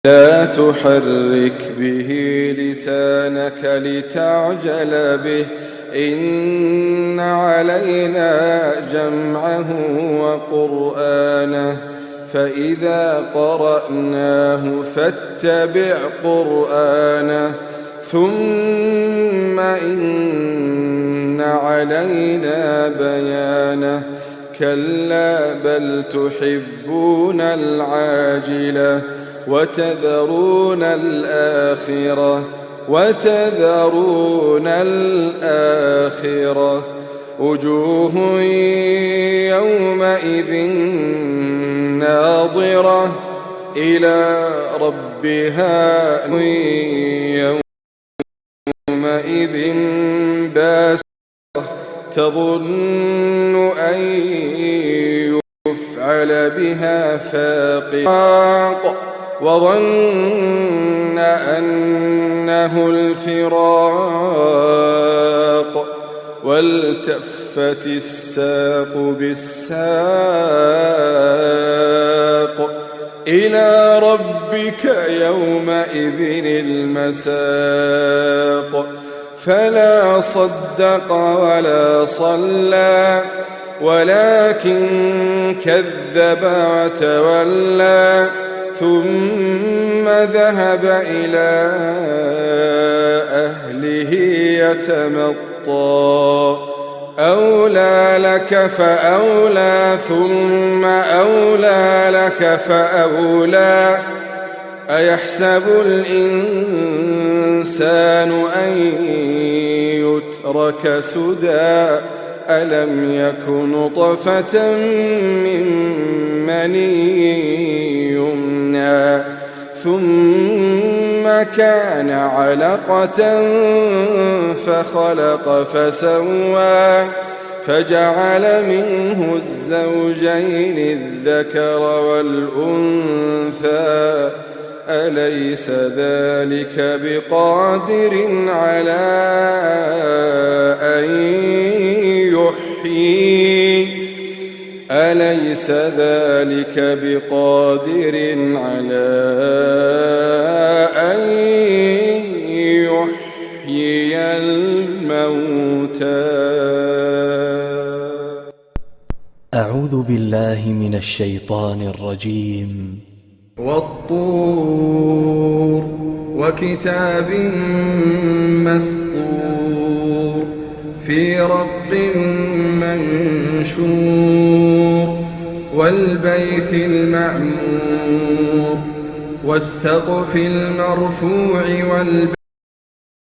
لا تحرك به لسانك لتعجل به، إن علينا جمعه وقرآنه، فإذا قرأناه فاتبع قرآنه، ثم إن علينا بيانه. كلا بل تحبون العاجلة وتذرون الآخرة، وتذرون الآخرة. وجوه يومئذ ناضرة إلى ربها، يومئذ باسرة تظن أن يفعل بها فاقرة، وظن أنه الفراق، والتفت الساق بالساق، إلى ربك يومئذ المساق. فلا صدق ولا صلى، ولكن كذب وتولى، ثم ذهب إلى أهله يتمطى. أولى لك فأولى، ثم أولى لك فأولى. أيحسب الإنسان أن يترك سدى؟ ألم يك نطفة من مني يمنى، ثم كان علقة فخلق فسوى، فجعل منه الزوجين الذكر والأنثى، أليس ذلك بقادر على أن يحيي، أليس ذلك بقادر على أن يحيي الموتى؟ أعوذ بالله من الشيطان الرجيم. والطور وكتاب مسطور في رق منشور والبيت المعمور والسقف المرفوع والبيت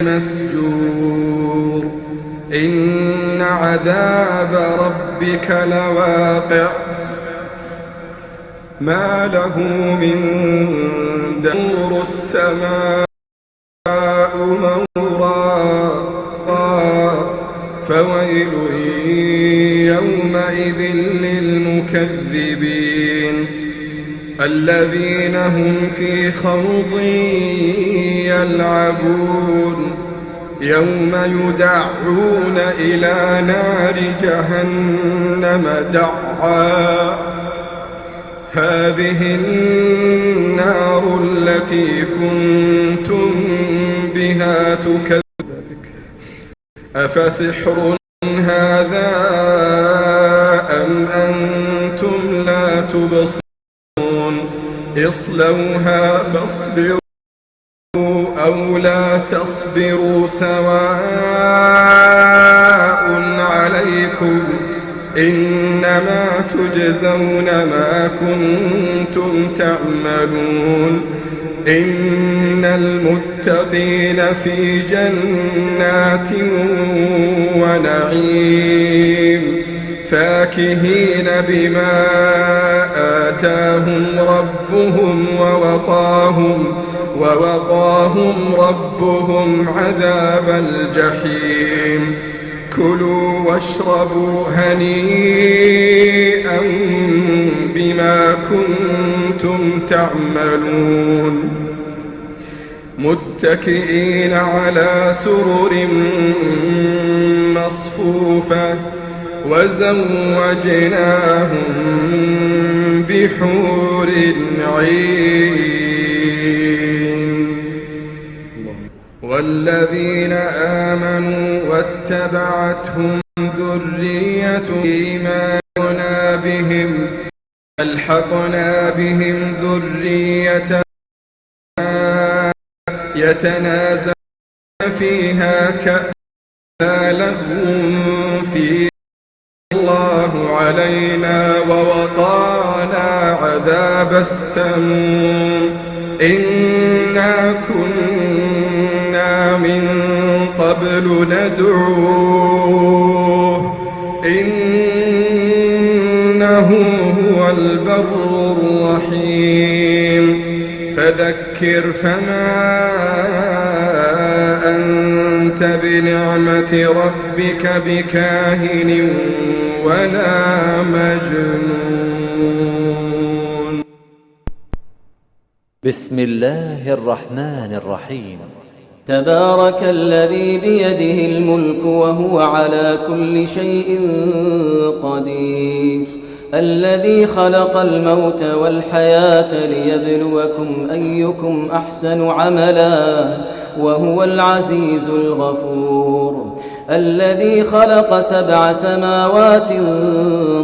المسجور. إن عذاب ربك لواقع. ما له من دور السماء مورا. فويل يومئذ للمكذبين. الذين هم في خوض يلعبون. يوم يدعون إلى نار جهنم دعا. هذه النار التي كنتم بها تكذبون. أفسحر هذا أم أنتم لا تبصرون؟ اصلوها فاصبروا أو لا تصبروا سواء عليكم، إنما تجزون ما كنتم تعملون. إن المتقين في جنات ونعيم، فاكهين بما آتاهم ربهم ووقاهم، ووقاهم ربهم عذاب الجحيم. كلوا واشربوا هنيئا بما كنتم تعملون. متكئين على سرر مصفوفة، وزوجناهم بحور عين. والذين آمنوا واتبعتهم ذريتهم إيمانا بهم، ألحقنا بهم ذريتهم، يتنازعون فيها كأن لا لغو فيها، الله علينا ووقانا عذاب السموم. إنا كنا من قبل ندعوه، إنه هو البر الرحيم. فذكر فما أنت بنعمة ربك بكاهن ولا مجنون. بسم الله الرحمن الرحيم. تبارك الذي بيده الملك وهو على كل شيء قدير. الذي خلق الموت والحياة ليبلوكم أيكم أحسن عملا وهو العزيز الغفور. الذي خلق سبع سماوات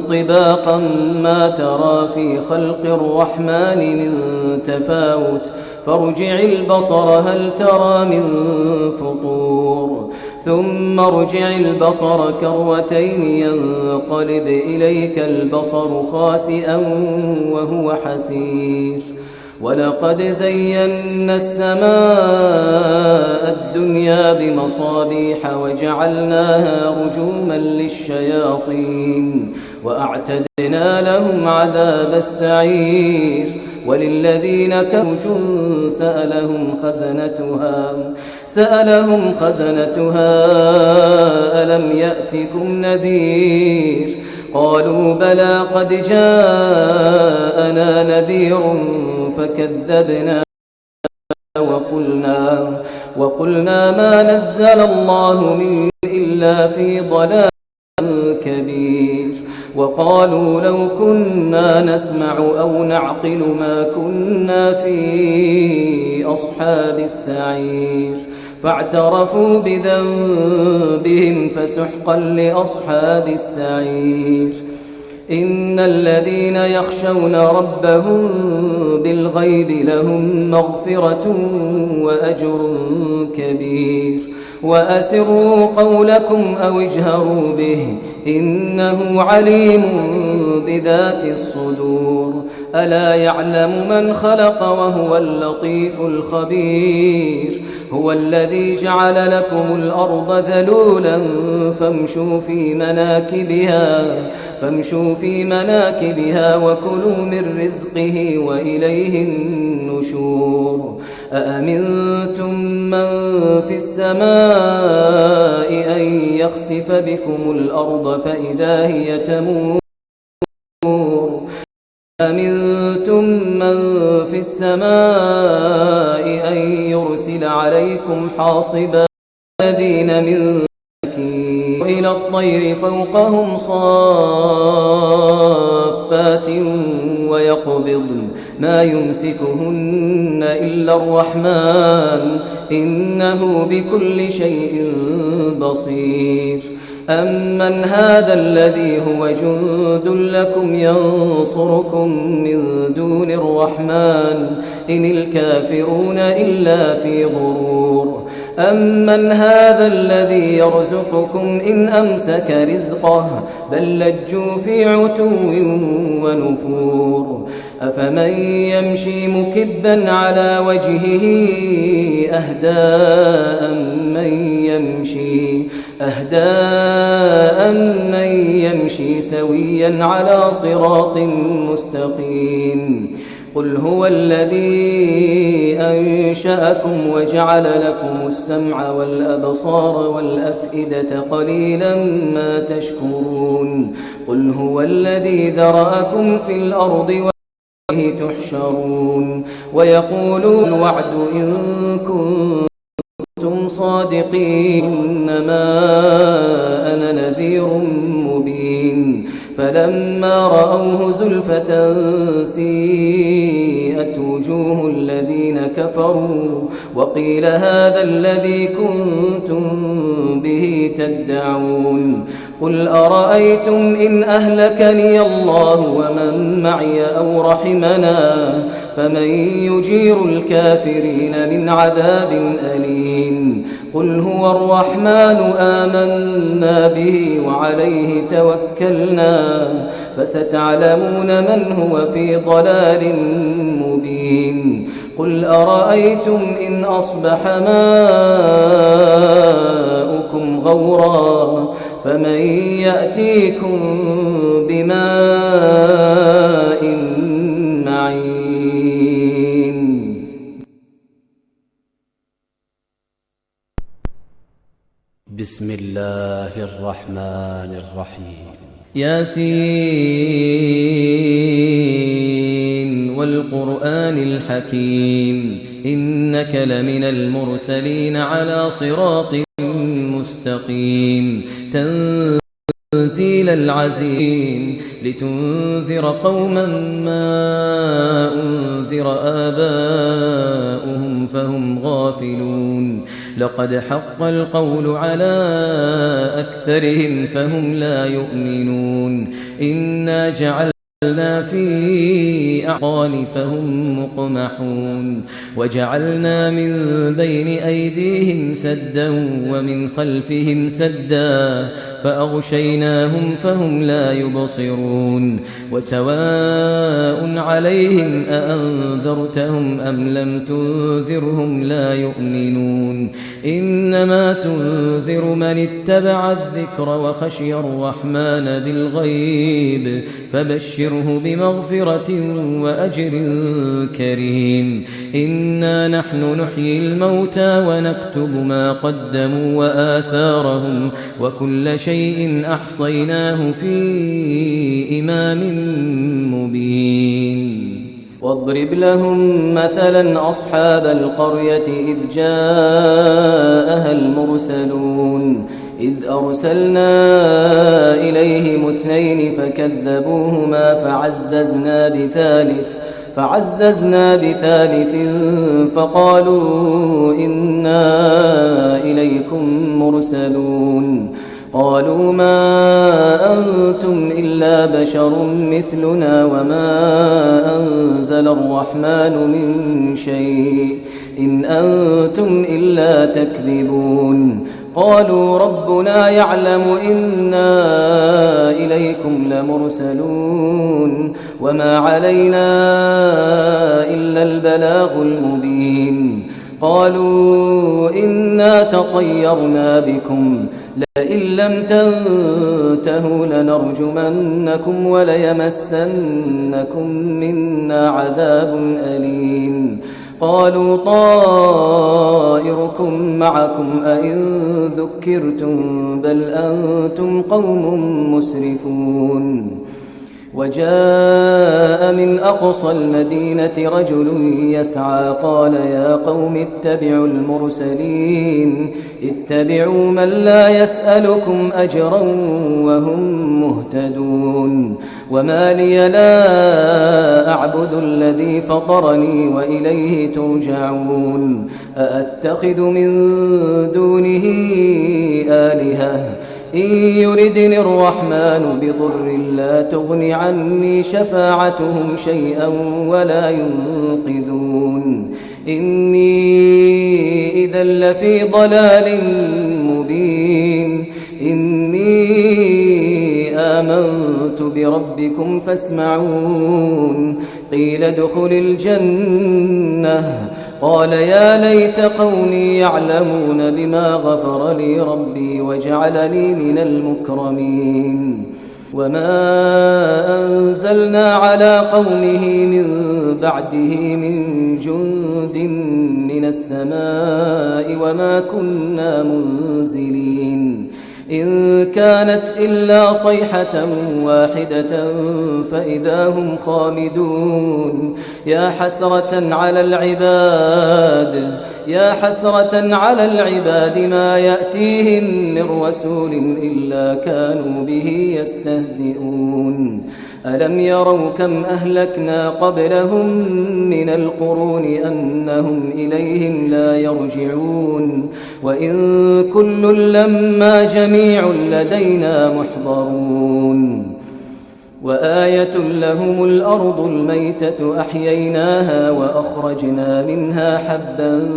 طباقا ما ترى في خلق الرحمن من تفاوت فارجع البصر هل ترى من فطور ثم ارجع البصر كرتين ينقلب إليك البصر خاسئا وهو حسير. ولقد زينا السماء الدنيا بمصابيح وجعلناها رجوما للشياطين وأعتدنا لهم عذاب السعير. وللذين كفروا سألهم خزنتها سألهم خزنتها ألم يأتكم نذير؟ قالوا بلى قد جاءنا نذير فكذبنا وقلنا، وقلنا ما نزل الله من إلا في ضلال كبير. وقالوا لو كنا نسمع أو نعقل ما كنا في أصحاب السعير. فاعترفوا بذنبهم فسحقا لأصحاب السعير. إن الذين يخشون ربهم بالغيب لهم مغفرة وأجر كبير. وأسروا قولكم أو اجهروا به إنه عليم بذات الصدور. ألا يعلم من خلق وهو اللطيف الخبير. هو الذي جعل لكم الأرض ذلولا فامشوا في مناكبها، فامشوا في مناكبها وكلوا من رزقه وإليه النشور. أأمنتم من في السماء أن يخسف بكم الأرض فإذا هي تمور. أأمنتم من في السماء أن يرسل عليكم حاصبا. الذين من وإلى الطير فوقهم صافات ويقبضن ما يمسكهن إلا الرحمن إنه بكل شيء بصير. أمن هذا الذي هو جند لكم ينصركم من دون الرحمن إن الكافرون إلا في غرور. أمن هذا الذي يرزقكم إن أمسك رزقه بل لجوا في عتو ونفور. أفمن يمشي مكبا على وجهه أهدى أمن يمشي أهدى أمن يمشي سويا على صراط مستقيم. قل هو الذي أنشأكم وجعل لكم السمع والأبصار والأفئدة قليلا ما تشكرون. قل هو الذي ذرأكم في الأرض وإليه تحشرون. ويقولون الوعد إن كنتم صادقين. إنما أنا نذير مبين. فلما رأوه زلفة سيئت وجوه الذين كفروا وقيل هذا الذي كنتم به تدعون. قل أرأيتم إن أهلكني الله ومن معي أو رحمنا فمن يجير الكافرين من عذاب أليم. قل هو الرحمن آمنا به وعليه توكلنا فستعلمون من هو في ضلال مبين. قل أرأيتم إن أصبح ماؤكم غورا فمن يأتيكم بماء معين. بسم الله الرحمن الرحيم. ياسين والقرآن الحكيم. إنك لمن المرسلين على صراط مستقيم. تنزيل العزيز. لتنذر قوما ما أنذر آباؤهم فهم غافلون. لقد حق القول على أكثرهم فهم لا يؤمنون. إنا جعلنا في أعقاب فهم مقمحون. وجعلنا من بين أيديهم سدا ومن خلفهم سدا فأغشيناهم فهم لا يبصرون. وسواء عليهم أأنذرتهم أم لم تنذرهم لا يؤمنون. إنما تنذر من اتبع الذكر وخشي الرحمن بالغيب فبشره بمغفرة وأجر كريم. إنا نحن نحيي الموتى ونكتب ما قدموا وآثارهم وكل شيء أحصيناه في إمام مبين. واضرب لهم مثلا أصحاب القرية إذ جاءها المرسلون. إذ أرسلنا إليهم اثنين فكذبوهما فعززنا بثالث، فعززنا بثالث فقالوا إنا إليكم مرسلون. قالوا ما أنتم إلا بشر مثلنا وما أنزل الرحمن من شيء إن أنتم إلا تكذبون. قالوا ربنا يعلم إنا إليكم لمرسلون وما علينا إلا البلاغ المبين. قالوا إنا تطيرنا بكم لئن لم تنتهوا لنرجمنكم وليمسنكم منا عذاب أليم. قالوا طائركم معكم أئن ذكرتم بل أنتم قوم مسرفون. وجاء من أقصى المدينة رجل يسعى قال يا قوم اتبعوا المرسلين. اتبعوا من لا يسألكم أجرا وهم مهتدون. وما لي لا أعبد الذي فطرني وإليه ترجعون. أأتخذ من دونه آلهة إن يردني الرحمن بضر لا تغن عني شفاعتهم شيئا ولا ينقذون. إني إذا لفي ضلال مبين. إني آمنت بربكم فاسمعون. قيل ادخل الجنة. قال يا ليت قومي يعلمون بما غفر لي ربي وجعلني من المكرمين. وما أنزلنا على قومه من بعده من جند من السماء وما كنا منزلين. إن كانت إلا صيحة واحدة فإذا هم خامدون. يا حسرة على العباد، يا حسرة على العباد ما يأتيهم من رسول إلا كانوا به يستهزئون. ألم يروا كم أهلكنا قبلهم من القرون أنهم إليهم لا يرجعون. وإن كل لما جميع لدينا محضرون. وآية لهم الأرض الميتة أحييناها وأخرجنا منها حبا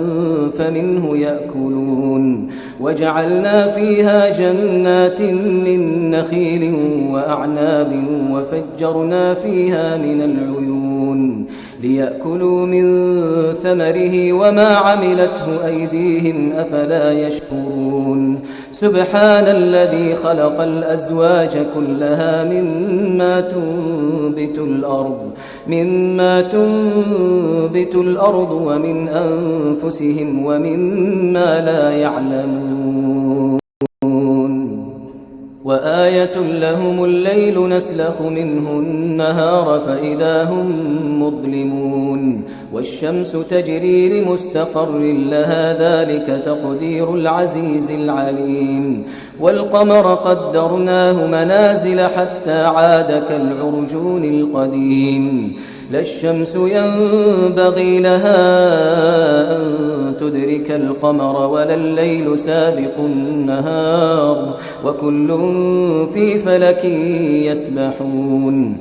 فمنه يأكلون. وجعلنا فيها جنات من نخيل وأعناب وفجرنا فيها من العيون ليأكلوا من ثمره وما عملته أيديهم أفلا يشكرون. سبحان الذي خلق الأزواج كلها مما تنبت الأرض، مما تنبت الأرض ومن أنفسهم ومما لا يعلمون. وآية لهم الليل نسلخ منه النهار فإذا هم مظلمون. والشمس تجري لمستقر لها ذلك تقدير العزيز العليم. والقمر قدرناه منازل حتى عاد كالعرجون القديم. لا الشمس ينبغي لها أن تدرك القمر ولا الليل سابق النهار وكل في فلك يسبحون.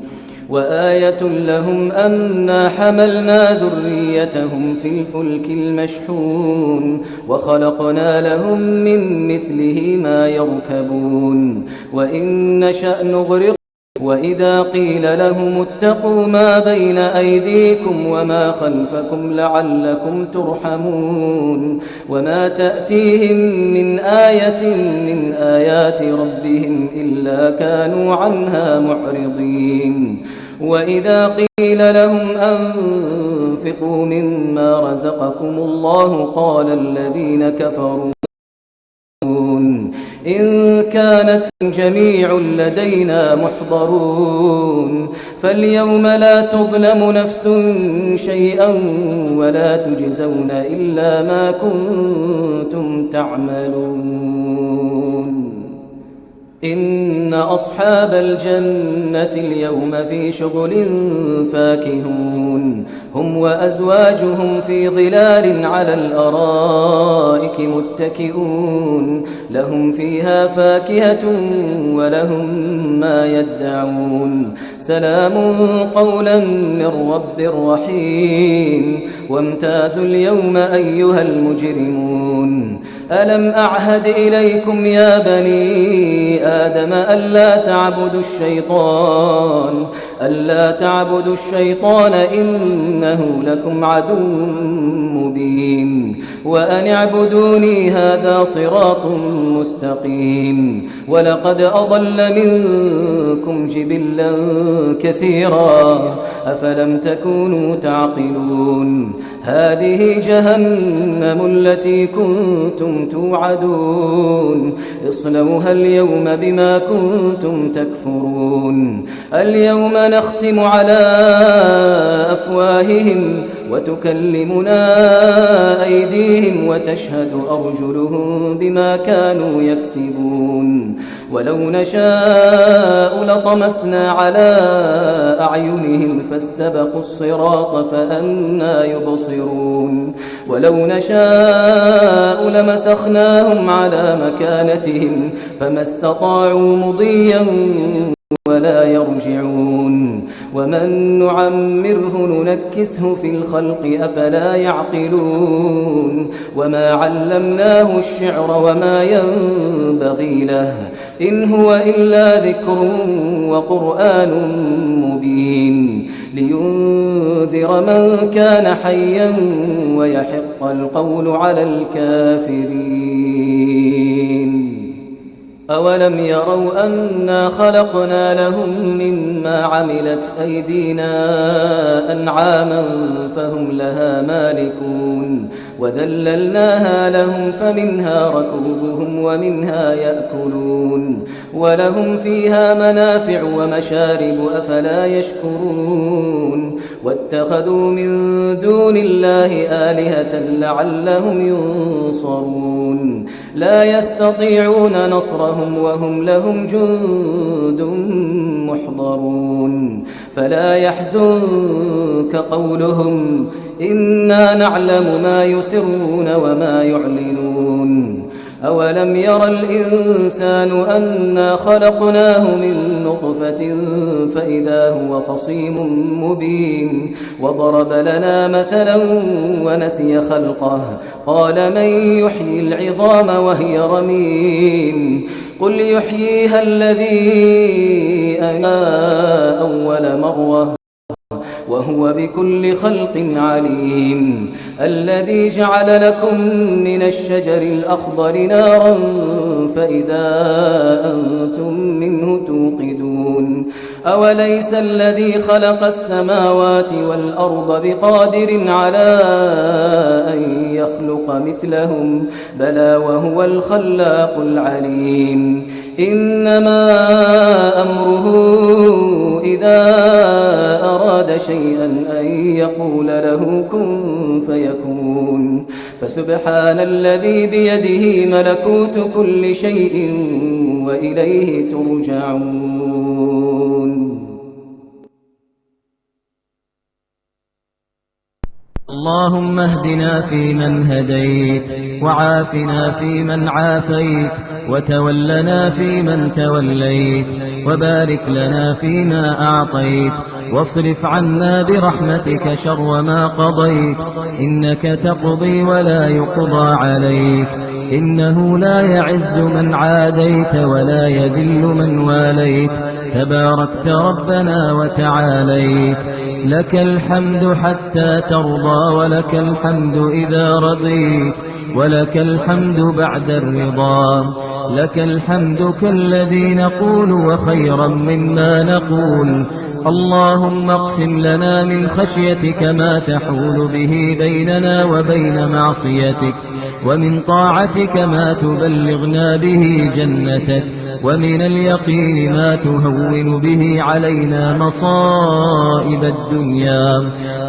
وآية لهم أنا حملنا ذريتهم في الفلك المشحون وخلقنا لهم من مثله ما يركبون وإن نشأ نغرق وإذا قيل لهم اتقوا ما بين أيديكم وما خلفكم لعلكم ترحمون. وما تأتيهم من آية من آيات ربهم إلا كانوا عنها معرضين. وإذا قيل لهم أنفقوا مما رزقكم الله قال الذين كفروا إن كانت جميع لدينا محضرون. فاليوم لا تظلم نفس شيئا ولا تجزون إلا ما كنتم تعملون. إن أصحاب الجنة اليوم في شغل فاكهون. هم وأزواجهم في ظلال على الأرائك متكئون. لهم فيها فاكهة ولهم ما يدعون. سلام قولا من رب رحيم. وامتازوا اليوم أيها المجرمون. ألم أعهد إليكم يا بني آدم ألا تعبدوا الشيطان، ألا تعبدوا الشيطان إنه لكم عدو مبين. وأن اعبدوني هذا صراط مستقيم. ولقد أضل منكم جبلا كثيرا أفلم تكونوا تعقلون. هذه جهنم التي كنتم توعدون. اصلوها اليوم بما كنتم تكفرون. اليوم نختم على أفواههم وتكلمنا أيديهم وتشهد أرجلهم بما كانوا يكسبون. ولو نشاء لطمسنا على أعينهم فاستبقوا الصراط فأنى يبصرون. ولو نشاء لمسخناهم على مكانتهم فما استطاعوا مضيا ولا يرجعون. ومن نعمره ننكسه في الخلق أفلا يعقلون. وما علمناه الشعر وما ينبغي له. إن هو إلا ذكر وقرآن مبين. لينذر من كان حيا ويحق القول على الكافرين. أولم يروا أنا خلقنا لهم مما عملت أيدينا أنعاما فهم لها مالكون وذللناها لهم فمنها ركوبهم ومنها يأكلون ولهم فيها منافع ومشارب أفلا يشكرون واتخذوا من دون الله آلهة لعلهم ينصرون لا يستطيعون نصرهم وهم لهم جند محضرون فلا يحزنك قولهم إنا نعلم ما يسرون وما يعلنون أولم ير الإنسان أنا خلقناه من نطفة فإذا هو خصيم مبين وضرب لنا مثلا ونسي خلقه قال من يحيي العظام وهي رميم قل يحييها الذي أنشأها أول مرة وهو بكل خلق عليم الذي جعل لكم من الشجر الأخضر نارا فإذا أنتم منه توقدون أوليس الذي خلق السماوات والأرض بقادر على أن يخلق مثلهم بلى وهو الخلاق العليم إنما أمره إذا أراد شيئا أن يقول له كن فيكون فسبحان الذي بيده ملكوت كل شيء وإليه ترجعون اللهم اهدنا فيمن هديت، وعافنا فيمن عافيت، وتولنا فيمن توليت، وبارك لنا فيما أعطيت، واصرف عنا برحمتك شر ما قضيت، إنك تقضي ولا يقضى عليك، إنه لا يعز من عاديت ولا يذل من واليت، تباركت ربنا وتعاليت، لك الحمد حتى ترضى، ولك الحمد إذا رضيت، ولك الحمد بعد الرضا، لك الحمد كالذي نقول وخيرا مما نقول. اللهم اقسم لنا من خشيتك ما تحول به بيننا وبين معصيتك، ومن طاعتك ما تبلغنا به جنتك، ومن اليقين ما تهون به علينا مصائب الدنيا،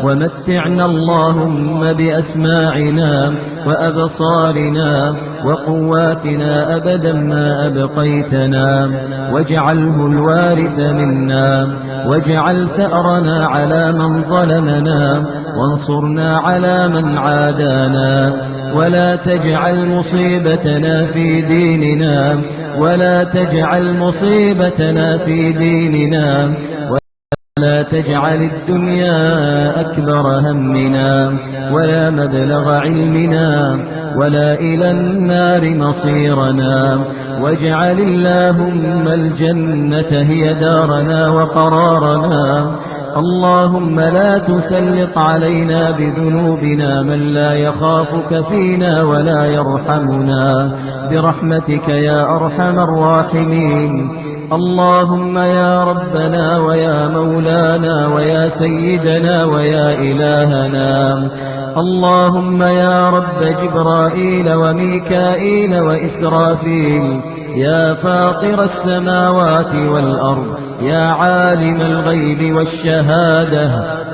ومتعنا اللهم بأسماعنا وأبصارنا وقواتنا أبدا ما أبقيتنا، واجعله الوارث منا، واجعل ثأرنا على من ظلمنا، وانصرنا على من عادانا، ولا تجعل مصيبتنا في ديننا، ولا تجعل مصيبتنا في ديننا، ولا تجعل الدنيا أكبر همنا، ولا مبلغ علمنا، ولا إلى النار مصيرنا، واجعل اللهم الجنة هي دارنا وقرارنا. اللهم لا تسلط علينا بذنوبنا من لا يخافك فينا ولا يرحمنا، برحمتك يا أرحم الراحمين. اللهم يا ربنا ويا مولانا ويا سيدنا ويا إلهنا، اللهم يا رب جبرائيل وميكائيل وإسرافيل، يا فاطر السماوات والأرض، يا عالم الغيب والشهادة،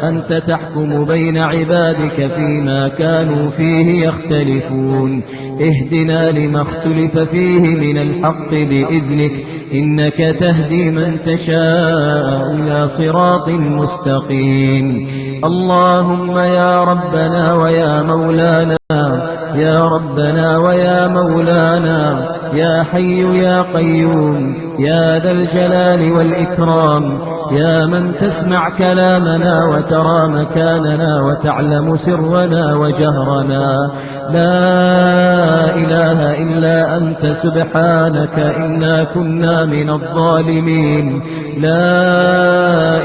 أنت تحكم بين عبادك فيما كانوا فيه يختلفون. اهدنا لما اختلف فيه من الحق بإذنك، إنك تهدي من تشاء إلى صراط مستقيم. اللهم يا ربنا ويا مولانا، يا ربنا ويا مولانا، يا حي يا قيوم، يا ذا الجلال والإكرام، يا من تسمع كلامنا وترى مكاننا وتعلم سرنا وجهرنا، لا إله إلا أنت سبحانك إنا كنا من الظالمين. لا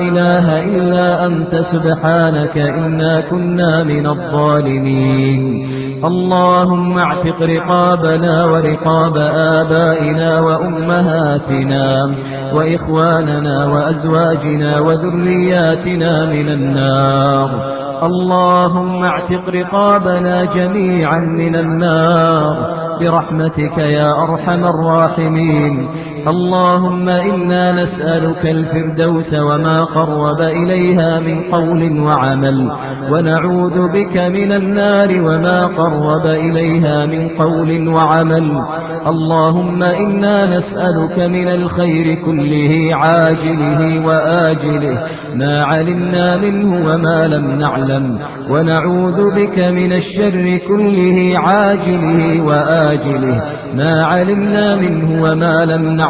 إله إلا أنت سبحانك إنا كنا من الظالمين. اللهم اعتق رقابنا ورقاب آبائنا وأمهاتنا وإخواننا وأزواجنا وذرياتنا من النار. اللهم اعتق رقابنا جميعا من النار برحمتك يا أرحم الراحمين. اللهم إنا نسألك الفردوس وما قرب إليها من قول وعمل، ونعوذ بك من النار وما قرب إليها من قول وعمل. اللهم إنا نسألك من الخير كله عاجله وآجله ما علمنا منه وما لم نعلم، ونعوذ بك من الشر كله عاجله وآجله ما علمنا منه وما لم نعلم.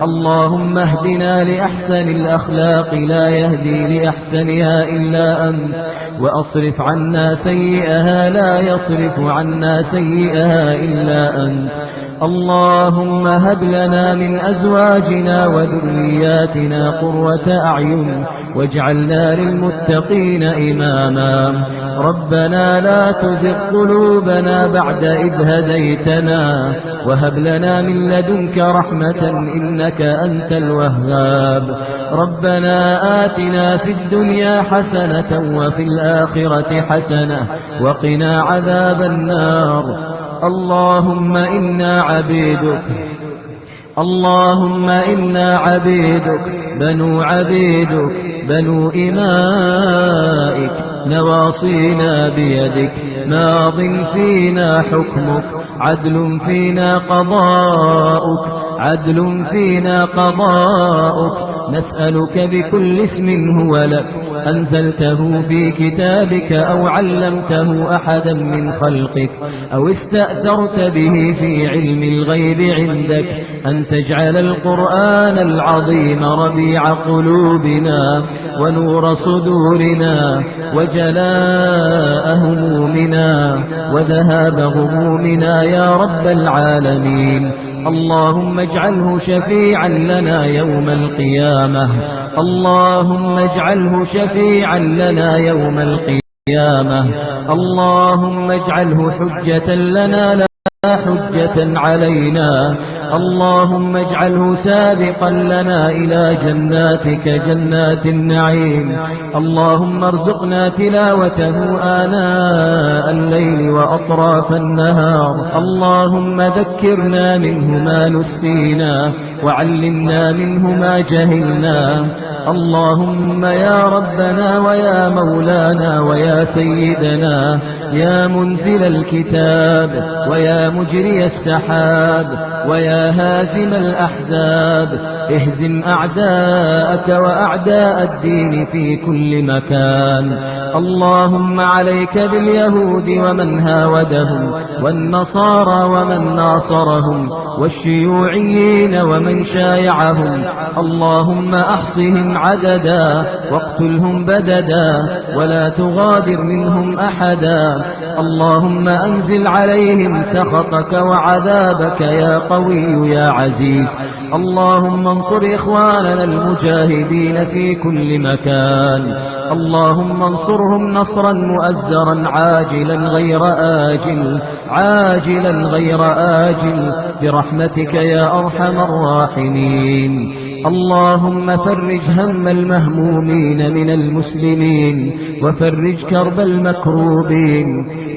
اللهم اهدنا لأحسن الأخلاق لا يهدي لأحسنها إلا أنت، وأصرف عنا سيئها لا يصرف عنا سيئها إلا أنت. اللهم هب لنا من أزواجنا وذرياتنا قرة أعين واجعلنا للمتقين إماما. ربنا لا تزغ قلوبنا بعد إذ هديتنا وهب لنا من لدنك رحمة إنك أنت الوهاب. ربنا آتنا في الدنيا حسنة وفي الآخرة حسنة وقنا عذاب النار. اللهم إنا عبيدك، اللهم إنا عبيدك، بنو عبيدك، بنو إمائك، نواصينا بيدك، ماض فينا حكمك، عدل فينا قضاؤك، عدل فينا قضاؤك. نسألك بكل اسم هو لك أنزلته في كتابك أو علمته أحدا من خلقك أو استأثرت به في علم الغيب عندك أن تجعل القرآن العظيم ربيع قلوبنا ونور صدورنا وجلاء همومنا وذهاب غمومنا يا رب العالمين. اللهم اجعله شفيعا لنا يوم القيامة. اللهم اجعله شفيعا لنا يوم القيامة. اللهم اجعله حجة لنا لا حجة علينا. اللهم اجعله سابقا لنا إلى جناتك جنات النعيم. اللهم ارزقنا تلاوته آناء الليل وأطراف النهار. اللهم ذكرنا منه ما نسينا وعلمنا منه ما جهلنا. اللهم يا ربنا ويا مولانا ويا سيدنا، يا منزل الكتاب، ويا مجري السحاب، ويا هازم الأحزاب، اهزم أعداءك وأعداء الدين في كل مكان. اللهم عليك باليهود ومن هاودهم، والنصارى ومن ناصرهم، والشيوعيين ومن شايعهم. اللهم أحصهم عددا، واقتلهم بددا، ولا تغادر منهم أحدا. اللهم أنزل عليهم سخطك وعذابك يا قوي يا عزيز. اللهم انصر إخواننا المجاهدين في كل مكان. اللهم انصرهم نصرا مؤزرا عاجلا غير آجل، عاجلا غير آجل، برحمتك يا أرحم الراحمين. اللهم فرج هم المهمومين من المسلمين، وفرج كرب المكروبين.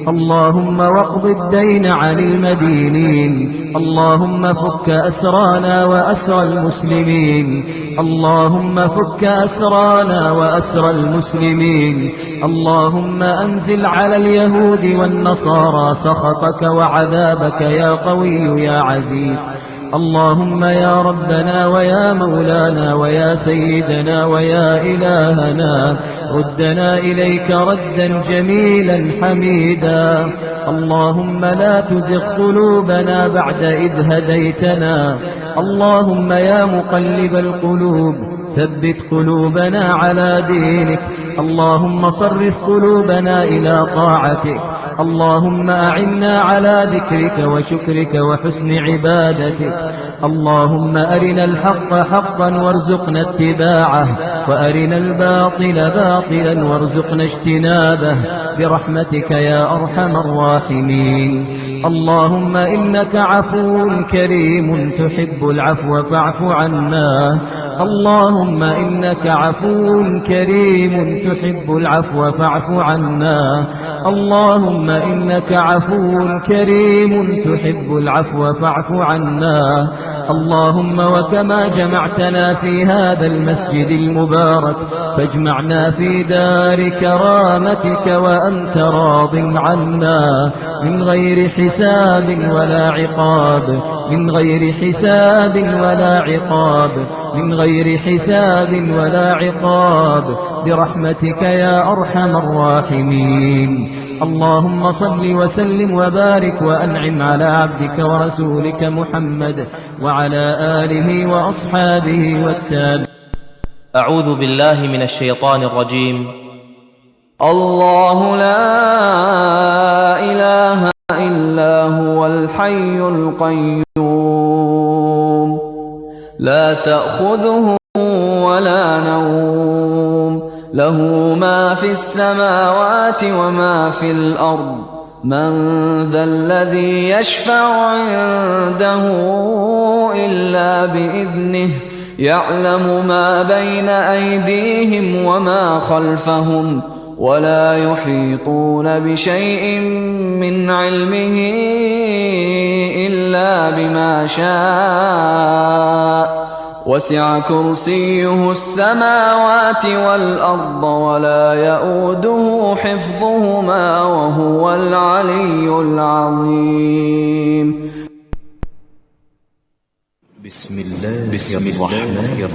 اللهم واقض الدين عن المدينين. اللهم فك أسرانا وأسر المسلمين. اللهم فك أسرانا وأسر المسلمين. اللهم أنزل على اليهود والنصارى سخطك وعذابك يا قوي يا عزيز. اللهم يا ربنا ويا مولانا ويا سيدنا ويا إلهنا، ردنا إليك ردا جميلا حميدا. اللهم لا تزغ قلوبنا بعد إذ هديتنا. اللهم يا مقلب القلوب، ثبت قلوبنا على دينك. اللهم صرف قلوبنا إلى طاعتك. اللهم أعنا على ذكرك وشكرك وحسن عبادتك. اللهم أرنا الحق حقا وارزقنا اتباعه، وأرنا الباطل باطلا وارزقنا اجتنابه، برحمتك يا أرحم الراحمين. اللهم إنك عفو كريم تحب العفو فاعف عنا. اللهم إنك عفو كريم تحب العفو فاعف عنا. اللهم إنك عفو كريم تحب العفو فاعف عنا. اللهم وكما جمعتنا في هذا المسجد المبارك، فاجمعنا في دار كرامتك وأنت راض عنا، من غير حساب ولا عقاب، من غير حساب ولا عقاب، من غير حساب ولا عقاب، برحمتك يا أرحم الراحمين. اللهم صل وسلم وبارك وأنعم على عبدك ورسولك محمد وعلى آله وأصحابه والتابعين. أعوذ بالله من الشيطان الرجيم. الله لا إله إلا هو الحي القيوم، لا تأخذه ولا نوم، له ما في السماوات وما في الأرض، من ذا الذي يشفع عنده إلا بإذنه، يعلم ما بين أيديهم وما خلفهم، ولا يحيطون بشيء من علمه إلا بما شاء، وسع كرسيه السماوات والأرض، ولا يئوده حفظهما، وهو العلي العظيم. بسم الله، بسم الله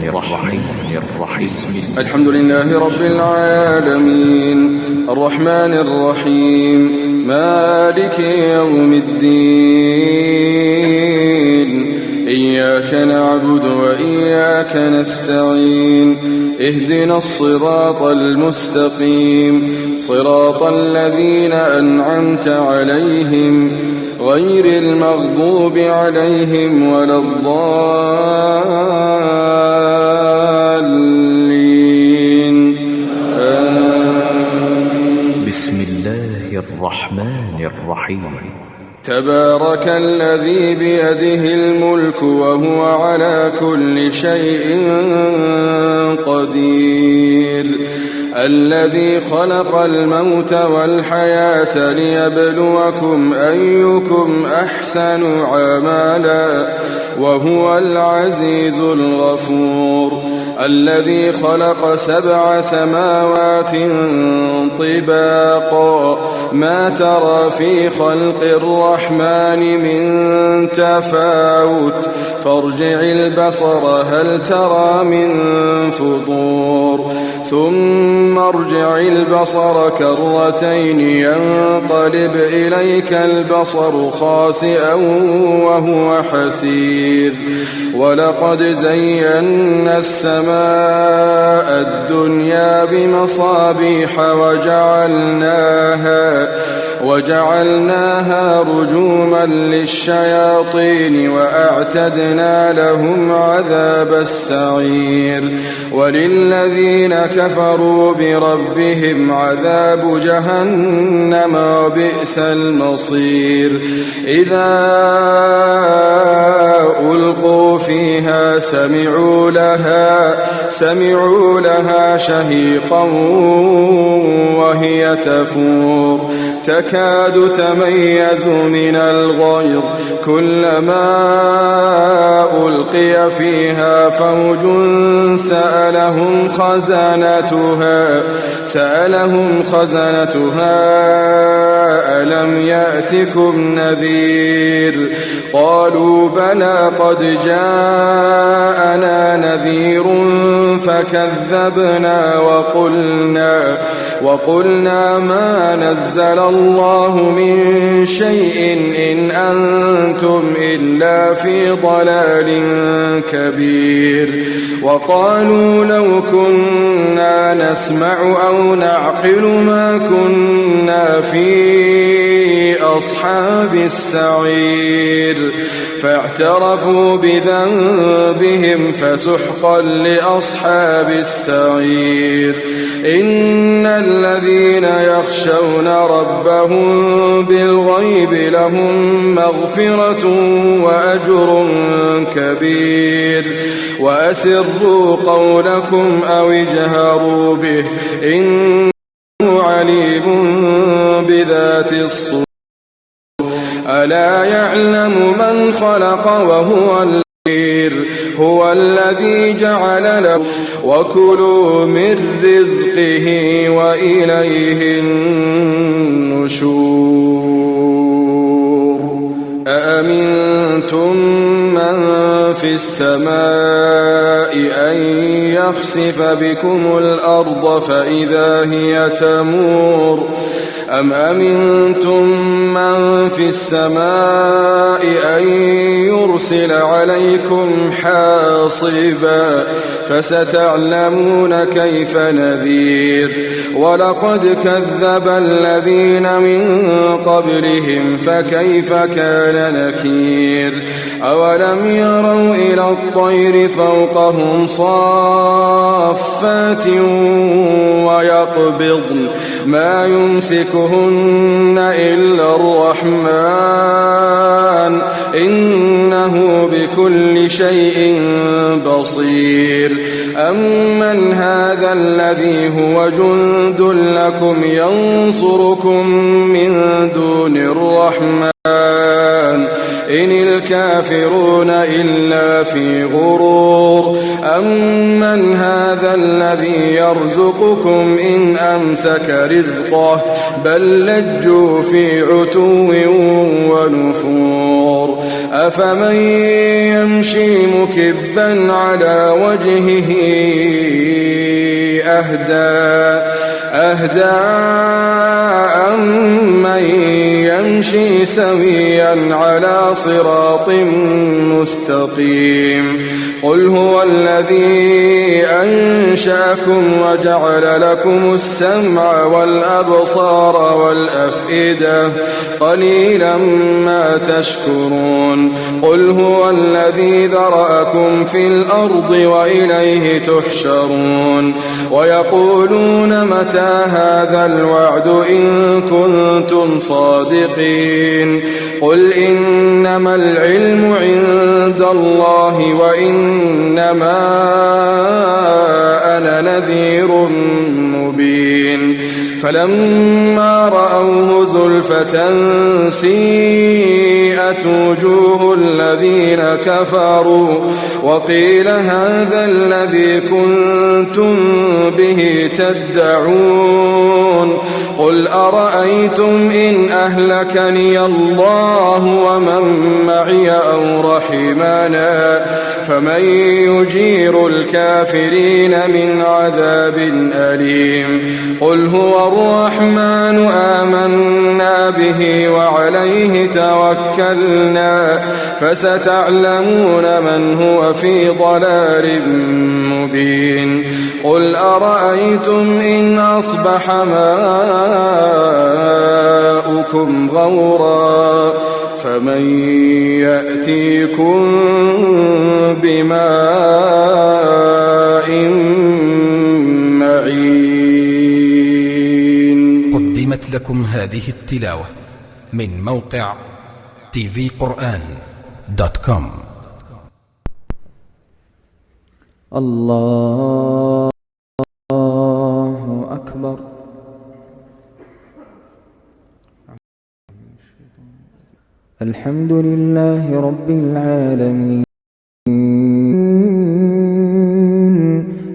الرحمن الرحيم. الحمد لله رب العالمين، الرحمن الرحيم، مالك يوم الدين. إياك نعبد وإياك نستعين. اهدنا الصراط المستقيم، صراط الذين أنعمت عليهم، غير المغضوب عليهم ولا الضالين. آمين. بسم الله الرحمن الرحيم. تبارك الذي بيده الملك وهو على كل شيء قدير. الذي خلق الموت والحياة ليبلوكم أيكم أحسن عملا وهو العزيز الغفور. الذي خلق سبع سماوات طباقا ما ترى في خلق الرحمن من تفاوت فارجع البصر هل ترى من فطور. ثم ارجع البصر كرتين ينقلب إليك البصر خاسئا وهو حسير. ولقد زينا السماء الدنيا بمصابيح وجعلناها، وجعلناها رجوما للشياطين وأعتدنا لهم عذاب السعير. وللذين كفروا بربهم عذاب جهنم وبئس المصير. إذا ألقوا فيها سمعوا لها، سمعوا لها شهيقا وهي تفور. تكاد تميز من الغيظ، كلما ألقي فيها فوج سألهم خزنتها، سألهم خزنتها ألم يأتكم نذير؟ قالوا بلى قد جاءنا نذير فكذبنا وقلنا، وقلنا ما نزل الله من شيء إن أنتم إلا في ضلال كبير. وقالوا لو كنا نسمع أو نعقل ما كنا في أصحاب السعير. فاعترفوا بذنبهم فسحقا لأصحاب السعير. إن الذين يخشون ربهم بالغيب لهم مغفرة وأجر كبير. وأسروا قولكم أو اجهروا به، إنه عليم بذات الصدور. ألا يعلم من خلق وهو البصير. هو الذي جعل لكم، وكلوا من رزقه وإليه النشور. أأمنتم من في السماء أن يخسف بكم الأرض فإذا هي تمور. أم أمنتم من في السماء أن يرسل عليكم حاصبا؟ فستعلمون كيف نذير. ولقد كذب الذين من قبلهم فكيف كان نكير. أولم يروا إلى الطير فوقهم صافات ويقبضن ما يمسكهن إلا الرحمن، إنه بكل شيء بصير. أمن هذا الذي هو جند لكم ينصركم من دون الرحمن، إن الكافرون إلا في غرور. أمن هذا الذي يرزقكم إن أمسك رزقه، بل لجوا في عتو ونفور. أفمن يمشي مكبا على وجهه أهدى، أهدى أمن يمشي سويا على صراط مستقيم. قل هو الذي أنشأكم وجعل لكم السمع والأبصار والأفئدة، قليلا ما تشكرون. قل هو الذي ذرأكم في الأرض وإليه تحشرون. ويقولون متى هذا الوعد إن كنتم صادقين. قل إنما العلم عند الله وإنما أنا نذير مبين. فلما رأوه زلفة سيئت وجوه الذين كفروا وقيل هذا الذي كنتم به تدعون. قل أرأيتم إن أهلكني الله ومن معي أو رحمنا فمن يجير الكافرين من عذاب أليم. قل هو الرحمن آمنا به وعليه توكلنا فستعلمون من هو في ضلال مبين. قل أرأيتم إن أصبح ماؤكم غورا فمن يأتيكم بماء معين. قدمت لكم هذه التلاوة من موقع تي في قرآن دوت كوم. الله أكبر. الحمد لله رب العالمين.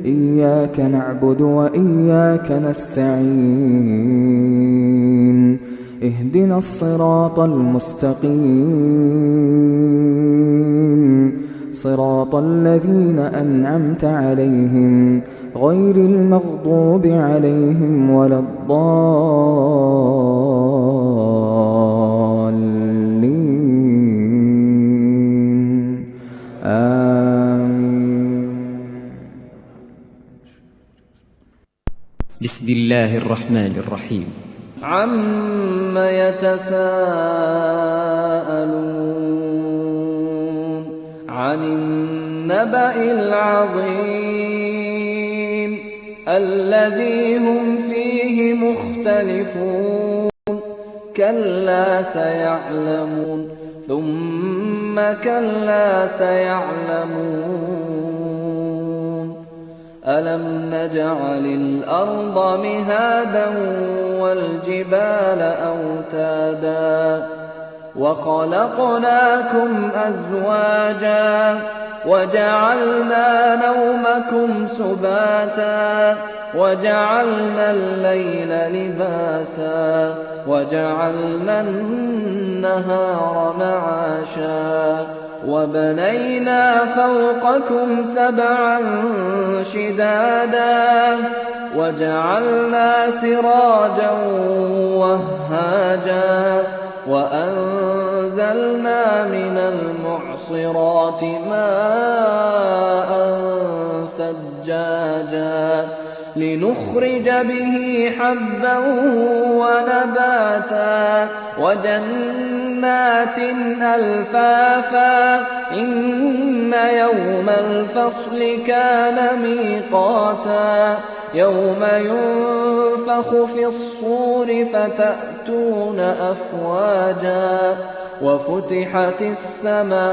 إياك نعبد وإياك نستعين. اهدنا الصراط المستقيم. صراط الذين أنعمت عليهم غير المغضوب عليهم ولا الضالين. آمين. بسم الله الرحمن الرحيم. عم يتساءلون. عن النبأ العظيم الذي هم فيه مختلفون. كلا سيعلمون. ثم كلا سيعلمون. ألم نجعل الأرض مهادا والجبال أوتادا وخلقناكم أزواجا وجعلنا نومكم سباتا وجعلنا الليل لباسا وجعلنا النهار معاشا وبنينا فوقكم سبعا شدادا وجعلنا سراجا وهاجا وأنزلنا من المعصرات ماء ثجاجا لنخرج به حبا ونباتا وجنات ألفافا. إن يوم الفصل كان ميقاتا. يوم ينفخ في الصور فتأتون أفواجا وفتحت السماء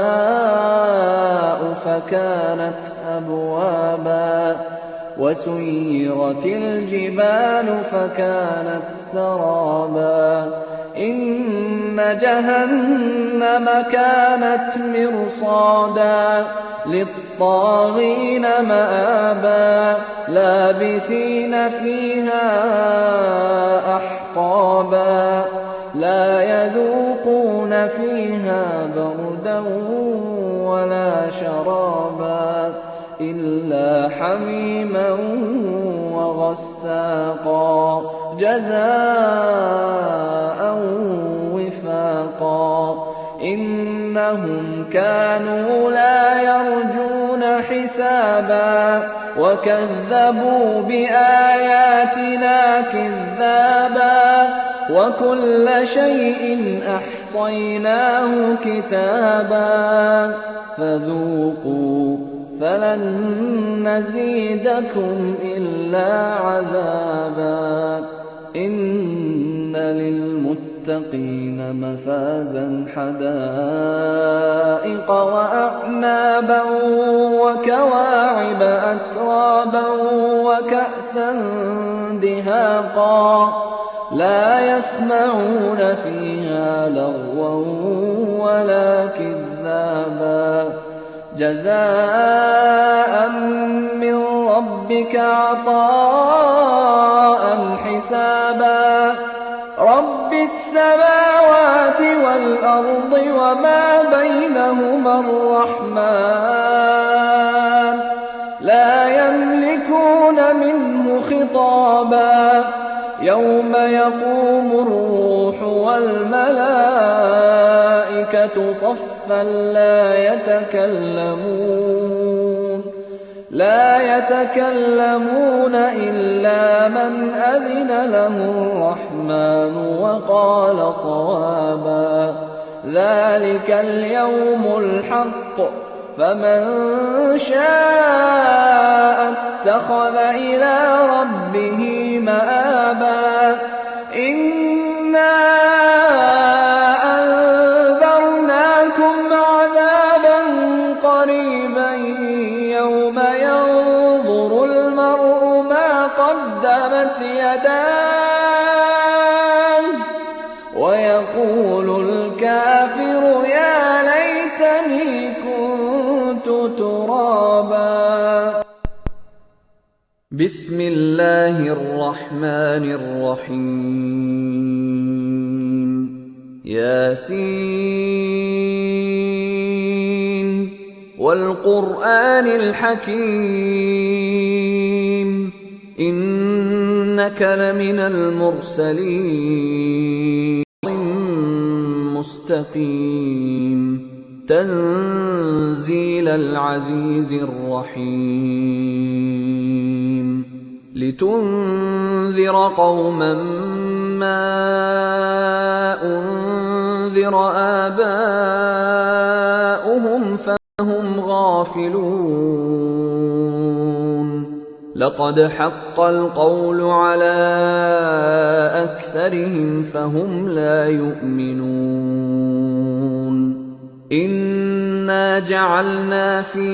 فكانت أبوابا وسيرت الجبال فكانت سرابا. إن جهنم كانت مرصادا للطاغين مآبا. لابثين فيها أحقابا. لا يذوقون فيها بردا ولا شرابا. إلا حميما وغساقا. جزاء وفاقا. إنهم كانوا لا يرجون حسابا. وكذبوا بآياتنا كذابا. وكل شيء أحصيناه كتابا. فذوقوا فلن نزيدكم إلا عذابا. إن للمتقين مفازا حدائق وأعنابا وكواعب أترابا وكأسا دهاقا. لا يسمعون فيها لغوا ولا كذابا. جزاء من ربك عطاء حسابا. رب السماوات والأرض وما بينهما الرحمن. لا يملكون منه خطابا. يوم يقوم الروح والملائكة صفا لا يتكلمون، لا يتكلمون إلا من أذن له الرحمن وقال صوابا. ذلك اليوم الحق، فمن شاء اتخذ إلى ربه مآبا. إنا أنذرناكم عذابا قريبا يوم ينظر المرء ما قدمت يداه ويقول الكافر يا ليتني كنت ترابا. بسم الله الرحمن الرحيم. ياسين. والقرآن الحكيم. إنك لمن المرسلين. مستقيم. تنزيل العزيز الرحيم. لتنذر قوما أُنذِرَ آبَاؤُهُمْ فَهُمْ غَافِلُونَ. لَقَدْ حَقَّ الْقَوْلُ عَلَىٰ أَكْثَرِهِمْ فَهُمْ لَا يُؤْمِنُونَ. إِنَّا جَعَلْنَا فِي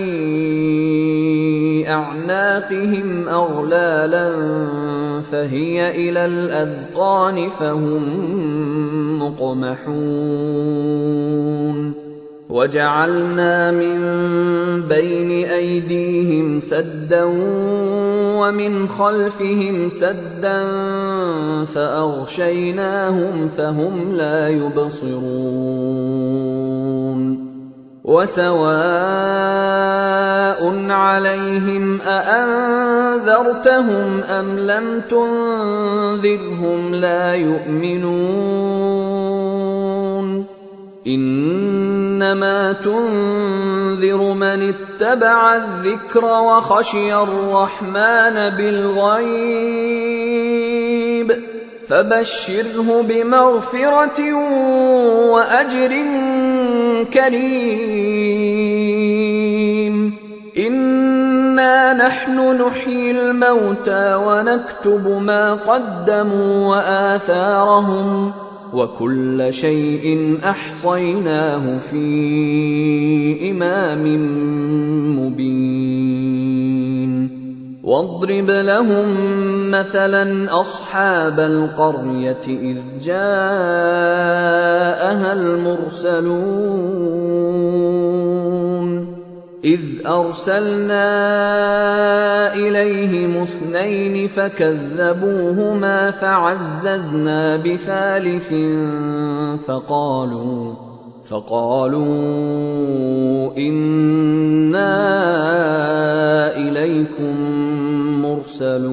أَعْنَاقِهِمْ أَغْلَالًا فَهِيَ إِلَى الْأَذْقَانِ فَهُمْ مُقْمَحُونَ. وَجَعَلْنَا مِن بَيْنِ أَيْدِيهِمْ سَدًّا وَمِنْ خَلْفِهِمْ سَدًّا فَأَغْشَيْنَاهُمْ فَهُمْ لَا يُبْصِرُونَ. وَسَوَاءٌ عَلَيْهِمْ أَأَنذَرْتَهُمْ أَمْ لَمْ تُنذِرْهُمْ لَا يُؤْمِنُونَ. إِنَّمَا تُنذِرُ مَنِ اتَّبَعَ الذِّكْرَ وَخَشِيَ الرَّحْمَٰنَ بِالْغَيْبِ، فَبَشِّرْهُ بِمَغْفِرَةٍ وَأَجْرٍ كَرِيمٍ. إِنَّا نَحْنُ نُحْيِي الْمَوْتَىٰ وَنَكْتُبُ مَا قَدَّمُوا وَآثَارَهُمْ، وَكُلَّ شَيْءٍ أَحْصَيْنَاهُ فِي إِمَامٍ مُّبِينٍ. وَاضْرِبْ لَهُم مَّثَلًا أَصْحَابَ الْقَرْيَةِ إِذْ جَاءَهَا الْمُرْسَلُونَ. إِذْ أَرْسَلْنَا إِلَيْهِمُ اثْنَيْنِ فَكَذَّبُوهُمَا فَعَزَّزْنَا بِثَالِثٍ فَقَالُوا، فَقَالُوا إِنَّا إِلَيْكُم مُّرْسَلُونَ.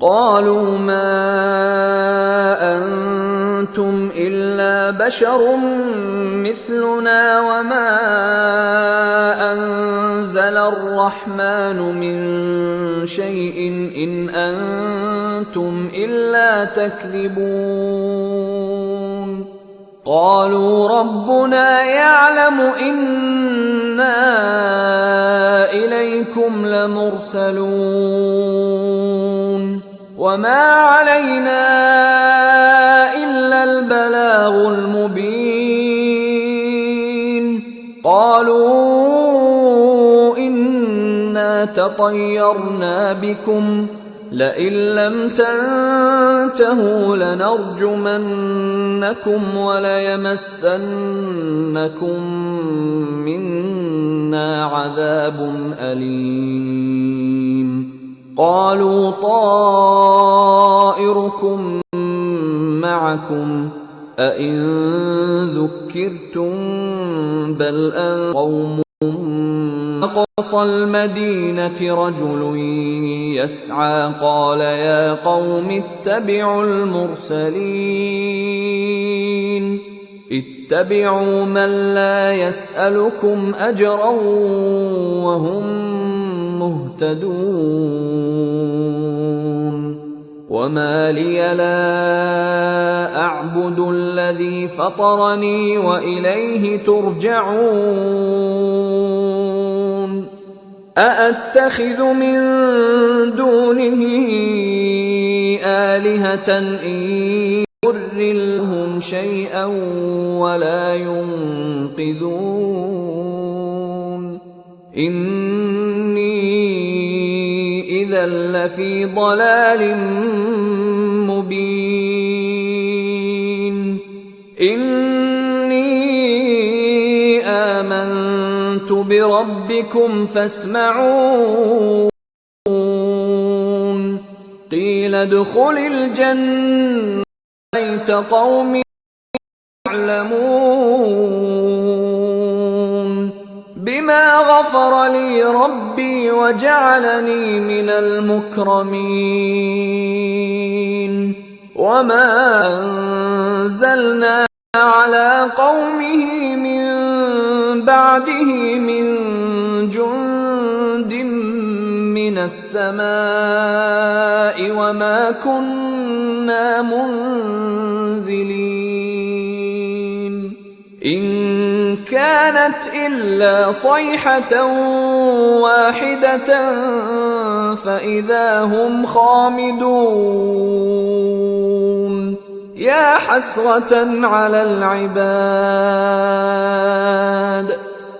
قَالُوا مَا أَنتُمْ إِلَّا بَشَرٌ مِّثْلُنَا وَمَا أَنزَلَ الرَّحْمَٰنُ مِن شَيْءٍ إِنْ أَنتُمْ إِلَّا تَكْذِبُونَ. قَالُوا رَبُّنَا يَعْلَمُ إِنَّا إِلَيْكُمْ لَمُرْسَلُونَ. وَمَا عَلَيْنَا إِلَّا الْبَلَاغُ الْمُبِينُ. قَالُوا إِنَّا تَطَيَّرْنَا بِكُمْ لَئِن لَّمْ تَنتَهُوا لَنَرْجُمَنَّكُمْ وَلَيَمَسَّنَّكُم مِّنَّا عَذَابٌ أَلِيمٌ. قَالُوا طَائِرُكُم مَّعَكُمْ أَئِن ذُكِّرْتُم بَلْ أَنتُمْ قَوْمٌ. أَقْصَى الْمَدِينَةِ رَجُلٌ يَسْعَىٰ قَالَ يَا قَوْمِ اتَّبِعُوا الْمُرْسَلِينَ. اتَّبِعُوا مَن لَّا يَسْأَلُكُمْ أَجْرًا وَهُم مُّهْتَدُونَ. وَمَا لِيَ لَا أَعْبُدُ الَّذِي فَطَرَنِي وَإِلَيْهِ تُرْجَعُونَ. أَأَتَّخِذُ مِن دُونِهِ آلِهَةً إِن يُغْنِيَانِ مِنَ اللَّهِ شَيْئًا وَلَا يُنقِذُونِ. إِنِّي إِذًا لَّفِي ضَلَالٍ مُّبِينٍ. إِنِّي آمَنتُ بِرَبِّكُمْ فَاسْمَعُونِ. قِيلَ ادْخُلِ الْجَنَّةَ. بَيْتَ قَوْمٍ يَعْلَمُونَ. بِمَا غَفَرَ لِي رَبِّي وَجَعَلَنِي مِنَ الْمُكْرَمِينَ. وَمَا أَنزَلْنَا عَلَىٰ قَوْمِهِ مِن بَعْدِهِ مِن جُندٍ من السماء وما كنا منزلين. إن كانت إلا صيحة واحدة فإذا هم خامدون. يا حسرة على العباد،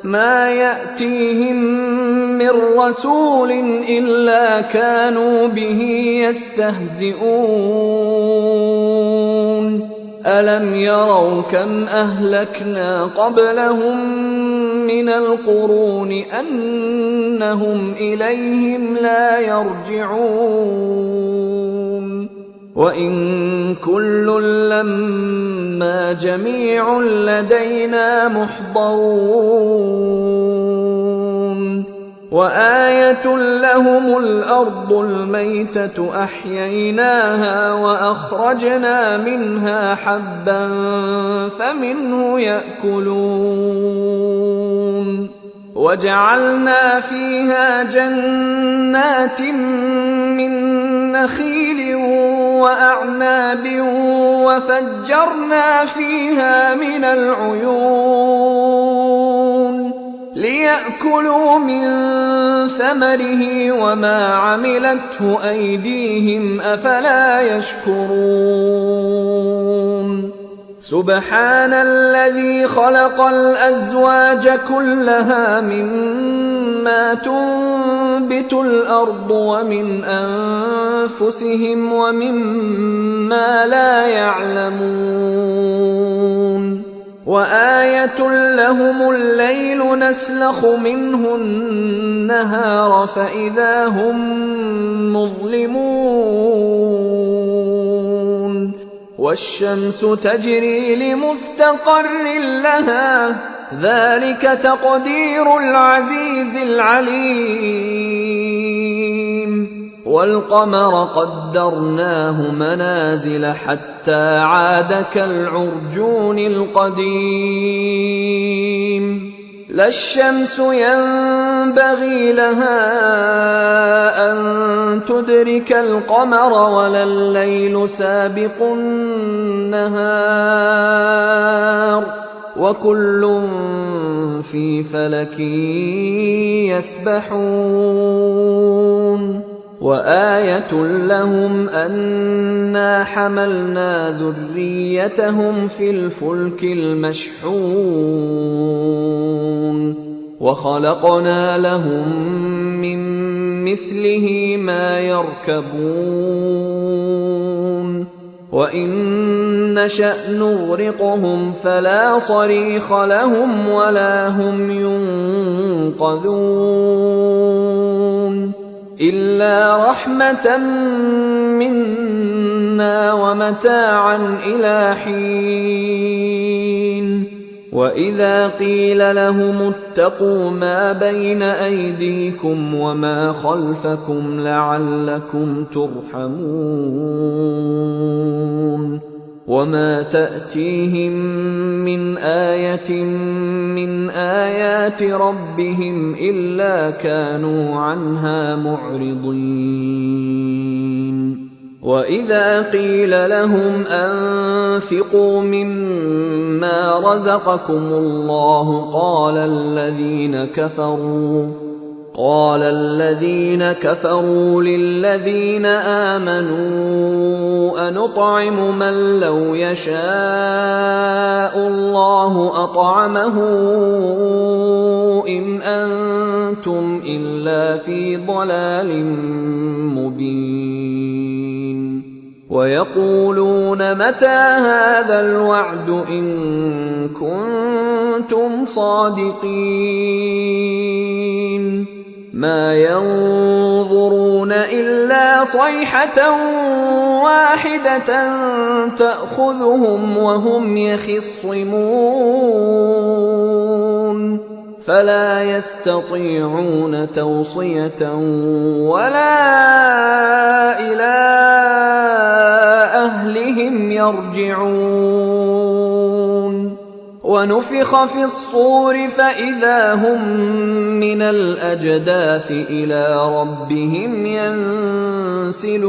ما يأتيهم من رسول إلا كانوا به يستهزئون. ألم يروا كم أهلكنا قبلهم من القرون أنهم إليهم لا يرجعون. وإن كل لما جميع لدينا محضرون. وآية لهم الأرض الميتة أحييناها وأخرجنا منها حبا فمنه يأكلون. وجعلنا فيها جنات من نخيل وأعناب وفجرنا فيها من العيون ليأكلوا من ثمره وما عملته أيديهم أفلا يشكرون. سبحان الذي خلق الأزواج كلها مما تنبت الأرض ومن أنفسهم ومما لا يعلمون. وآية لهم الليل نسلخ منه النهار فإذا هم مظلمون. والشمس تجري لمستقر لها، ذلك تقدير العزيز العليم. والقمر قدرناه منازل حتى عاد كالعرجون القديم. لا الشمس ينبغي لها أن تدرك القمر ولا الليل سابق النهار، وكل في فلك يسبحون. وآية لهم أنا حملنا ذريتهم في الفلك المشحون. وخلقنا لهم من مثله ما يركبون. وإن نشأ نغرقهم فلا صريخ لهم ولا هم ينقذون. إلا رحمة منا ومتاعا إلى حين. وإذا قيل لهم اتقوا ما بين أيديكم وما خلفكم لعلكم ترحمون. وما تأتيهم من آية من آيات ربهم إلا كانوا عنها معرضين. وإذا قيل لهم أنفقوا مما رزقكم الله قال الذين كفروا قال الذين كفروا للذين آمنوا أنطعم من لو يشاء الله أطعمه إن أنتم إلا في ضلال مبين. ويقولون متى هذا الوعد إن كنتم صادقين. ما ينظرون إلا صيحة واحدة تأخذهم وهم يخصمون. فلا يستطيعون توصية ولا إلى أهلهم يرجعون. ونفخ في الصور فإذا هم من الأجداث إلى ربهم ينسلون.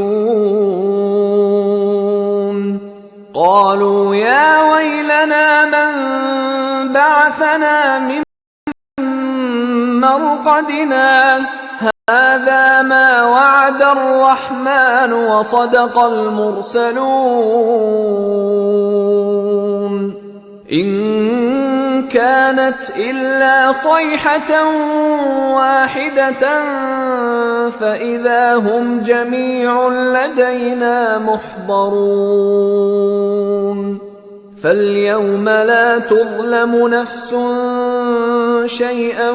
قالوا يا ويلنا من بعثنا من مرقدنا، هذا ما وعد الرحمن وصدق المرسلون. إن كانت إلا صيحة واحدة فإذا هم جميع لدينا محضرون. فاليوم لا تظلم نفس شيئا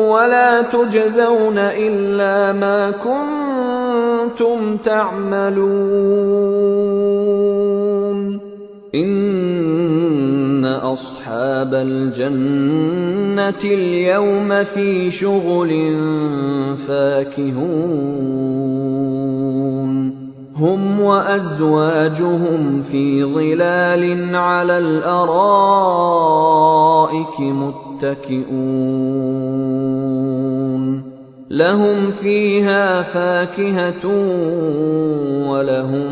ولا تجزون إلا ما كنتم تعملون. إن أصحاب الجنة اليوم في شغل فاكهون. هم وأزواجهم في ظلال على الأرائك متكئون. لهم فيها فاكهة ولهم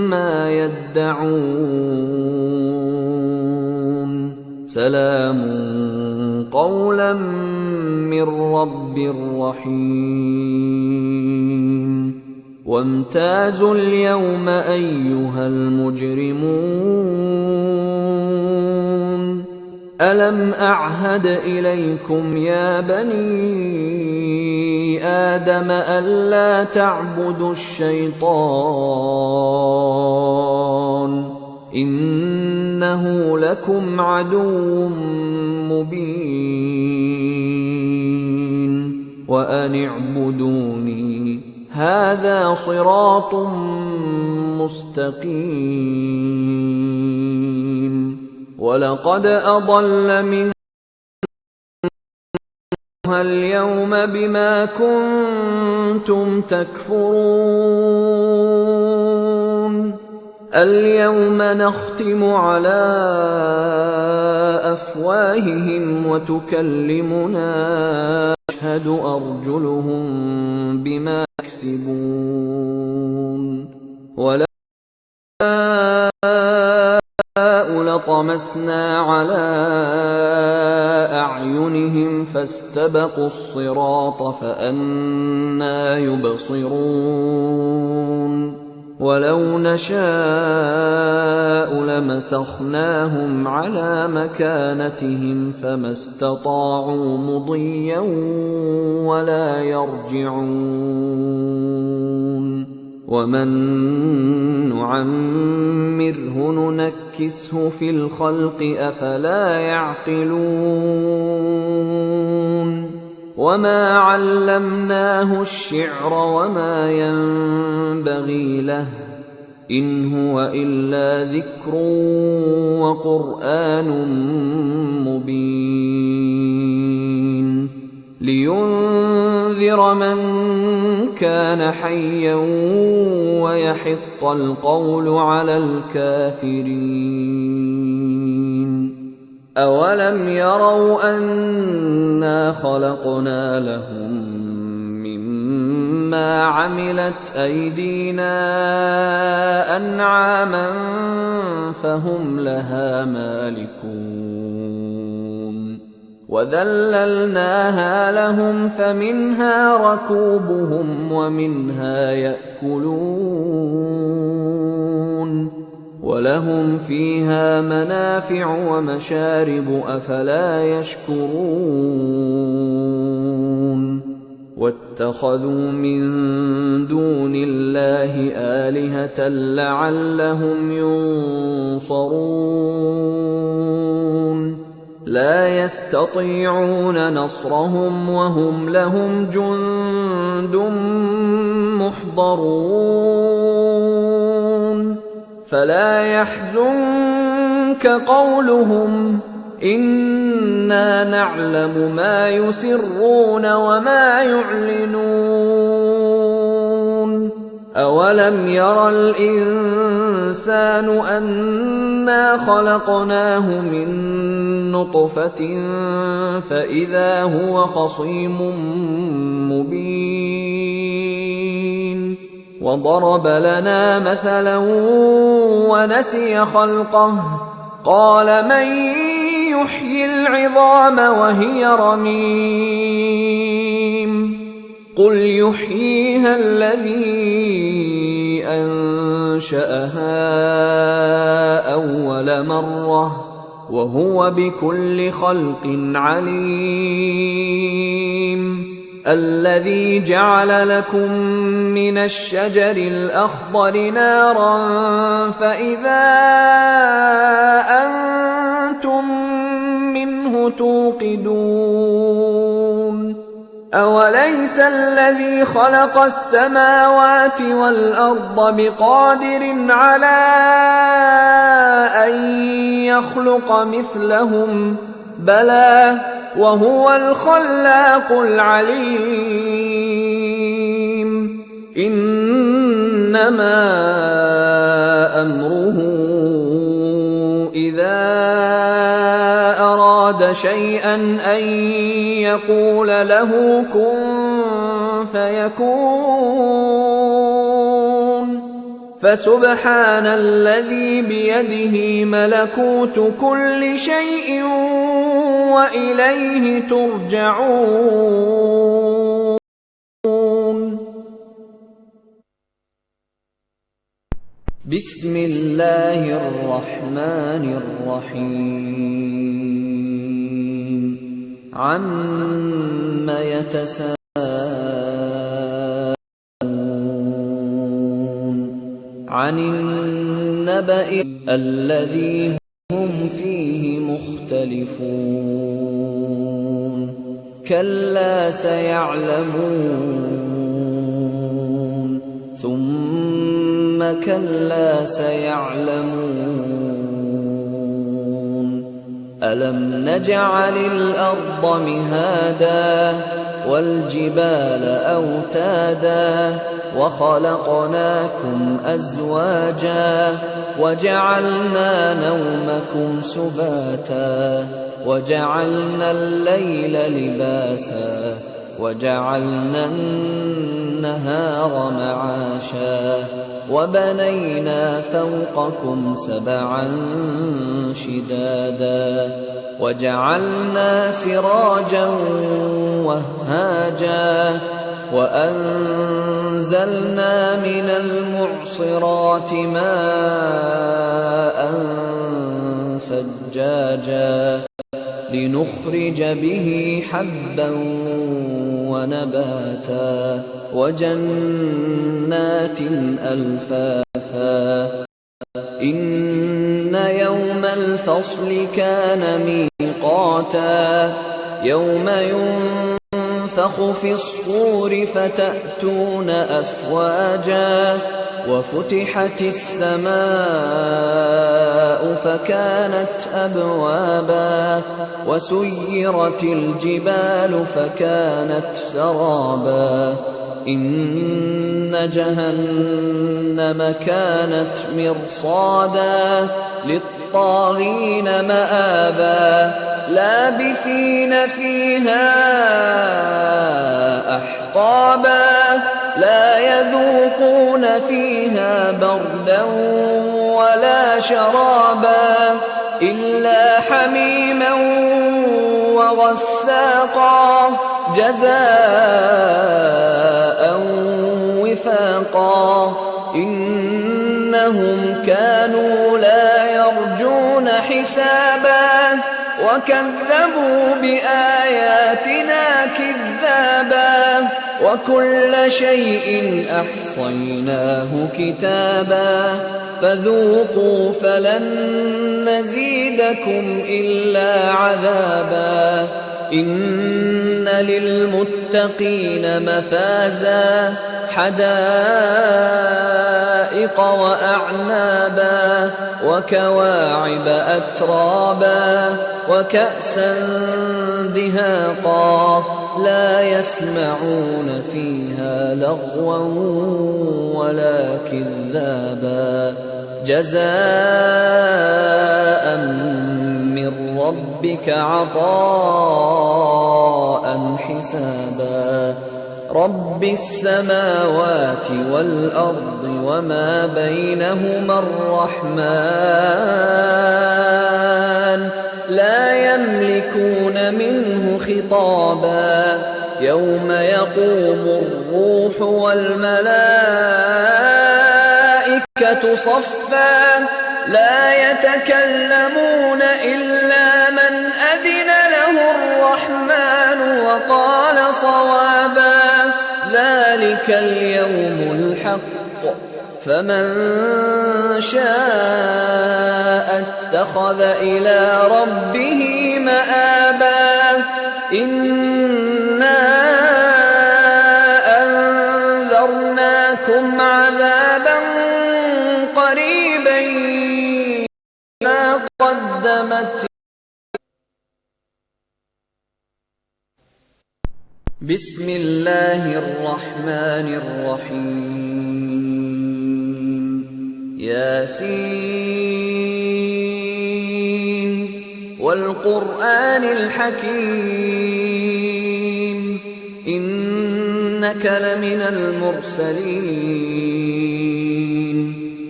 ما يدعون. سلام قولا من رب رحيم. وامتازوا اليوم أيها المجرمون. ألم أعهد إليكم يا بني آدم ألا تعبدوا الشيطان، إنه لكم عدو مبين، وأن اعبدوني، هذا صراط مستقيم. ولقد أضل منكم اليوم بما كنتم تكفرون. اليوم نختم على أفواههم وتكلمنا، تشهد أرجلهم بما يكسبون. ولو نشاء لطمسنا على أعينهم فاستبقوا الصراط فأنى يبصرون. ولو نشاء لمسخناهم على مكانتهم فما استطاعوا مضيا ولا يرجعون. ومن نعمره ننكسه في الخلق أفلا يعقلون. وما علمناه الشعر وما ينبغي له، إن هو إلا ذكر وقرآن مبين. لينذر من كان حيا ويحق القول على الكافرين. أولم يروا أنا خلقنا لهم مما عملت أيدينا أنعاما فهم لها مالكون. وذللناها لهم فمنها ركوبهم ومنها يأكلون. ولهم فيها منافع ومشارب، أفلا يشكرون. واتخذوا من دون الله آلهة لعلهم ينصرون. لا يستطيعون نصرهم وهم لهم جند محضرون. فلا يحزنك قولهم، إنا نعلم ما يسرون وما يعلنون. أَوَلَمْ يَرَ الْإِنسَانُ أَنَّا خَلَقْنَاهُ مِن نُّطْفَةٍ فَإِذَا هُوَ خَصِيمٌ مُّبِينٌ. وَضَرَبَ لَنَا مَثَلًا وَنَسِيَ خَلْقَهُ، قَالَ مَن يُحْيِي الْعِظَامَ وَهِيَ رَمِيمٌ. قُلْ يُحْيِيهَا الَّذِي أَنشَأَهَا أَوَّلَ مَرَّةٍ وَهُوَ بِكُلِّ خَلْقٍ عَلِيمٌ. الَّذِي جَعَلَ لَكُم مِّنَ الشَّجَرِ الْأَخْضَرِ نَارًا فَإِذَا أَنتُم مِّنْهُ تُوقِدُونَ. أَوَلَيْسَ الَّذِي خَلَقَ السَّمَاوَاتِ وَالْأَرْضَ بِقَادِرٍ عَلَىٰ أَن يَخْلُقَ مِثْلَهُم؟ بَلَىٰ، وَهُوَ الْخَلَّاقُ الْعَلِيمُ. إِنَّمَا أَمْرُهُ إِذَا أَرَادَ شَيْئًا أَن يَقُولَ لَهُ كُن فَيَكُونُ. فَسُبْحَانَ الَّذِي بِيَدِهِ مَلَكُوتُ كُلِّ شَيْءٍ وَإِلَيْهِ تُرْجَعُونَ. بِسْمِ اللَّهِ الرَّحْمَٰنِ الرَّحِيمِ. عَمَّ يَتَسَاءَلُونَ. عَنِ النَّبَإِ الَّذِي هُمْ فِيهِ مُخْتَلِفُونَ. كَلَّا سَيَعْلَمُونَ. ثُمَّ كَلَّا سَيَعْلَمُونَ. أَلَمْ نَجْعَلِ الْأَرْضَ مِهَادًا وَالْجِبَالَ أَوْتَادًا وَخَلَقْنَاكُمْ أَزْوَاجًا وَجَعَلْنَا نَوْمَكُمْ سُبَاتًا وَجَعَلْنَا اللَّيْلَ لِبَاسًا وَجَعَلْنَا النَّهَارَ مَعَاشًا وَبَنَيْنَا فَوْقَكُمْ سَبْعًا شِدَادًا وَجَعَلْنَا سِرَاجًا وَهَّاجًا وَأَنزَلْنَا مِنَ الْمُعْصِرَاتِ مَاءً ثَجَّاجًا لِنُخْرِجَ بِهِ حَبًّا وَنَبَاتًا وَجَنَّاتٍ أَلْفَافًا. إِنَّ يَوْمَ الْفَصْلِ كَانَ مِيقَاتًا. يَوْمَ يُنفَخُ فِي الصُّورِ فَتَأْتُونَ أَفْوَاجًا وَفُتِحَتِ السَّمَاءُ فَكَانَتْ أَبْوَابًا وَسُيِّرَتِ الْجِبَالُ فَكَانَتْ سَرَابًا. إِنَّ جَهَنَّمَ كَانَتْ مِرْصَادًا لِلطَّاغِينَ مَآبًا. لَّابِثِينَ فِيهَا أَحْقَابًا. لَّا يَذُوقُونَ فِيهَا بَرْدًا وَلَا شَرَابًا إِلَّا حَمِيمًا وَغَسَّاقًا. جَزَاءً وِفَاقًا. إِنَّهُمْ كَانُوا لَا يَرْجُونَ حِسَابًا وَكَذَّبُوا بِآيَاتِنَا كِذَّابًا. وَكُلَّ شَيْءٍ أَحْصَيْنَاهُ كِتَابًا. فَذُوقُوا فَلَن نَّزِيدَكُمْ إِلَّا عَذَابًا. إِنَّ لِلْمُتَّقِينَ مَفَازًا. حَدَائِقَ وأعنابا وكواعب أترابا وكأسا دهاقا. لا يسمعون فيها لغوا ولا كذابا. جزاء من ربك عطاء حسابا. رب السماوات والأرض وما بينهما الرحمن، لا يملكون منه خطابا. يوم يقوم الروح والملائكة صفا، لا يتكلمون إلا من أذن له الرحمن وقال صوابا. ذلك اليوم الحق، فمن شاء اتخذ إلى ربه مآبا. إنا أنذرناكم عذابا قريبا ما قدمت. بسم الله الرحمن الرحيم. ياسين والقرآن الحكيم. إنك لمن المرسلين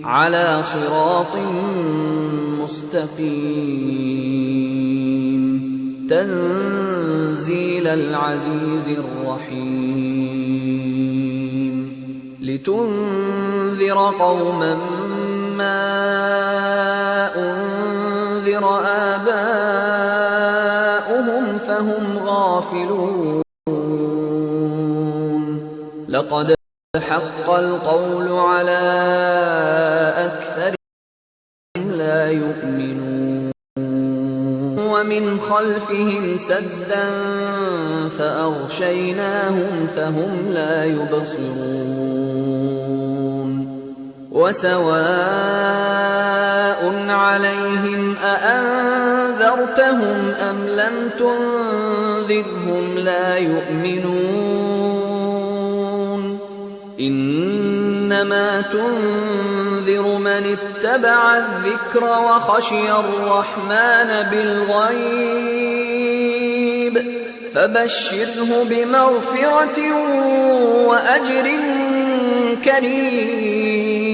على صراط مستقيم. تنزيل العزيز الرحيم. لتنذر قوما ما أنذر آباؤهم فهم غافلون. لقد حق القول على أكثرهم لا يؤمنون. ومن خلفهم سدا فأغشيناهم فهم لا يبصرون. وسواء عليهم أأنذرتهم أم لم تنذرهم لا يؤمنون. إنما تنذر من اتبع الذكر وخشي الرحمن بالغيب، فبشره بمغفرة وأجر كريم.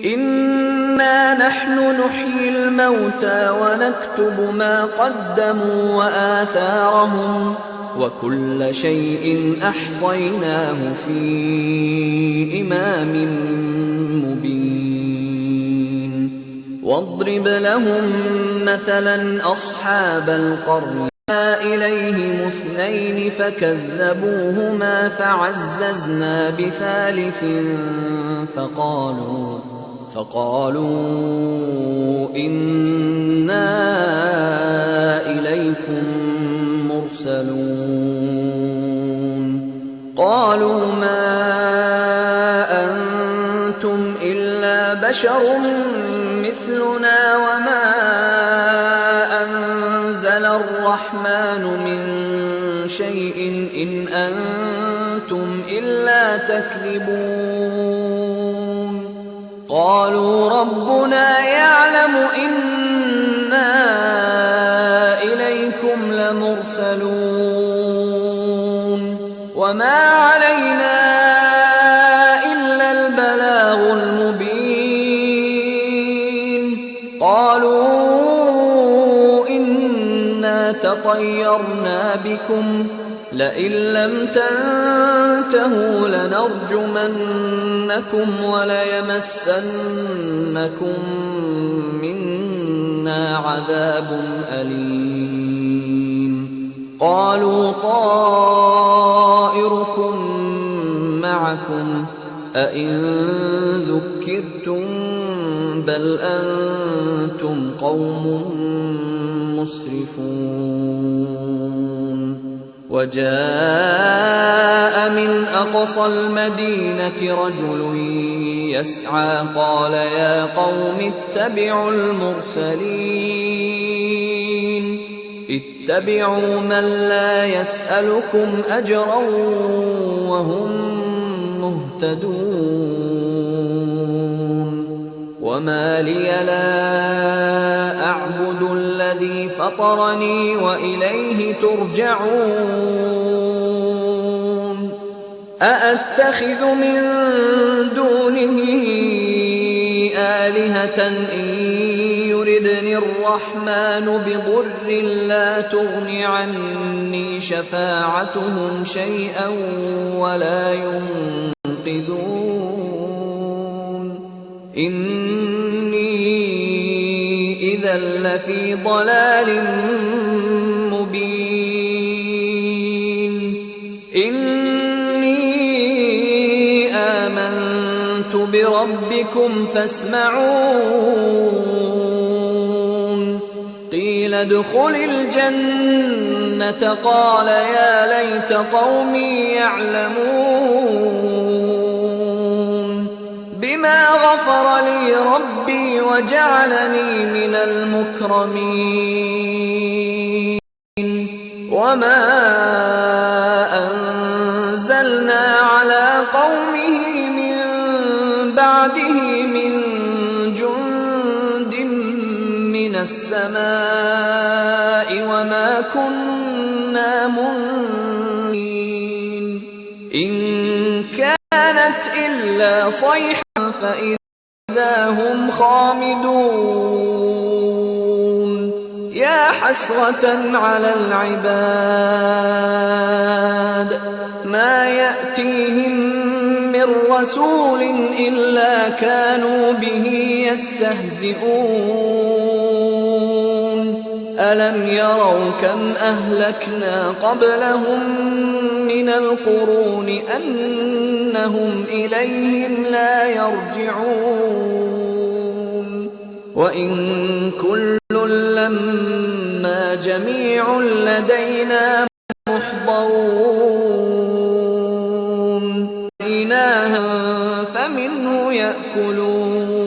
إنا نحن نحيي الموتى ونكتب ما قدموا وآثارهم وكل شيء أحصيناه في إمام مبين. واضرب لهم مثلا أصحاب القرية إليهم اثنين فكذبوهما فعززنا بثالث فقالوا فقالوا إنا إليكم مرسلون. قالوا ما أنتم إلا بشر مثلنا وما أنزل الرحمن من شيء إن أنتم إلا تكذبون. قالوا ربنا يعلم إنا إليكم لمرسلون وما علينا إلا البلاغ المبين. قالوا إنا تطيرنا بكم لئن لم تنتهوا لنرجمنكم وليمسنكم منا عذاب أليم. قالوا طائركم معكم أئن ذكرتم بل أنتم قوم مسرفون. وجاء من أقصى المدينة رجل يسعى قال يا قوم اتبعوا المرسلين اتبعوا من لا يسألكم أجرا وهم مهتدون. وما لي لا أعبد الذي فطرني وإليه ترجعون. أأتخذ من دونه آلهة إن يردن الرحمن بضر لا تغن عني شفاعتهم شيئا ولا ينقذون. إني إذا لفي ضلال مبين. إني آمنت بربكم فاسمعون. قيل ادخل الجنة قال يا ليت قومي يعلمون. بما غفر لي ربي وجعلني من المكرمين. وما أنزلنا على قومه من بعده من جند من السماء وما كنا منزلين. إن كانت إلا صيحة فإذا هم خامدون. يا حسرة على العباد ما يأتيهم من رسول إلا كانوا به يستهزئون. ألم يروا كم أهلكنا قبلهم من القرون أنهم إليهم لا يرجعون. وإن كل لما جميع لدينا محضرون. إناها فمنه يأكلون.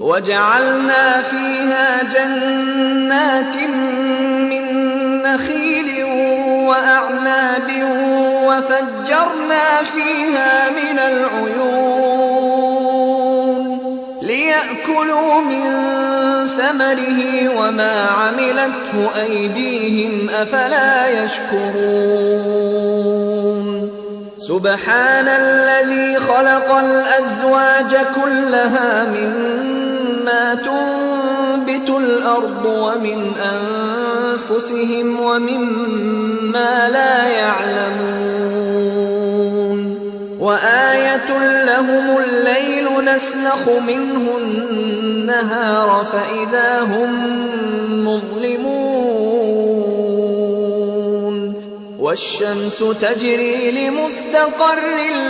وجعلنا فيها جنات من نخيل وأعناب وفجرنا فيها من العيون ليأكلوا من ثمره وما عملته أيديهم أفلا يشكرون. سبحان الذي خلق الأزواج كلها مما تنبت الأرض ومن أنفسهم ومما لا يعلمون. وآية لهم الليل نسلخ منه النهار فإذا هم مظلمون. والشمس تجري لمستقر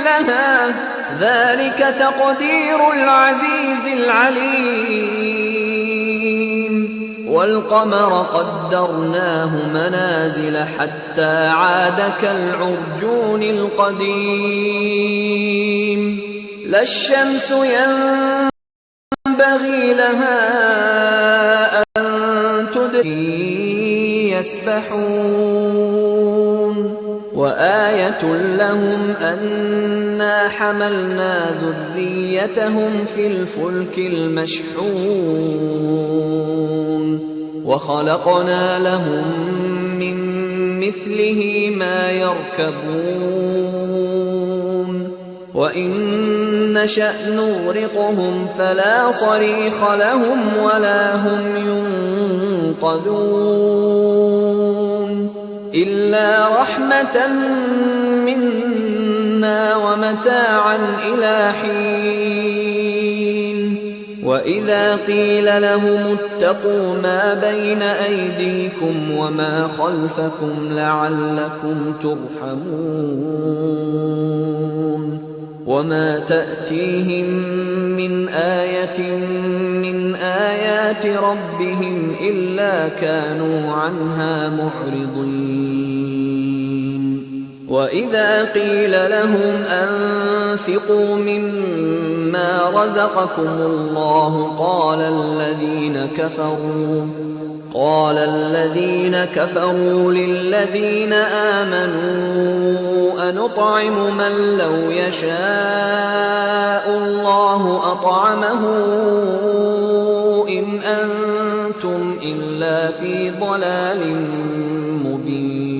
لها، ذلك تقدير العزيز العليم. والقمر قدرناه منازل حتى عاد كالعرجون القديم. لا الشمس ينبغي لها أن تدرك يسبحون. وآية لهم أنا حملنا ذريتهم في الفلك المشحون. وخلقنا لهم من مثله ما يركبون. وإن نشأ نغرقهم فلا صريخ لهم ولا هم ينقذون. إلا رحمة منا ومتاعا إلى حين. وإذا قيل لهم اتقوا ما بين أيديكم وما خلفكم لعلكم ترحمون. وما تأتيهم من آية من آيات ربهم إلا كانوا عنها معرضين. وإذا قيل لهم أنفقوا مما رزقكم الله قال الذين كفروا قال الذين كفروا للذين آمنوا أنطعم من لو يشاء الله أطعمه إن أنتم إلا في ضلال مبين.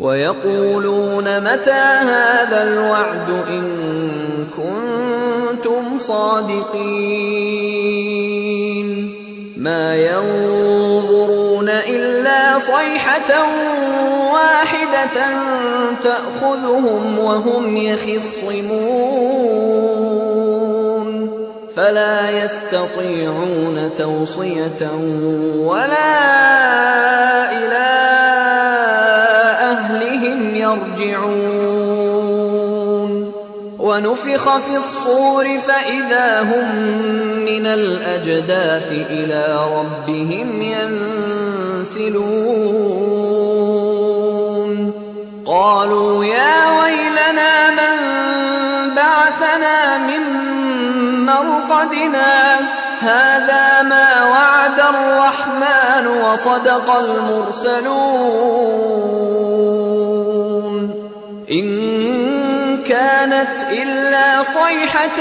ويقولون متى هذا الوعد إن كنتم صادقين. ما ينظرون إلا صيحة واحدة تأخذهم وهم يخصمون. فلا يستطيعون توصية ولا إلى أهلهم يرجعون. ونفخ في الصور فإذا هم من الأجداث إلى ربهم ينسلون. قالوا يا ويلنا من بعثنا من مرقدنا هذا ما وعد الرحمن وصدق المرسلون. إن كانت إلا صيحة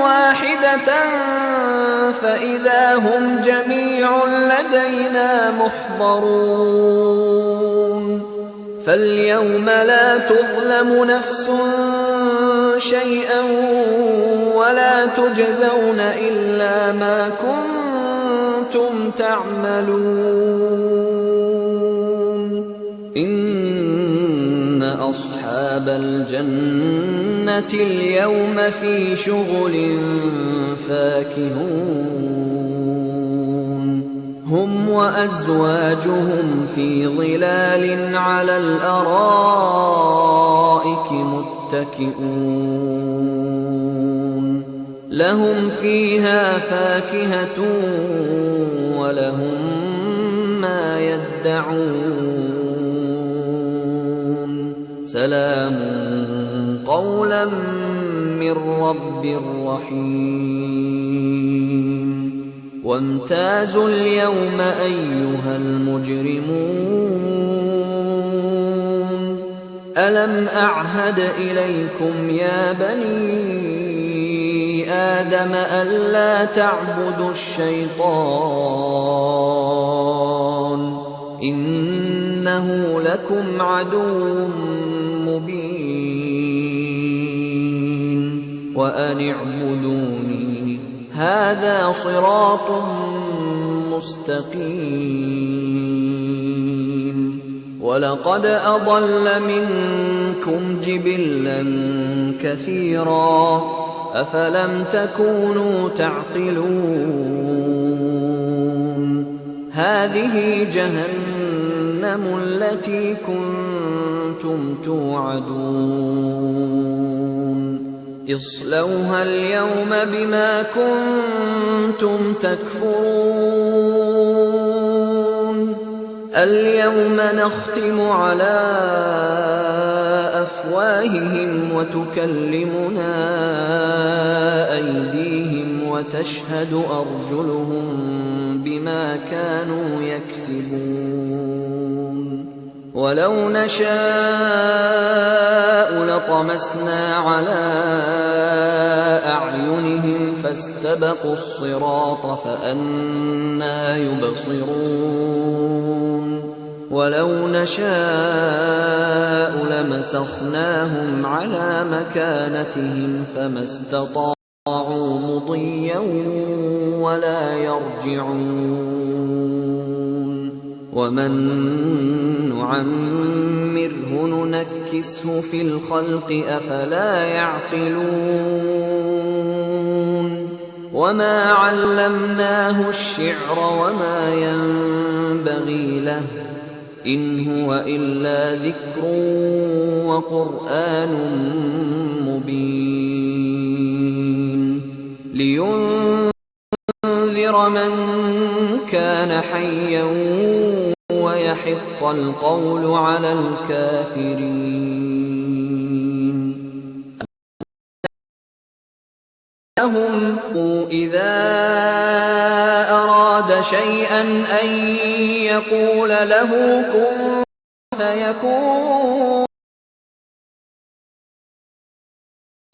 واحدة فإذا هم جميع لدينا محضرون. فاليوم لا تظلم نفس شيئا ولا تجزون إلا ما كنتم تعملون. إن أصحاب الجنة اليوم في شغل فاكهون. هم وأزواجهم في ظلال على الأرائك متكئون. لهم فيها فاكهة ولهم ما يدعون. سلام قولا من رب رحيم. وامتازوا اليوم أيها المجرمون. ألم أعهد إليكم يا بني آدم ألا تعبدوا الشيطان إنه لكم عدو مبين وأن اعبدوني هذا صراط مستقيم. ولقد أضل منكم جبلا كثيرا أفلم تكونوا تعقلون. هذه جهنم التي كنتم توعدون. اصلوها اليوم بما كنتم تكفرون. اليوم نختم على أفواههم وتكلمنا أيديهم وتشهد أرجلهم بما كانوا يكسبون. ولو نشاء لطمسنا على أعينهم فاستبقوا الصراط فأنى يبصرون. ولو نشاء لمسخناهم على مكانتهم فما استطاعوا مضيا ولا يرجعون. ومن نعمره ننكسه في الخلق أفلا يعقلون. وما علمناه الشعر وما ينبغي له إن هو إلا ذكر وقرآن مبين. لينذر من كان حيا يحق القول على الكافرين. لهم إذا أراد شيئا أن يقول له كن فيكون.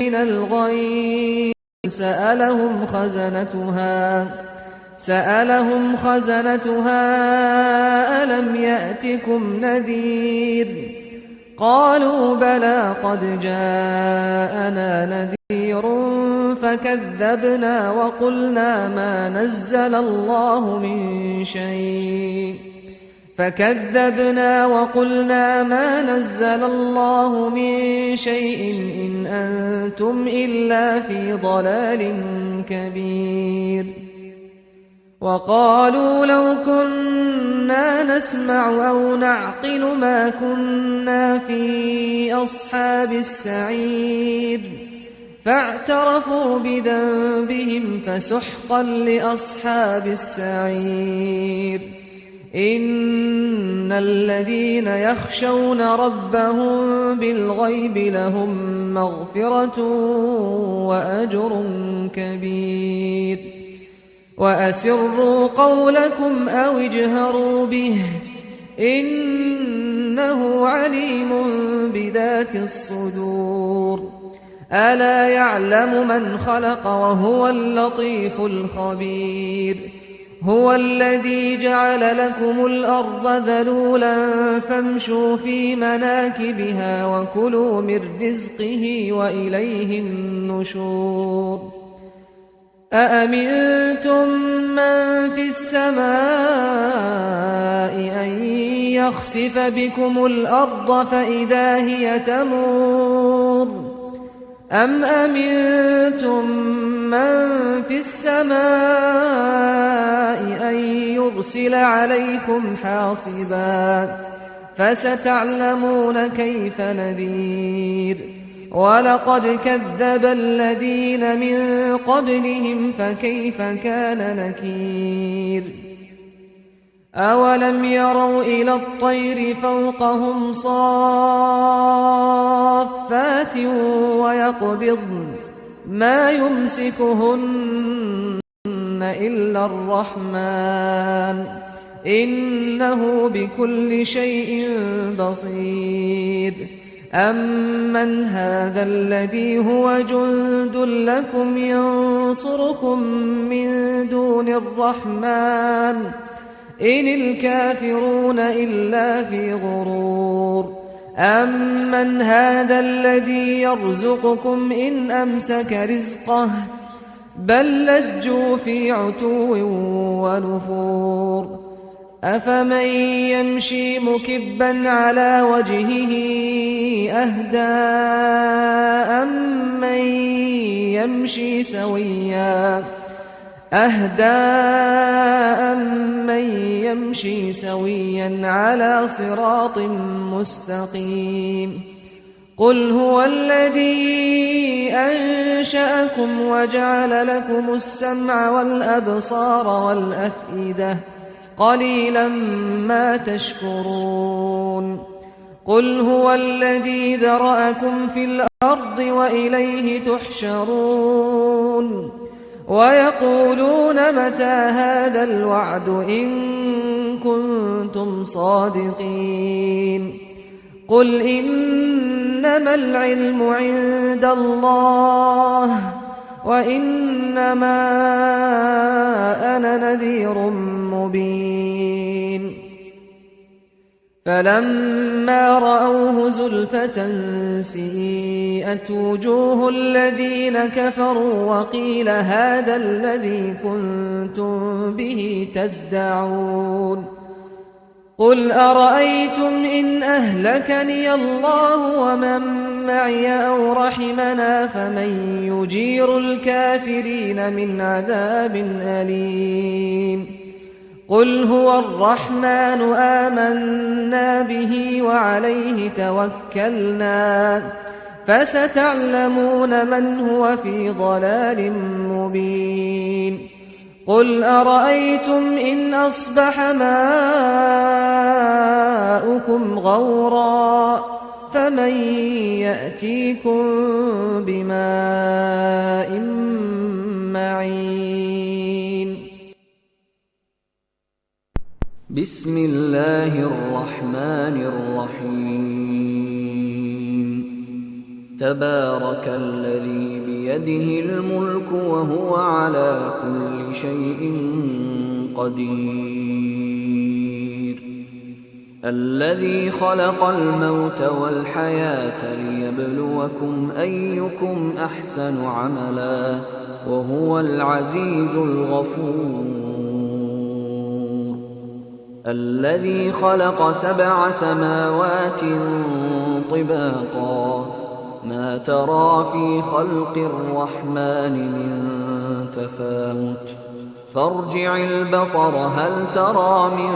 من الغيب سألهم خزنتها، سألهم خزنتها ألم يأتكم نذير؟ قالوا بلى قد جاءنا نذير فكذبنا وقلنا ما نزل الله من شيء، فكذبنا وقلنا ما نزل الله من شيء إن أنتم إلا في ضلال كبير. وقالوا لو كنا نسمع أو نعقل ما كنا في أصحاب السعير. فاعترفوا بذنبهم فسحقا لأصحاب السعير. إن الذين يخشون ربهم بالغيب لهم مغفرة وأجر كبير. وأسروا قولكم أو اجهروا به، إنه عليم بذات الصدور. ألا يعلم من خلق وهو اللطيف الخبير. هو الذي جعل لكم الأرض ذلولا فامشوا في مناكبها وكلوا من رزقه وإليه النشور. أأمنتم من في السماء أن يخسف بكم الأرض فإذا هي تمور؟ أم أمنتم من في السماء أن يرسل عليكم حاصبا؟ فستعلمون كيف نذير. ولقد كذب الذين من قبلهم فكيف كان نكير. أولم يروا إلى الطير فوقهم صافات ويقبضن ما يمسكهن إلا الرحمن، إنه بكل شيء بصير. أمن هذا الذي هو جند لكم ينصركم من دون الرحمن، إن الكافرون إلا في غرور. أمن هذا الذي يرزقكم إن أمسك رزقه، بل لجوا في عتو ونفور. أفمن يمشي مكبا على وجهه أهدى أمن يمشي سويا، أهدى أمن يمشي سويا على صراط مستقيم. قل هو الذي أنشأكم وجعل لكم السمع والأبصار والأفئدة، قليلا ما تشكرون. قل هو الذي ذرأكم في الأرض وإليه تحشرون. ويقولون متى هذا الوعد إن كنتم صادقين. قل إنما العلم عند الله وإنما أنا نذير مبين. فلما رأوه زلفة سيئت وجوه الذين كفروا وقيل هذا الذي كنتم به تدعون. قل أرأيتم إن أهلكني الله ومن معي أو رحمنا فمن يجير الكافرين من عذاب أليم. قل هو الرحمن آمنا به وعليه توكلنا فستعلمون من هو في ضلال مبين. قل أرأيتم إن أصبح ماؤكم غورا فمن يأتيكم بماء معين. بسم الله الرحمن الرحيم. تبارك الذي بيده الملك وهو على كل شيء قدير. الذي خلق الموت والحياة ليبلوكم أيكم أحسن عملا وهو العزيز الغفور. الذي خلق سبع سماوات طباقا ما ترى في خلق الرحمن من تفاوت فارجع البصر هل ترى من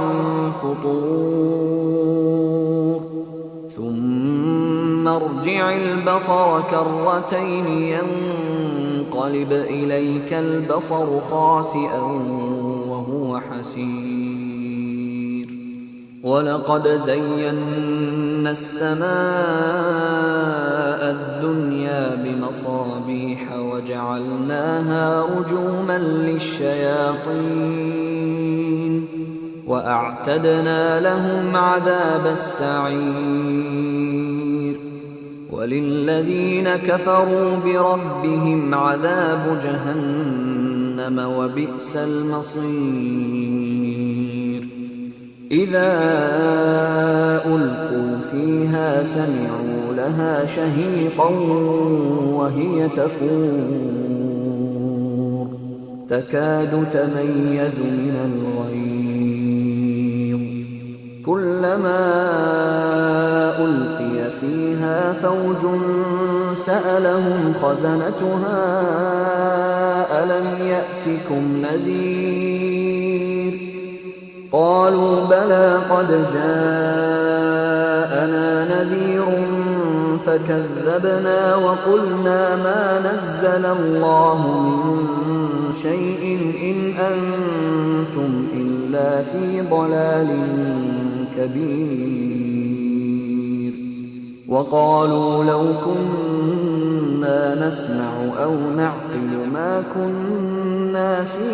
فطور ثم ارجع البصر كرتين ينقلب إليك البصر خاسئا وهو حسير. ولقد زينا السماء الدنيا بمصابيح وجعلناها رجوما للشياطين وأعتدنا لهم عذاب السعير. وللذين كفروا بربهم عذاب جهنم وبئس المصير. إذا ألقوا فيها سمعوا لها شهيقا وهي تفور تكاد تميز من الغيظ كلما ألقي فيها فوج سألهم خزنتها ألم يأتكم نذير قالوا بلى قد جاءنا نذير فكذبنا وقلنا ما نزل الله من شيء إن أنتم إلا في ضلال كبير. وقالوا لو كنا نسمع أو نعقل ما كنا في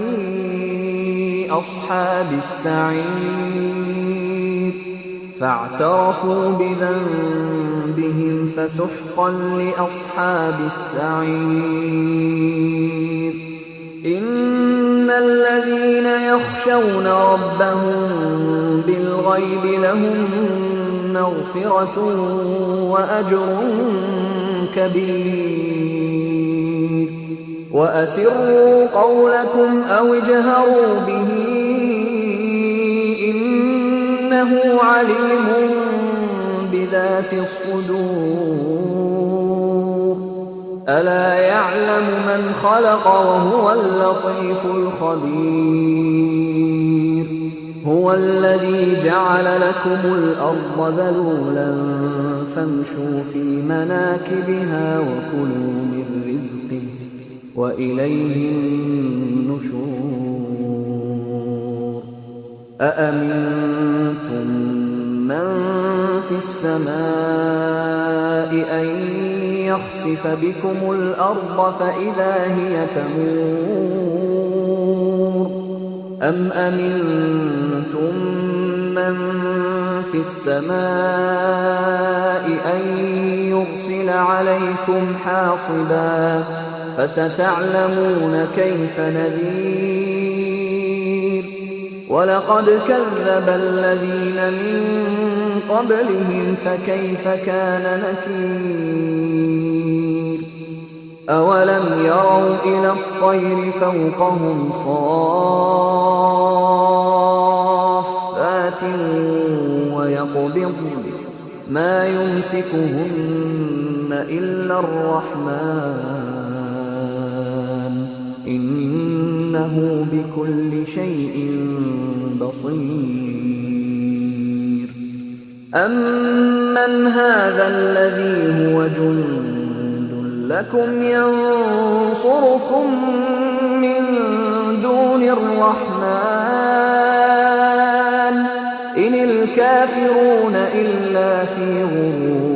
أصحاب السعير. فاعترفوا بذنبهم فسحقا لأصحاب السعير. إن الذين يخشون ربهم بالغيب لهم مغفرة وأجر كبير. وأسروا قولكم أو اجهروا به إنه عليم بذات الصدور. ألا يعلم من خلق وهو اللطيف الخبير. هو الذي جعل لكم الأرض ذلولا فامشوا في مناكبها وكلوا من رزقه وإليه النشور. أأمنتم من في السماء أن يخسف بكم الأرض فإذا هي تمور أم أمنتم من في السماء أن يرسل عليكم حاصبا فستعلمون كيف نذير. ولقد كذب الذين من قبلهم فكيف كان نكير. أولم يروا إلى الطير فوقهم صافات ويقبضن ما يمسكهن إلا الرحمن إنه بكل شيء بصير. أمن هذا الذي هو جند لكم ينصركم من دون الرحمن إن الكافرون إلا في غرور.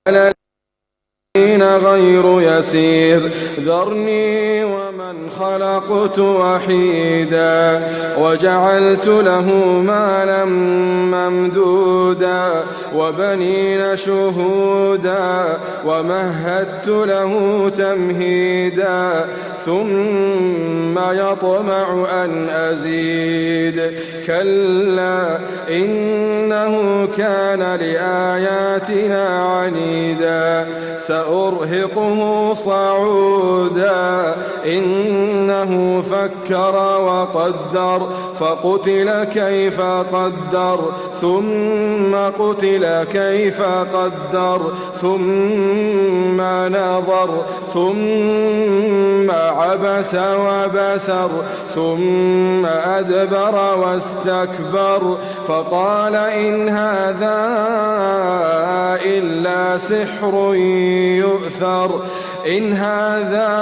الذين غير يسير. ذرني ومن خلقت وحيدا وجعلت له مالا ممدودا وبنين شهودا ومهدت له تمهيدا ثم يطمع أن أزيد. كلا إنه كان لآياتنا عنيدا سأرهقه صعودا إنه فكر وقدر فقتل كيف قدر ثم قتل كيف قدر ثم نظر ثم عبس وبسر ثم أدبر واستكبر فقال إن هذا إلا سحر يؤثر إن هذا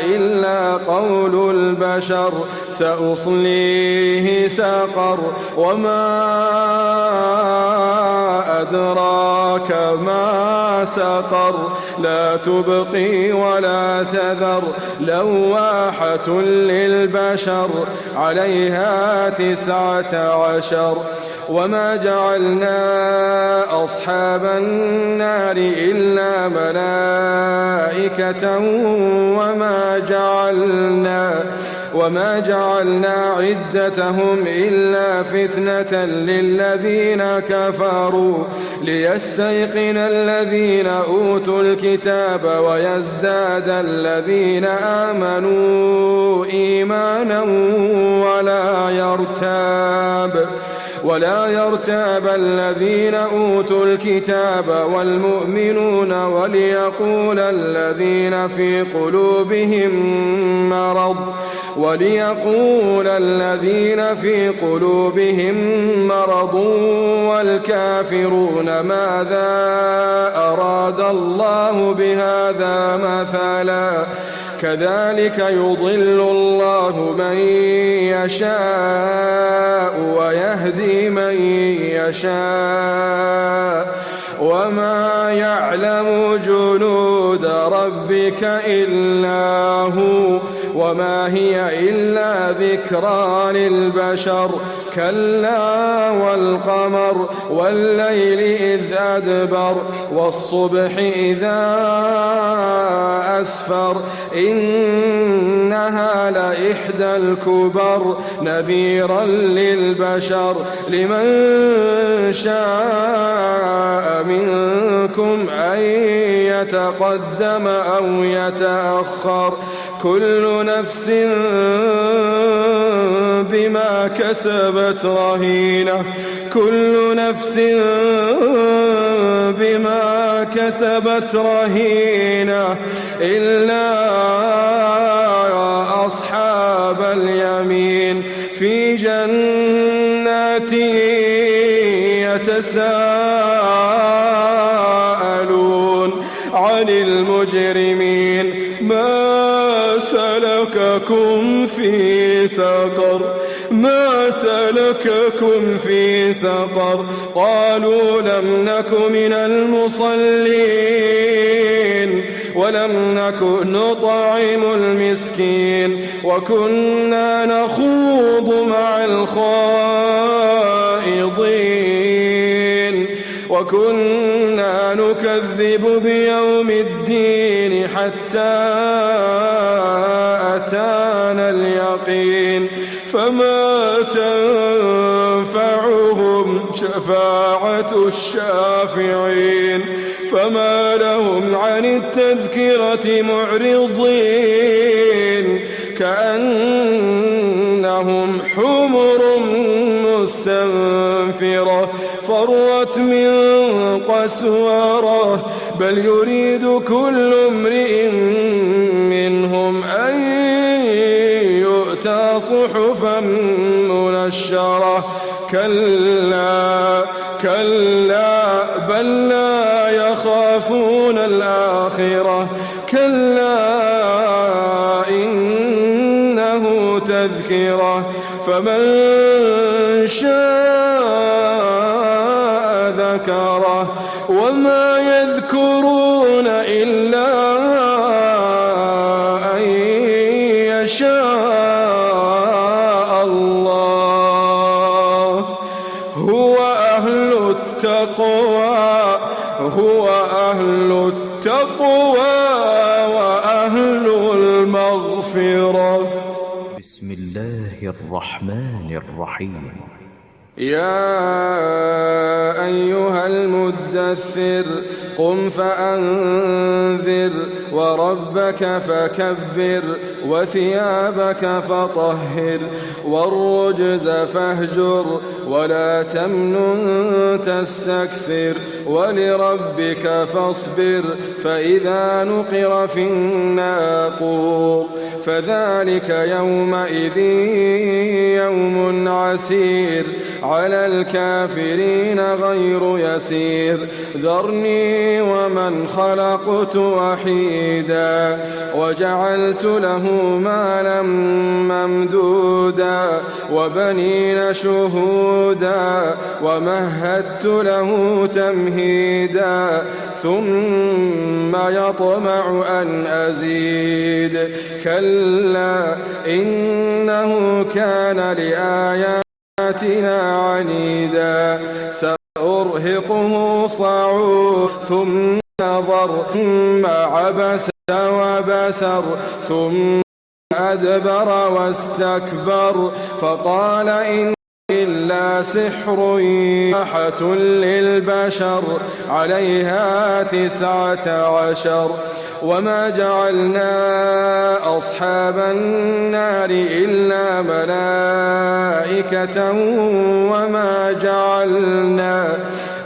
إلا قول البشر سأصليه سقر وما أدراك ما سقر لا تبقي ولا تذر لواحة للبشر عليها تسعة عشر وما جعلنا أصحاب النار إلا ملائكة وما جعلنا وما جعلنا عدتهم إلا فتنة للذين كفروا ليستيقن الذين أوتوا الكتاب ويزداد الذين آمنوا إيمانا ولا يرتاب ولا يرتاب الذين أوتوا الكتاب والمؤمنون وليقول الذين في قلوبهم مرض وليقول الذين في قلوبهم مرض والكافرون ماذا أراد الله بهذا مثلا كذلك يضل الله من يشاء ويهدي من يشاء وما يعلم جنود ربك إلا هو وما هي إلا ذكرى للبشر كلا والقمر والليل إذ أدبر والصبح إذا أسفر إنها لإحدى الكبر نذيرا للبشر لمن شاء منكم أن يتقدم أو يتأخر كل نفس بما كسبت رهينة كل نفس بما كسبت رهينة إلا أصحاب اليمين في جنات يتساءلون عن المجرمين ما سلككم في سقر ما سلككم في سقر؟ قالوا: لم نك من المصلين، ولم نك نطعم المسكين، وكنا نخوض مع الخائضين، وكنا نكذب بيوم الدين حتى أتانا اليقين، فما تنفعهم شفاعة الشافعين، فما لهم عن التذكرة معرضين، كأنهم حمر مستنفرة، فرت من قسورة، بل يريد كل امرئ منهم أن يؤتى صحفا منشرة، كلا، كلا، بل لا يخافون الآخرة، كلا إنه تذكرة، فمن شاء ذكره، وما يذكرون إلا أن يشاء الله، هو أهل التقوى، هو أهل التقوى وأهل المغفرة. بسم الله الرحمن الرحيم. يا أيها المدثر، قم فأنذر، وربك فكبر، وثيابك فطهر، والرجز فاهجر، ولا تمنن تستكثر، ولربك فاصبر، فإذا نقر في الناقور، فذلك يومئذ يوم عسير، على الكافرين غير يسير. ذرني ومن خلقت وحيدا، وجعلت له مالا ممدودا، وبنين شهودا، ومهدت له تمهيدا، ثم يطمع أن أزيد، كلا إنه كان لآياتنا عنيدا، سأرهقه صعودا، ثم نظر، ثم عبس وبسر، ثم أدبر واستكبر، فقال إن إلا سحر واحة للبشر، عليها تسعة عشر، وما جعلنا أصحاب النار إلا ملائكة، وما جعلنا،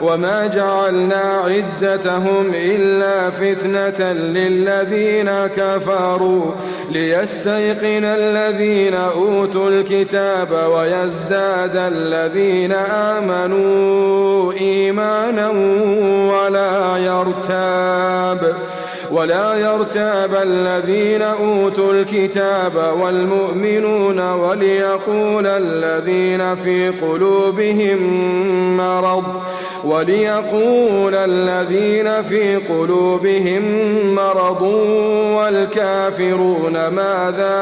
وما جعلنا عدتهم إلا فتنة للذين كفروا، ليستيقن الذين أوتوا الكتاب ويزداد الذين آمنوا إيمانا، ولا يرتاب، ولا يرتاب الذين أوتوا الكتاب والمؤمنون، وليقول الذين في قلوبهم مرض، وليقول الذين في قلوبهم مرض والكافرون ماذا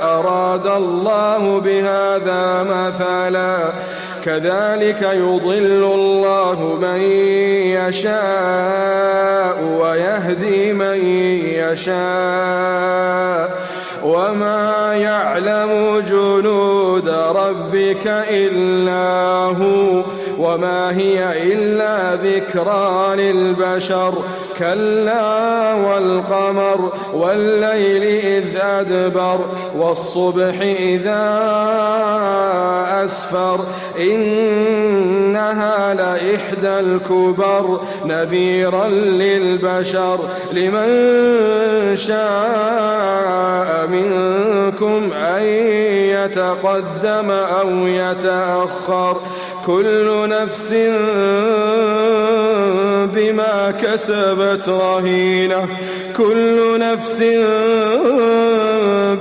أراد الله بهذا مثلا، كذلك يضل الله من يشاء ويهدي من يشاء، وما يعلم جنود ربك إلا هو، وما هي إلا ذكرى للبشر، كلا والقمر، والليل إذ أدبر، والصبح إذا أسفر، إنها لإحدى الكبر، نذيرا للبشر، لمن شاء منكم أن يتقدم أو يتأخر، كل نفس بما كسبت رهينة، كل نفس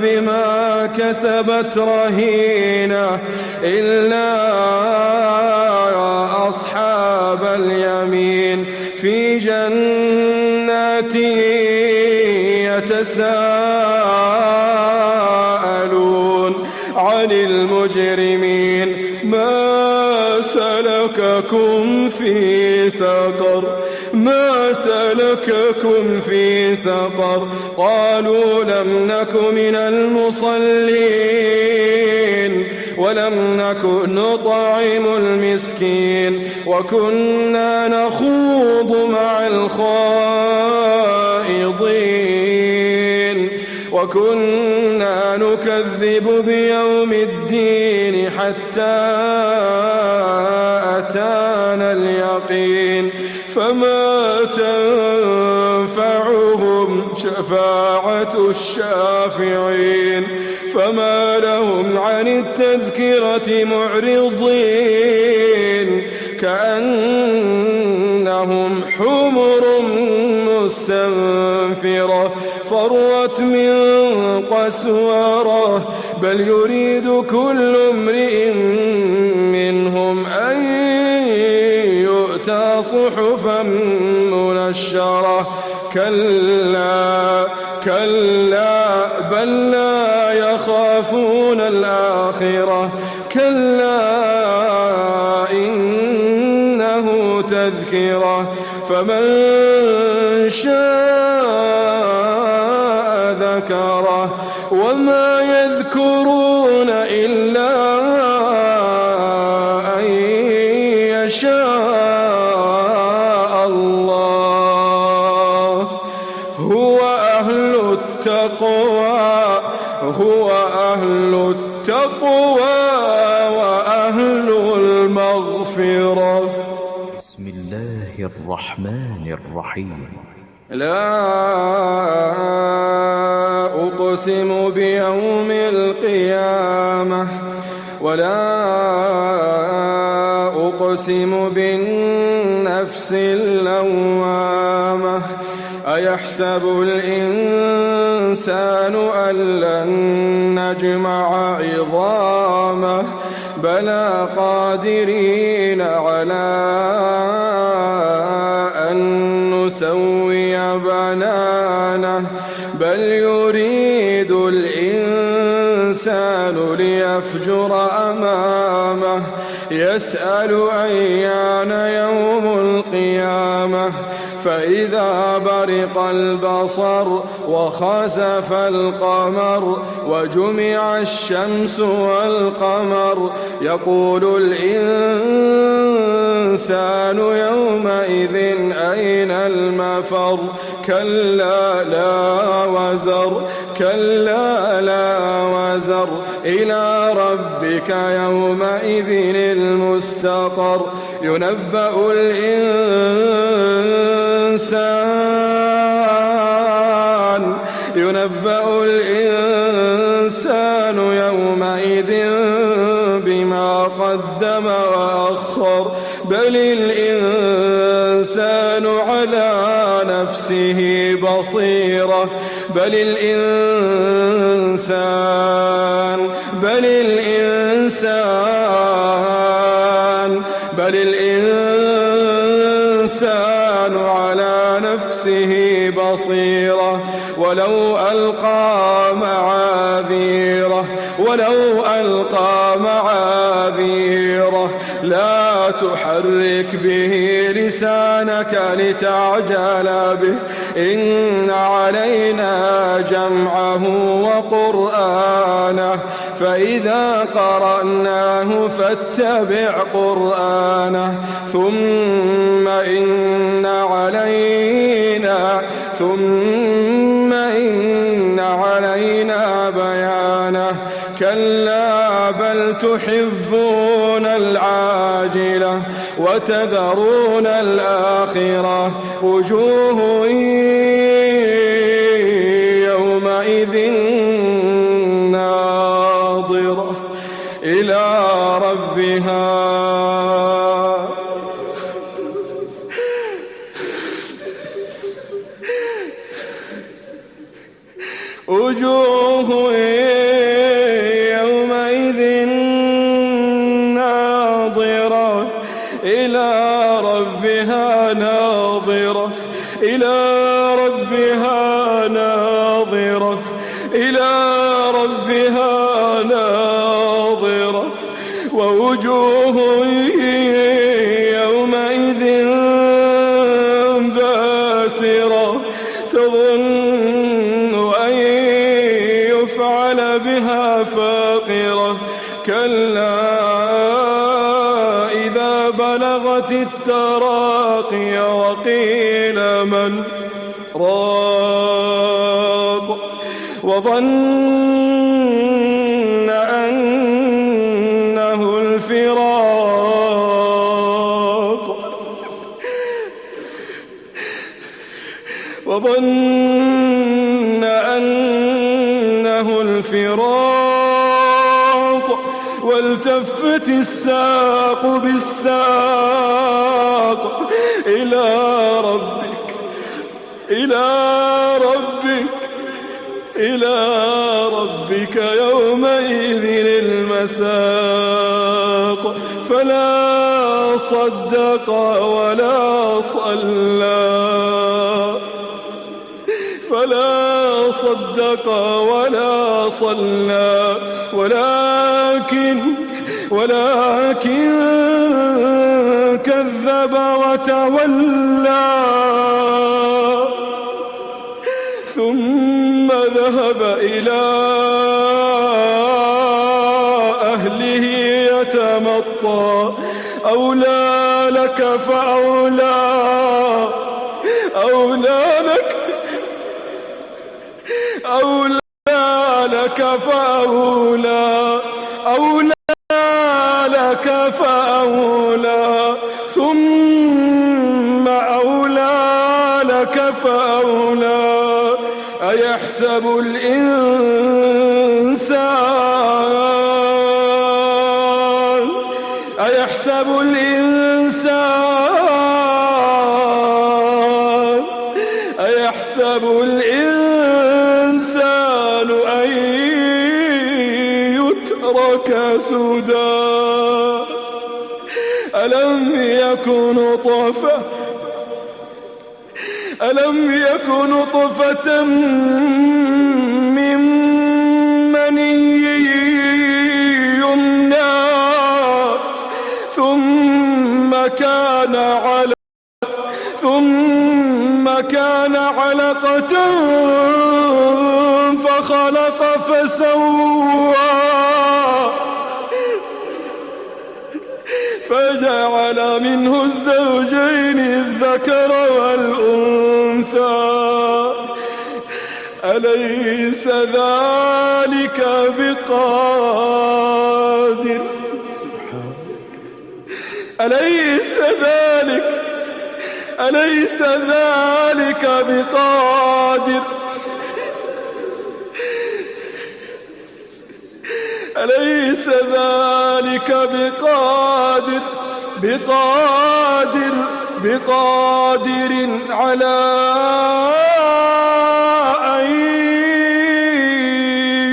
بما كسبت رهينة إلا أصحاب اليمين في جنات يتساءلون عن المجرمين ما سلككم في سقر؟ ما سلككم في سقر؟ قالوا لم نك من المصلين ولم نك نطعم المسكين وكنا نخوض مع الخائضين وكنا نكذب بيوم الدين حتى أتانا اليقين فما تنفعهم شفاعة الشافعين فما لهم عن التذكرة معرضين كأنهم حمر مستنفرة فرت من قسورة بل يريد كل امرئ منهم أن يؤتى صحفا منشرة كلا كلا بل لا يخافون الآخرة كلا إنه تذكرة فمن شاء ذكره وما يذكرون إلا أن يشاء الله هو أهل التقوى هو أهل التقوى وأهل المغفرة. بسم الله الرحمن الرحيم. لا أقسم بيوم القيامة ولا أقسم بالنفس اللوامة أيحسب الإنسان أن لن نجمع عظامه بلى قادرين على أن نسوي بنانه بل يريد الإنسان ليفجر أمامه يسأل أيان يوم القيامة فإذا برق البصر وخسف القمر وجمع الشمس والقمر يقول الإنسان يومئذ أين المفر كلا لا وزر كلا لا وزر إلى ربك يومئذ المستقر ينبأ الإنسان ينبأ الإنسان يومئذ بما قدم وأخر بل الإنسان على نفسه بصيرة بل الإنسان بل الإنسان بل الإنسان على نفسه بصيرة ولو ألقى معاذيره ولو ألقى معاذيره لا تحرك به لسانك لتعجل به إن علينا جمعه وقرآنه فإذا قرأناه فاتبع قرآنه ثم إن علينا ثم إن علينا بيانه كلا بل تحبون العاجلة وتذرون الآخرة وجوه يومئذ ناظرة إلى ربها إلى ربها ناظرة، إلى ربها ناظرة، إلى ربها ناظرة. ووجوه يومئذ باسرة، تظن أن يفعل بها فاقرة. كلا إذا بلغت التراقي، وقيل من راق، وظن أنه الفراق، وظن أنه الفراق، والتفت الساق بالساق، إلى ربك، إلى ربك، إلى ربك يومئذ المساق. فلا صدق ولا صلى، فلا صدق ولا صلى، ولكن، ولكن كذب وتولى، ثم ذهب إلى أهله يتمطى. أولى لك فأولى، أولى لك، أولى لك فأولى، أولى لك فأولى، ثم أولى لك فأولى. أيحسب الإنسان، أيحسب الإنسان، أيحسب الإنسان أن يترك سدى. ألم يك نطفة، ألم يك نطفة من مني يمنى، ثم كان على، ثم كان علقة فخلق فسوى، فجعل منه الزوجين الذكر والأنثى. أليس ذلك بقادر؟ أليس ذلك، أليس ذلك بقادر؟ أليس ذلك بقادر، بقادر، بقادر على أن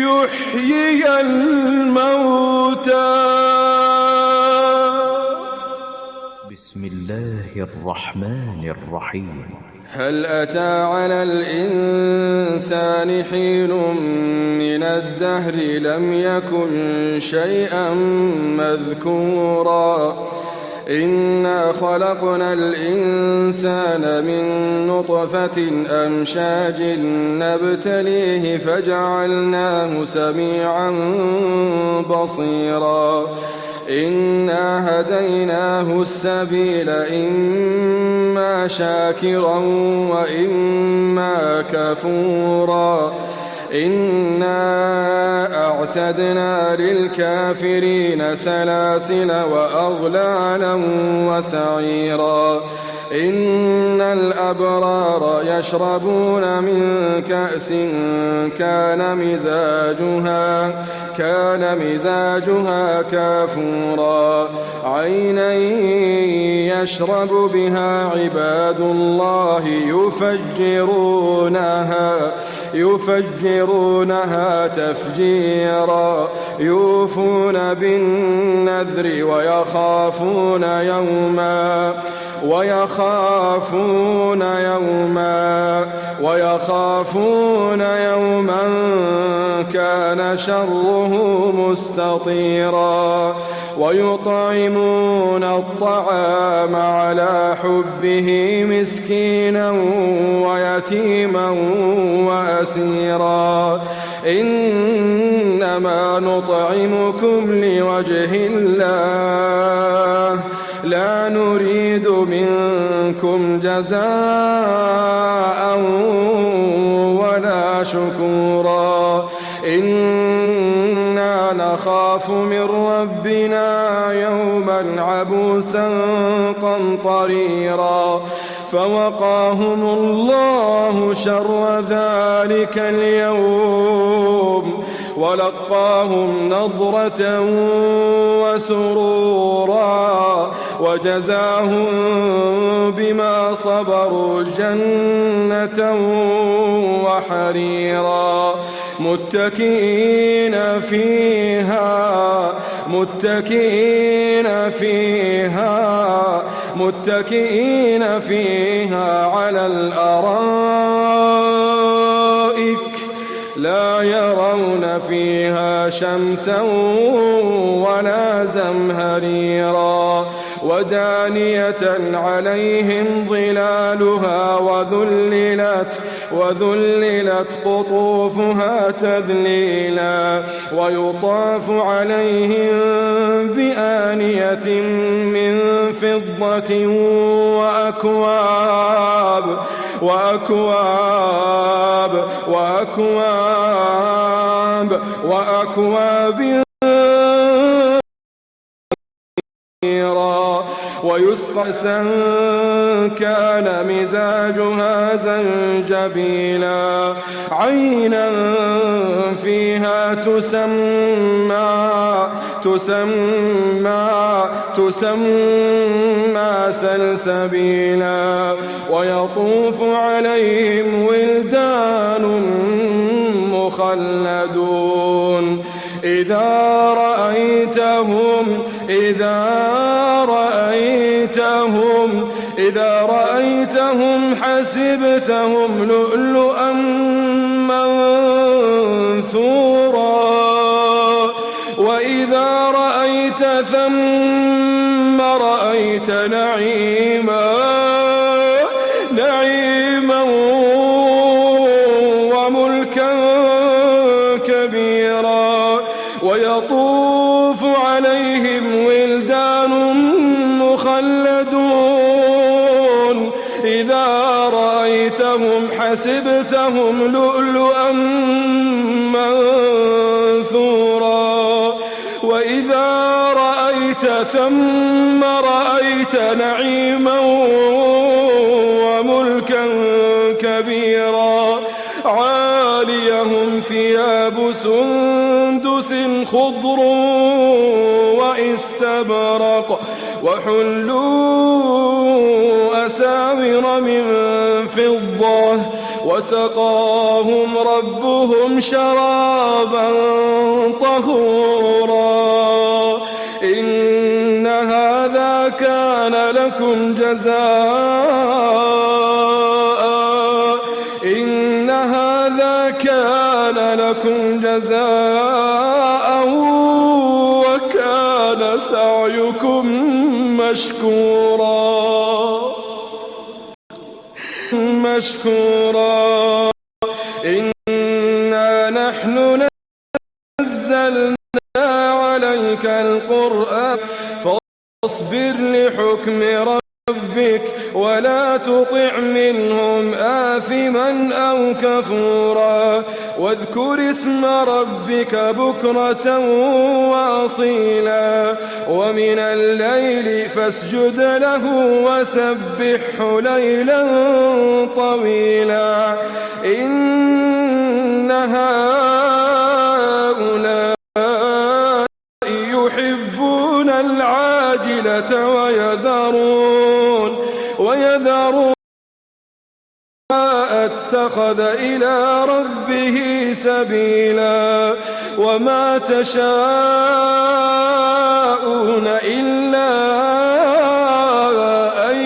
يحيي الموتى؟ بسم الله الرحمن الرحيم. هل أتى على الإنسان حين من الدهر لم يكن شيئا مذكورا؟ إنا خلقنا الإنسان من نطفة أمشاج نبتليه فجعلناه سميعا بصيرا. إنا هديناه السبيل إما شاكرا وإما كفورا. إنا أعتدنا للكافرين سلاسل وأغلالا وسعيرا. إن الأبرار يشربون من كأس كان مزاجها، كان مزاجها كافورا. عينا يشرب بها عباد الله يفجرونها، يفجرونها تفجيرا. يوفون بالنذر ويخافون يوما، ويخافون يوما، ويخافون يوما كان شره مستطيرا. ويطعمون الطعام على حبه مسكينا ويتيما وأسيرا. إنما نطعمكم لوجه الله لا نريد منكم جزاء ولا شكورا. إنا نخاف من ربنا يوما عبوسا قمطريرا. فوقاهم الله شر ذلك اليوم ولقاهم نضرة وسرورا وجزاهم بما صبروا جنة وحريرا. متكئين فيها، متكئين فيها، متكئين فيها على الأرائك لا يرون فيها شمسا ولا زمهريرا. ودانية عليهم ظلالها وذللت، وذللت قطوفها تذليلا. ويطاف عليهم بآنية من فضة وأكواب، وأكواب، وأكواب، وأكواب كثيرا. ويسقى كأسا كان مزاجها زنجبيلا. عينا فيها تسمى، تسمى، تسمى سلسبيلا. ويطوف عليهم ولدان مخلدون. إذا رأيتهم، إذا رأيتهم، إذا رأيتهم حسبتهم لؤلؤا منثورا. وإذا رأيت ثم رأيت نعيما، نعيما وملكا كبيرا. ويطوف عليهم ولدان مخلدون. إذا رأيتهم حسبتهم لؤلؤا منثورا. وإذا رأيت ثم رأيت نعيما وملكا كبيرا. عاليهم ثياب سندس خضر واستبرق، وحلوا أساور من فضة، وسقاهم ربهم شرابا طهورا. إن هذا كان لكم جزاء، إن هذا كان لكم جزاء وكان سعيكم مشكورا، مشكورا. إنا نحن نزلنا عليك القرآن فاصبر لحكم ربك ولا تطع منهم آثما أو كفورا واذكر اسم ربك بكرة وأصيلا ومن الليل فاسجد له وسبحه ليلا طويلا. إن هؤلاء يحبون العاجلة ويذرون، ويذرون اتخذ إلى ربه سبيلا. وما تشاءون إلا أن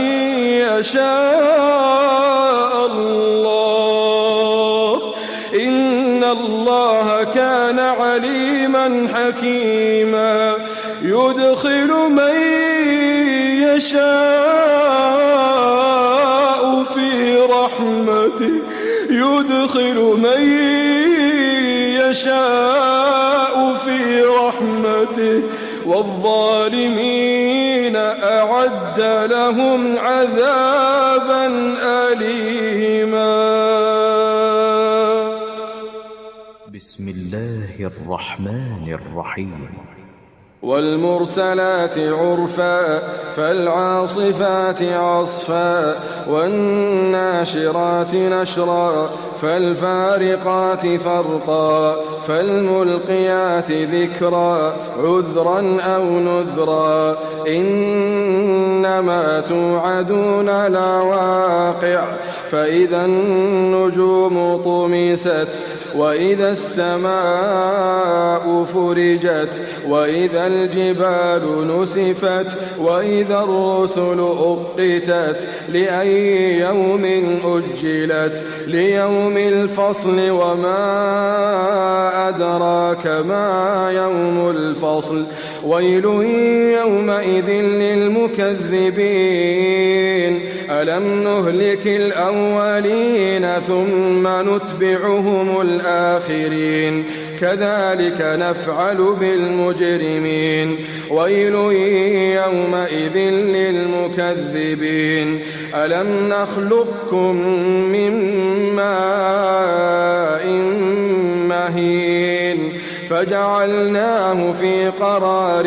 يشاء الله. إن الله كان عليما حكيما. يدخل من يشاء في رحمته، يدخل من يشاء في رحمته، والظالمين أعد لهم عذابا أليما. بسم الله الرحمن الرحيم. والمرسلات عرفا، فالعاصفات عصفا، والناشرات نشرا، فالفارقات فرقا، فالملقيات ذكرا، عذرا أو نذرا، إنما توعدون لواقع، فإذا النجوم طمست، وإذا السماء فرجت، وإذا الجبال نسفت، وإذا الرسل أقتت، لأي يوم أجلت، ليوم الفصل، وما أدراك ما يوم الفصل، ويل يومئذ للمكذبين. ألم نهلك الأولين ثم نتبعهم الآخرين. كذلك نفعل بالمجرمين. ويل يومئذ للمكذبين. ألم نخلقكم من ماء مهين، فجعلناه في قرار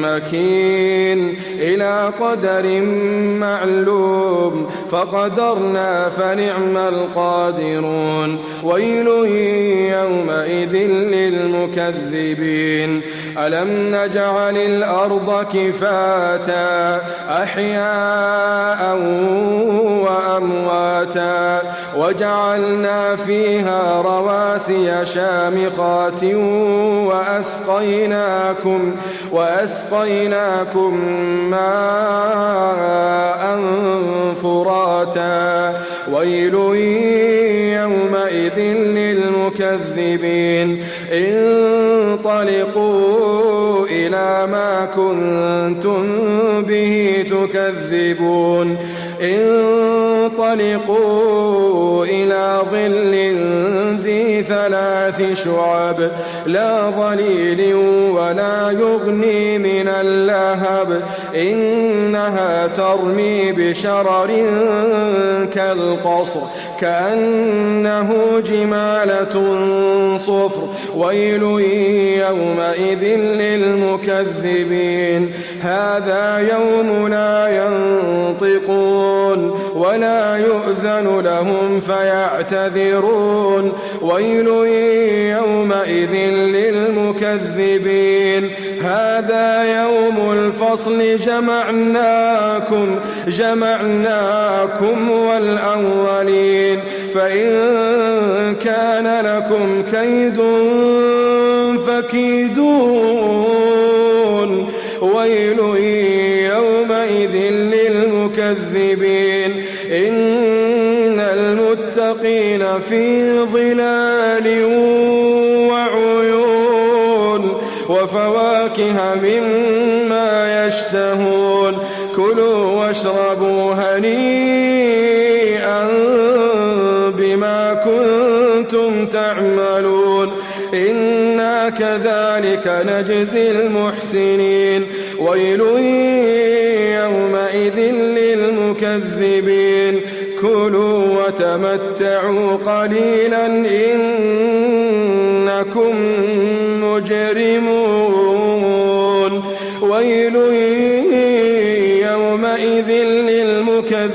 مكين، إلى قدر معلوم، فقدرنا فنعم القادرون. ويل يومئذ للمكذبين. ألم نجعل الأرض كفاتا، أحياء وأمواتا، وجعلنا فيها رواسي شامخات، وأسقيناكم، وأسقيناكم ماء فراتا. ويل يومئذ للمكذبين. انطلقوا إلى ما كنتم به تكذبون. انطلقوا إلى ظل ذي ثلاث شعب، لا ظليل ولا يغني من اللهب، إنها ترمي بشرر كالقصر، كأنه جمالة صفر. ويل يومئذ للمكذبين. هذا يوم لا ينطقون ولا يؤذن لهم فيعتذرون. ويل يومئذ للمكذبين. هذا يوم الفصل، جمعناكم، جمعناكم والأولين، فإن كان لكم كيد فكيدون. ويل يومئذ للمكذبين. إن المتقين في ظلال وعيون، وفواكه مما يشتهون. كلوا واشربوا هنيئا بما كنتم تعملون. إنا كذلك نجزي المحسنين. ويل يومئذ للمكذبين. كلوا وتمتعوا قليلا إنكم مجرمون. ويل يومئذ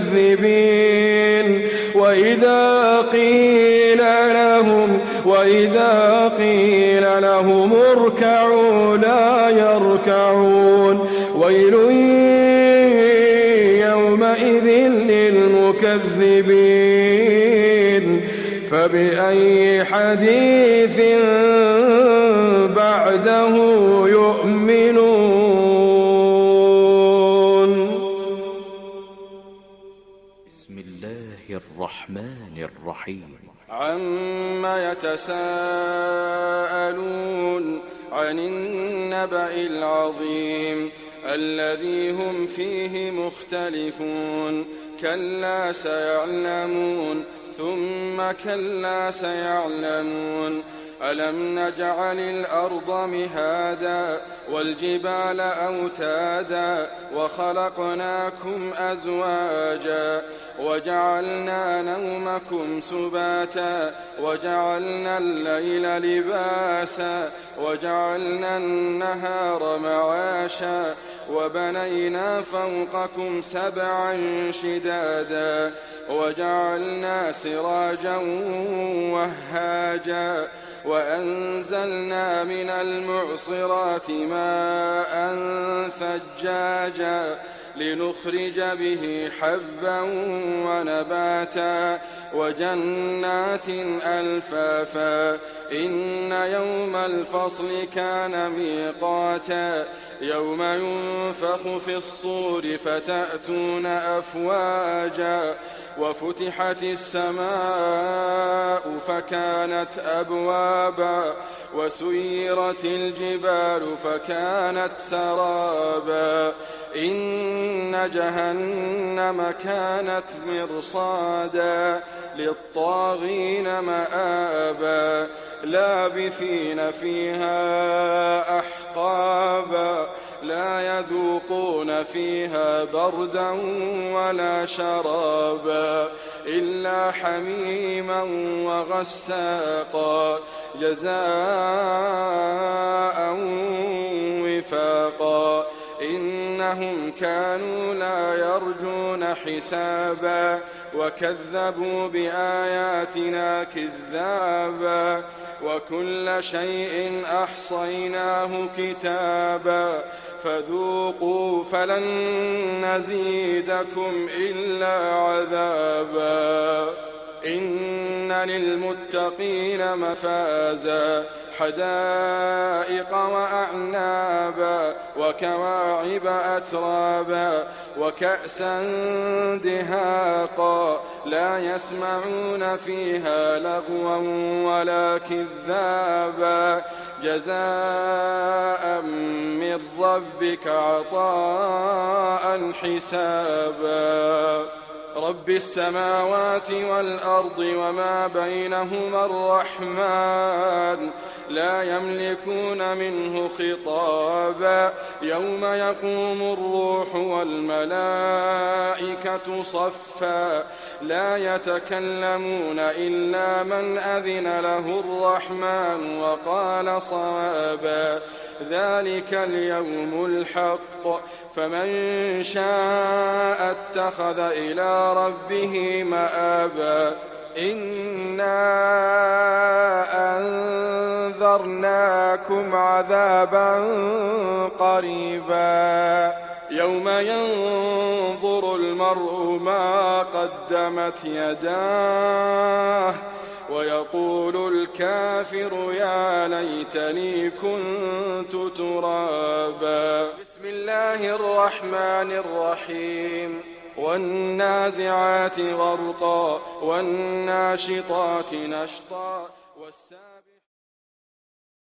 للمكذبين. وإذا قيل لهم، وإذا قيل لهم اركعوا لا يركعون. ويل يومئذ للمكذبين. فبأي حديث بعده يؤمنون؟ بسم الله الرحمن الرحيم. عم يتساءلون؟ عن النبأ العظيم الذي هم فيه مختلفون. كلا سيعلمون، ثم كلا سيعلمون. ألم نجعل الأرض مهادا والجبال أوتادا وخلقناكم أزواجا وجعلنا نومكم سباتا وجعلنا الليل لباسا وجعلنا النهار معاشا وبنينا فوقكم سبعا شدادا وجعلنا سراجا وهاجا وأنزلنا من المعصرات ماء ثجاجا لنخرج به حبا ونباتا وجنات ألفافا. إن يوم الفصل كان ميقاتا. يوم ينفخ في الصور فتأتون أفواجا وفتحت السماء فكانت أبوابا وسيرت الجبال فكانت سرابا. إن جهنم كانت مرصادا للطاغين مآبا. لابثين فيها أحقابا. لا يذوقون فيها بردا ولا شرابا إلا حميما وغساقا جزاء وفاقا. إنهم كانوا لا يرجون حسابا وكذبوا بآياتنا كذابا. وكل شيء أحصيناه كتابا. فذوقوا فلن نزيدكم إلا عذابا. إن للمتقين مفازا. حدائق وأعنابا وكواعب أترابا وكأسا دهاقا. لا يسمعون فيها لغوا ولا كذابا. جزاء من ربك عطاء حسابا. رب السماوات والأرض وما بينهما الرحمن لا يملكون منه خطابا. يوم يقوم الروح والملائكة صفا لا يتكلمون إلا من أذن له الرحمن وقال صوابا. ذلك اليوم الحق. فمن شاء اتخذ إلى ربه مآبا. إنا أنذرناكم عذابا قريبا. يوم ينظر المرء ما قدمت يداه ويقول الكافر يا ليتني كنت ترابا. بسم الله الرحمن الرحيم. والنازعات غرقا والناشطات نشطا والسابحات